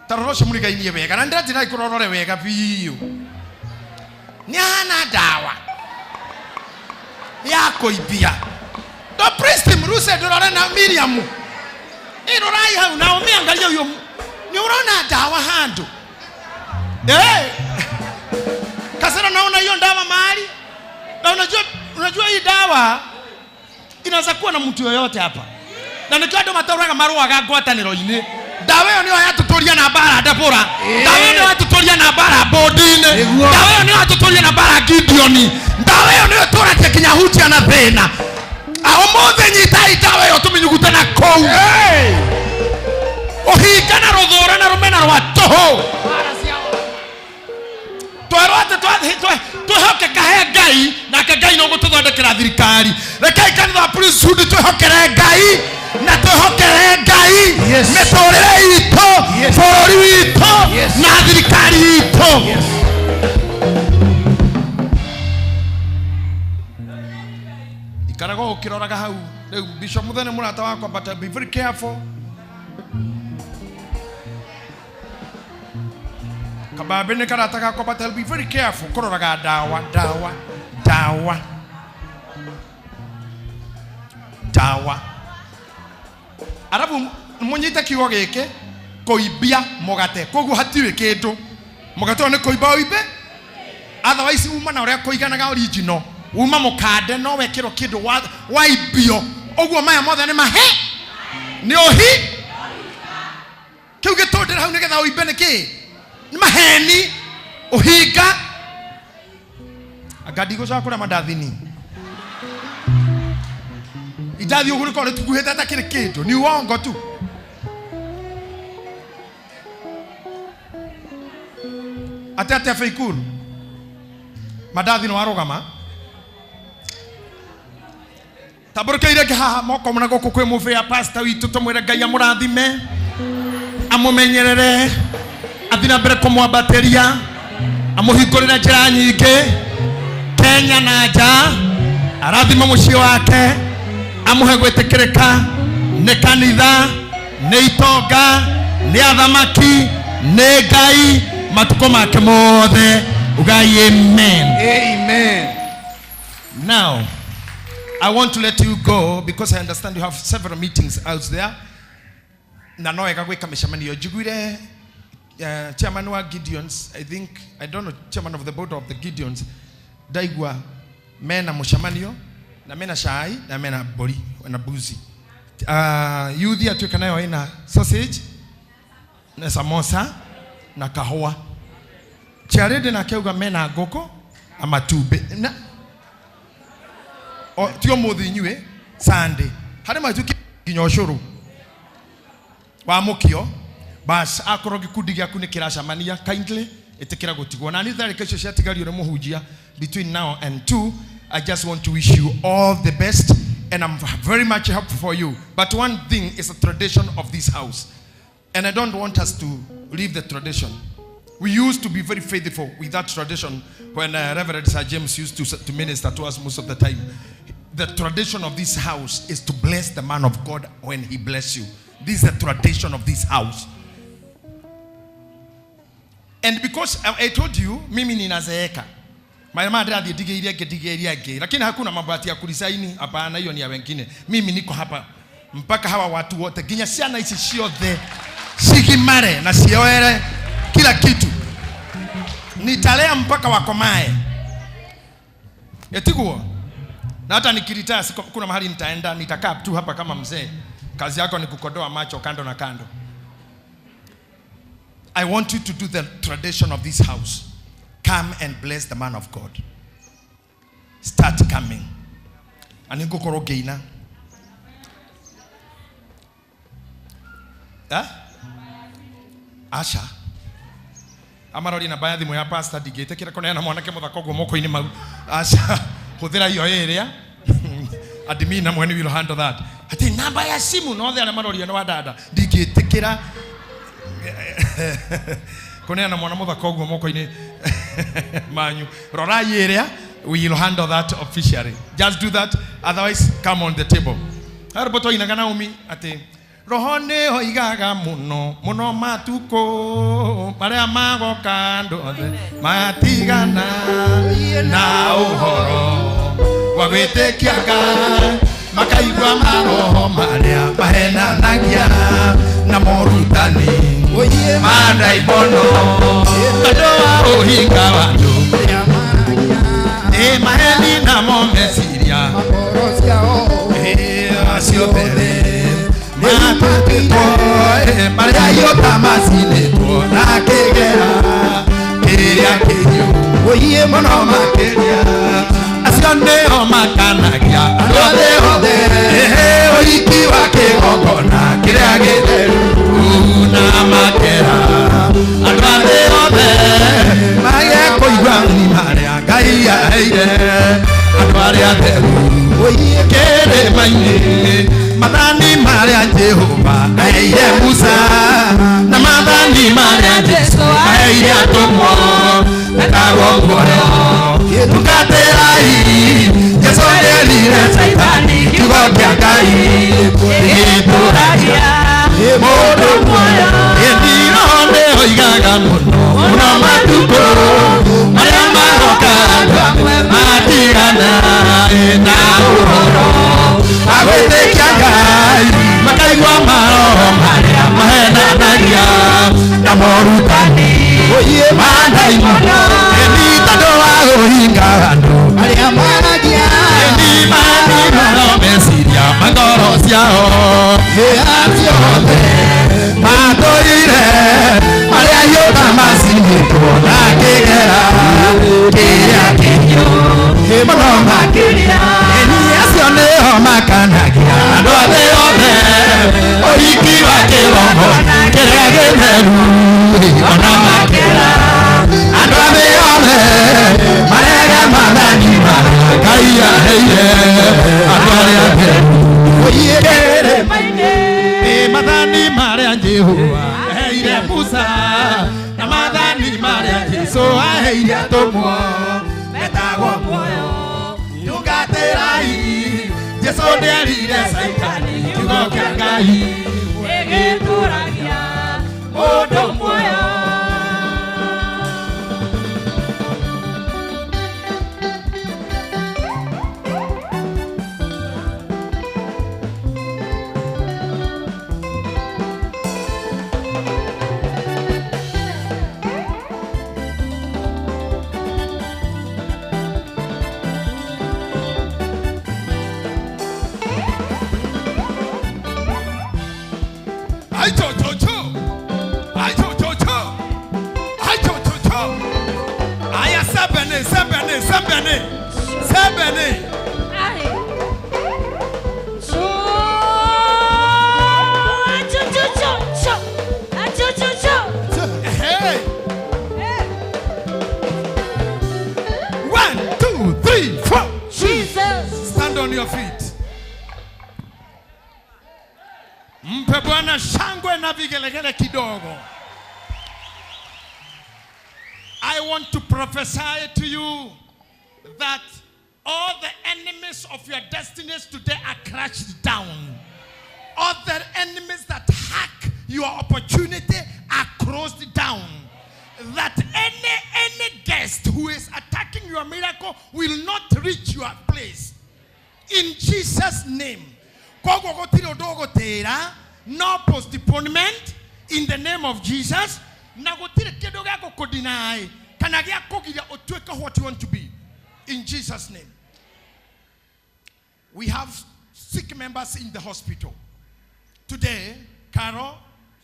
Ta rora ũcio mũrigainie wega na ndĩratinda kũrorore wega biũ, nĩ ahana ndawa ya kũimbia. Ndo priest mruse ndũrore na Miriam ĩrorai hau na ũmĩangaria ũyũ, nĩ ũrona ndawa handũ. Eh, kasero naona hiyo ndawa mahali na unajua hii dawa inaweza kuwa na mtu yoyote hapa, na nĩkĩo andũ matũraga marũaga ngwatanĩro-inĩ. Ndawa ĩyo nĩyo yatũtũria na mbara ndabũra, ndawa ĩyo nĩyo yatũtũria na mbara bũndi-inĩ, ndawa ĩyo nĩyo yatũtũria na mbara Gideoni, ndawa ĩyo nĩyo ĩtũragia nginya hutia na thĩna. Ũmũthĩ nyitai ndawa ĩyo tũmĩnyugute na kũu ũhinga na rũthũra na rũmena rwa tũhũ. Twerwo atĩ twĩhoke kahe Ngai, nake Ngai no gũtũthondekera thirikari. Rekei kanitha wa Priesthood twĩhokere Ngai na twĩhokere Ngai mĩtũrĩre itũ, bũrũri witũ na thirikari itũ. Ikaraga ũkĩroraga hau rĩu. Bishop Muthene mũrata wakwa, but be very careful. Kabambe nĩ karata gakwa, but I'll be very careful kũroraga ndawa, ndawa, ndawa, ndawa. Arabu mũnyite kiugo gĩkĩ, kũimbia mũgate, koguo hatirĩ kĩndũ mũgate ũyũ nĩ kũimba ũimbe, otherwise uma na ũrĩa kũiganaga original, uma mũkande no wekĩrwo kĩndũ waimbio ũguo. Maya mothe nĩ mahe nĩ ũhi kĩu gĩtũndĩra hau nĩgetha ũimbe nĩ kĩ? Nĩ maheni, ũhinga. Anga ndigũcoka kũrĩa mandathini indathi ũguo rĩkorwo rĩtuguhĩte ta kĩrĩ kĩndũ, ni uongo tu. Atĩ atĩa Feikuru mandathi nĩ warũgama tambũrũkĩire ngĩ haha moko na gũkũ kwĩ mũbĩa pastor witũ, tũmwĩre Ngai amũrathime, amũmenyerere, athiĩ na mbere kũmwambatĩria, amũhingũrĩre njĩra nyingĩ Kenya na nja, arathime mũciĩ wake, amũhe gwĩtĩkĩrĩka nĩ kanitha, nĩ itonga, nĩ athamaki, nĩ Ngai matukũ make mothe. Ugai amen. Amen. Now, I want to let you go because I understand you have several meetings out there. Na no wega gwĩka mĩcemanio. Njiguire Chairman wa Gideons, I think, I don't know, chairman of the board of the Gideons, ndaigua mena mũcemanio na mena cai na mena mbũri na mbuzi. Youth atuĩka nayo ĩna sausage na samosa na kahũa. Charity nake auga mena ngũkũ na matumbĩ na o ti ũmũthĩ inyuĩ Sunday harĩ matuĩke nginya ũcũrũ wa mũkio. Bas akorwo gĩkundi gĩaku nĩ kĩracemania, kindly ĩtĩkĩra gũtigwo na nĩ tharĩka icio ciatigario nĩ mũhunjia between now and 2. I just want to wish you all the best and I'm very much helpful for you, but one thing is a tradition of this house and I don't want us to leave the tradition. We used to be very faithful with that tradition when Reverend Sir James used to minister to us most of the time. The tradition of this house is to bless the man of God when he bless you. This is the tradition of this house. And because I told you, mimi ninazeeka. Mama ndirathiĩ ndigĩirie ĩngĩ ndigĩirie ĩngĩ, lakini hakuna mambo ati ya kuresign, hapana, hiyo ni ya wengine. Mimi niko hapa mpaka hawa watu wote, nginya ciana ici ciothe cigimare na cioere kila kitu. Nitalea mpaka wakomae. Etiguo. Na hata nikiretire kuna mahali nitaenda, nitakaa tu hapa kama mzee. Kazi yako ni kukodoa macho kando na kando. I want you to do the tradition of this house. Come and bless the man of God. Start coming. And ningũkorwo ngĩina. Eh? Asha. Amarori namba ya thimũ ya pastor ndingĩtĩkĩra kũneana mwanake mũthaka ũguo moko-inĩ mau. Asha, hũthĩra iyo ĩrĩa. Admin na mwene will handle that. Ati namba ya simu no othe arĩa maroria nĩ wa dada. Ndingĩtĩkĩra kuneana mwana mũthaka ũguo moko-inĩ manyu. Rorai ĩrĩa, we will handle that officially. Just do that, otherwise come on the table. Harũmbũ twainaga Naomi atĩ roho nĩ oigaga mũno mũno matukũ marĩa magoka andũ othe matigana na ũhoro wa gwĩtĩkia Ngai, makaigua maroho marĩa mahenanagia na morutani ma ndaimono tondũ wa ũhinga wa andũ ĩ maheni namo meciria acio mbere matũtĩtwo marĩa iota macinĩtwo na kĩgera kĩrĩa kĩhiũ mũno makĩria acio nĩo makanagia andũ othe othe ũhiki wa kĩgongona kĩrĩa gĩtheru na makera andũ othe othe mage kũigua marĩa Ngai aheire andũ arĩa atheru kĩrĩma-inĩ mathani marĩa Jehova aheire Musa na mathani marĩa Jesũ aheire atũmwo metagwo muoyo tungatĩrai Jesũ nĩerire Caitani kiugo kĩa Ngai gĩtũragia mũndũ muoyo ĩndi roho nĩoigaga mũno mũno matukũ marĩa maroka andũ amwe matigana na ũhoro wa gwĩtĩkia Ngai makaigua maroho marĩa mahenanagia na morutani ma ndaimono ĩndi tondũ wa ũhinga andũ arĩa maragia ĩndi manimano meciria ma ngoro ciao ciothe matũire marĩa iũta macinĩtwo na kĩgera kĩrĩa kĩhiũ mũno makĩria ĩni acio nĩo makanagia andũ othe othe ũhiki wa kĩgongona kĩrĩa gĩtheru ona makĩra andũ othe othe marega mathani marĩa Ngai aheire andũ arĩa atheru mathani marĩa Jehova aheire Musa na mathani marĩa Jesũ aheire atũmwo metagwo muoyo tungatĩrai Jesũ nĩerire Caitani kiugo kĩa Ngai gĩtũragia mũndũ muoyo. Mpe Bwana shangwe na vigelegele kidogo. I want to prophesy to you that all the enemies of your destinies today are crushed down. All the enemies that hack your opportunity are closed down. That any guest who is attacking your miracle will not reach your place. In Jesus' name. Koguo gũtirĩ ũndũ ũgũtĩra, no postponement in the name of Jesus. Na gũtirĩ kĩndũ gĩa gũkũdeny kana gĩa kũgiria ũtuĩke what you want to be. In Jesus' name. We have sick members in the hospital. Today, Carol,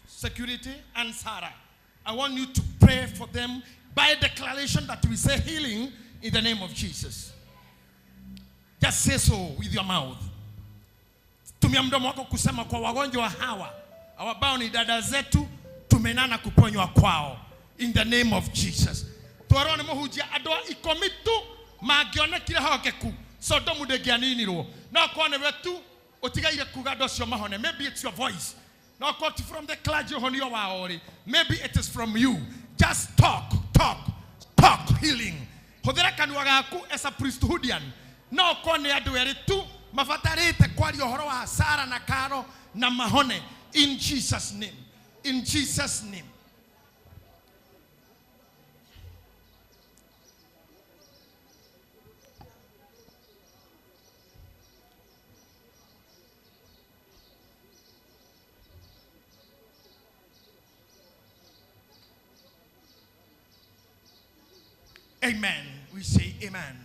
security, and Sarah. I want you to pray for them by declaration that we say healing in the name of Jesus. Just say so with your mouth. Tumia mdomo wako kusema kwa wagonjwa hawa ambao ni dada zetu, tumenana kuponywa kwao in the name of Jesus. Twarwo nĩ mũhunjia andũ a ikũmi tu mangĩonekire hokeku Sodomu ndĩngĩaninirwo. No korwo nĩwe tu ũtigaire kuga andũ acio mahone. Maybe it's your voice. No korwo ti from the clergy ũhonio wao rĩ, maybe it is from you. Just talk, talk, talk healing. Hũthĩra kanua gaku as a priesthoodian. No korwo nĩ andũ erĩ tu mabatarĩte kwaria ũhoro wa Sara na Karo na mahone in Jesus' name. In Jesus' name. Amen. We say amen.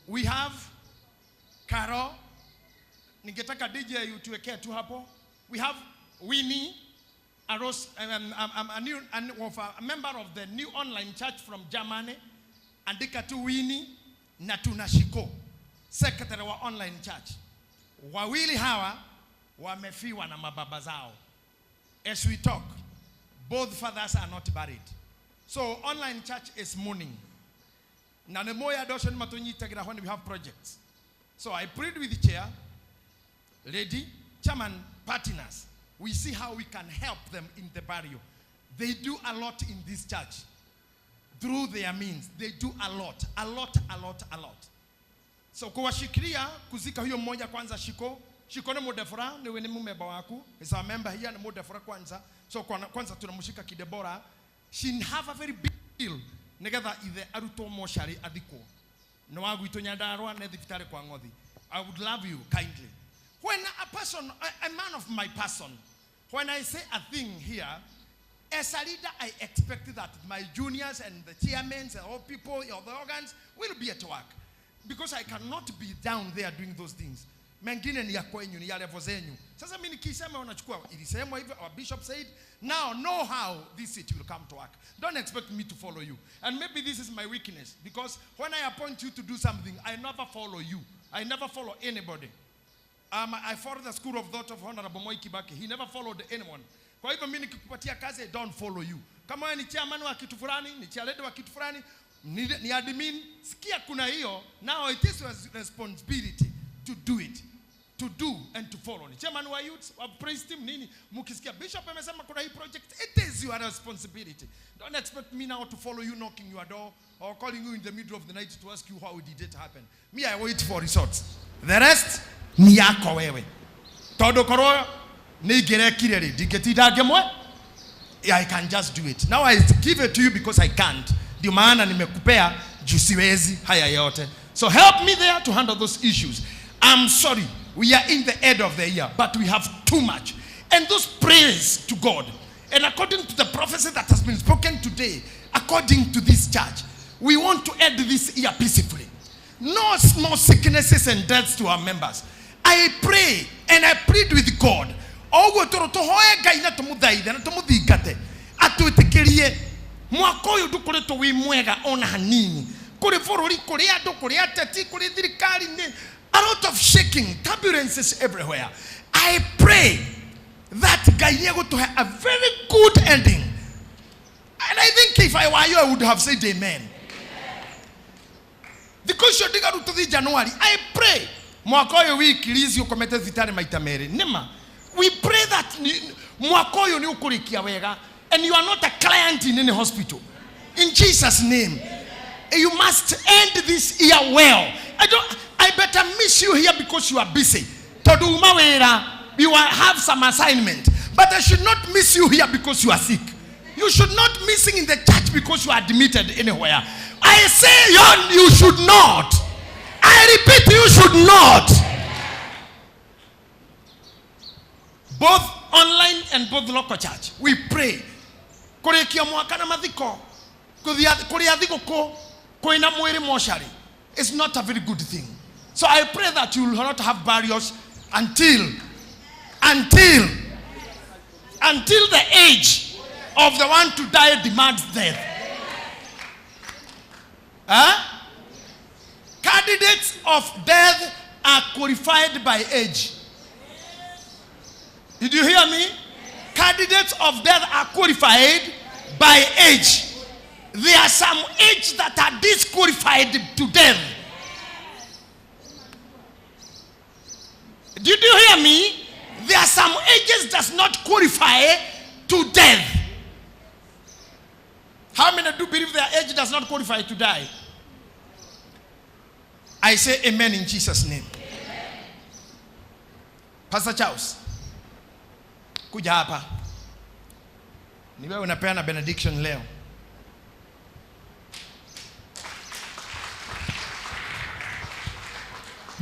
We have Carol. Ningetaka DJ utuwekee tu hapo. We have Winnie, a, Rose, a, new, a member of the new online church from Germany. Andika tu Winnie na tuna Shiko, secretary wa online church. Wawili hawa wamefiwa na mababa zao. As we talk, both fathers are not buried. So online church is mourning. Na nĩ moya andũ acio nĩ matũnyitagĩra when we have projects. So I prayed with the chair, lady, chairman, partners. We see how we can help them in the barrio. They do a lot in this church. Through their means, they do a lot, a lot, a lot, a lot. So kuwashikilia kuzika huyo mmoja kwanza Shiko. Shiko ni mudefora, niwe ni mumeba waku. Is a member here ni mudefora kwanza. So kwanza tunamshika kidebora. She have a very big deal. Nigetha ithe arutwo mocarĩ athikwo. Nĩ wa gwitũ Nyandarua nĩ thibitarĩ kwa Ng'othi. I would love you kindly. When a person, a man of my person, when I say a thing here, as a leader, I expect that my juniors and the chairmen and all people of the organs will be at work. Because I cannot be down there doing those things. Mengine ni ya kwenyu, ni ya level zenyu. Sasa mimi nikisema wanachukua, ilisemwa hivyo, our bishop said, now know how this it will come to work. Don't expect me to follow you. And maybe this is my weakness, because when I appoint you to do something, I never follow you. I never follow anybody. I follow the school of thought of Honorable Mwai Kibaki. He never followed anyone. Kwa hivyo mimi nikikupatia kazi, I don't follow you. Kama wewe ni chairman wa kitu fulani, ni chairlady wa kitu fulani, ni admin, sikia kuna hiyo, now it is your responsibility to do it. To do and to follow. Ni chairman wa youth, wa praise team, nini. Mukisikia bishop amesema kuna hii project, it is your responsibility. Don't expect me now to follow you knocking your door or calling you in the middle of the night to ask you how did it happen. Me, I wait for results. The rest, ni yako wewe. Tondu korwo ni ingĩrekire rĩ, ndingĩtinda ngĩmwe. I can just do it. Now I give it to you because I can't. Ndio maana nimekupea juu siwezi haya yote. So help me there to handle those issues. I'm sorry, we are in the end of the year, but we have too much. And those prayers to God, and according to the prophecy that has been spoken today, according to this church, we want to end this year peacefully. No small sicknesses and deaths to our members. I pray and I plead with God. Oguo toro tuhoe Ngai na tumuthaithe na tumuthingate atwitikirie mwaka uyu ndukoretwo wi mwega ona hanini kuri bururi kuri andu kuri ateti kuri thirikari ni a lot of shaking, turbulences everywhere. I pray that Ngai nĩegũtũhe a very good ending. And I think if I were you, I would have said amen. Thikũ icio ndigaru tũthiĩ January, I pray mwaka ũyũ wiki Liz ũkomete thibitarĩ maita merĩ nĩma We pray that mwaka ũyũ nĩ ũkũrĩkia wega and you are not a client in any hospital. In Jesus' name. You must end this year well. I don't, I better miss you here because you are busy. Tondu uma wĩra, you have some assignment. But I should not miss you here because you are sick. You should not missing in the church because you are admitted anywhere. I say you should not. I repeat, you should not. Both online and both local church, we pray. Kũrĩkia mwaka na mathiko, kũrĩa thigũkũ, kwĩna mwĩrĩ mocarĩ, is not a very good thing. So I pray that you will not have barriers until the age of the one to die demands death. Huh? Candidates of death are qualified by age. Did you hear me? Candidates of death are qualified by age. There are some age that are disqualified to death. Did you hear me? There are some ages does not qualify to death. How many do believe their age does not qualify to die? I say amen in Jesus' name. Pastor Charles, kuja hapa. Ni wewe unapeana benediction leo.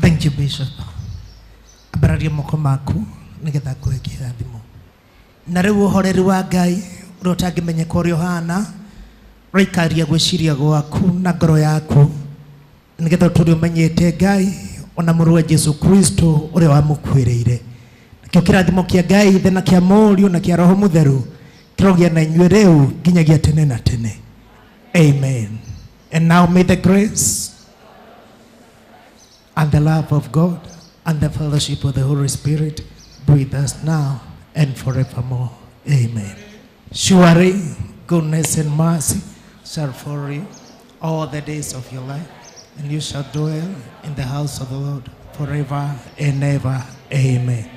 Thank you, Bishop. Ambararia moko maku nigetha ngũhe kĩrathimo. Na rĩu ũhoreri wa Ngai ũrĩa ũtangĩmenyeka ũrĩa ũhana ũraikaria gwĩciria gwaku na ngoro yaku nigetha ũtũre ũmenyete Ngai ona mũrũwe Jesu Kristo ũrĩa wamũkuĩrĩire. Nakĩo kĩrathimo kĩa Ngai Ithe na kĩa Mũriũ na kĩa Roho Mũtheru kĩrogĩa na inyuĩ rĩu nginyagia tene na tene. Amen. And now may the grace and the love of God and the fellowship of the Holy Spirit be with us now and forevermore. Amen. Surely goodness and mercy shall follow you all the days of your life, and you shall dwell in the house of the Lord forever and ever. Amen.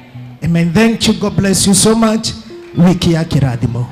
Amen. Thank you. God bless you so much. Wiki ya kĩrathimo.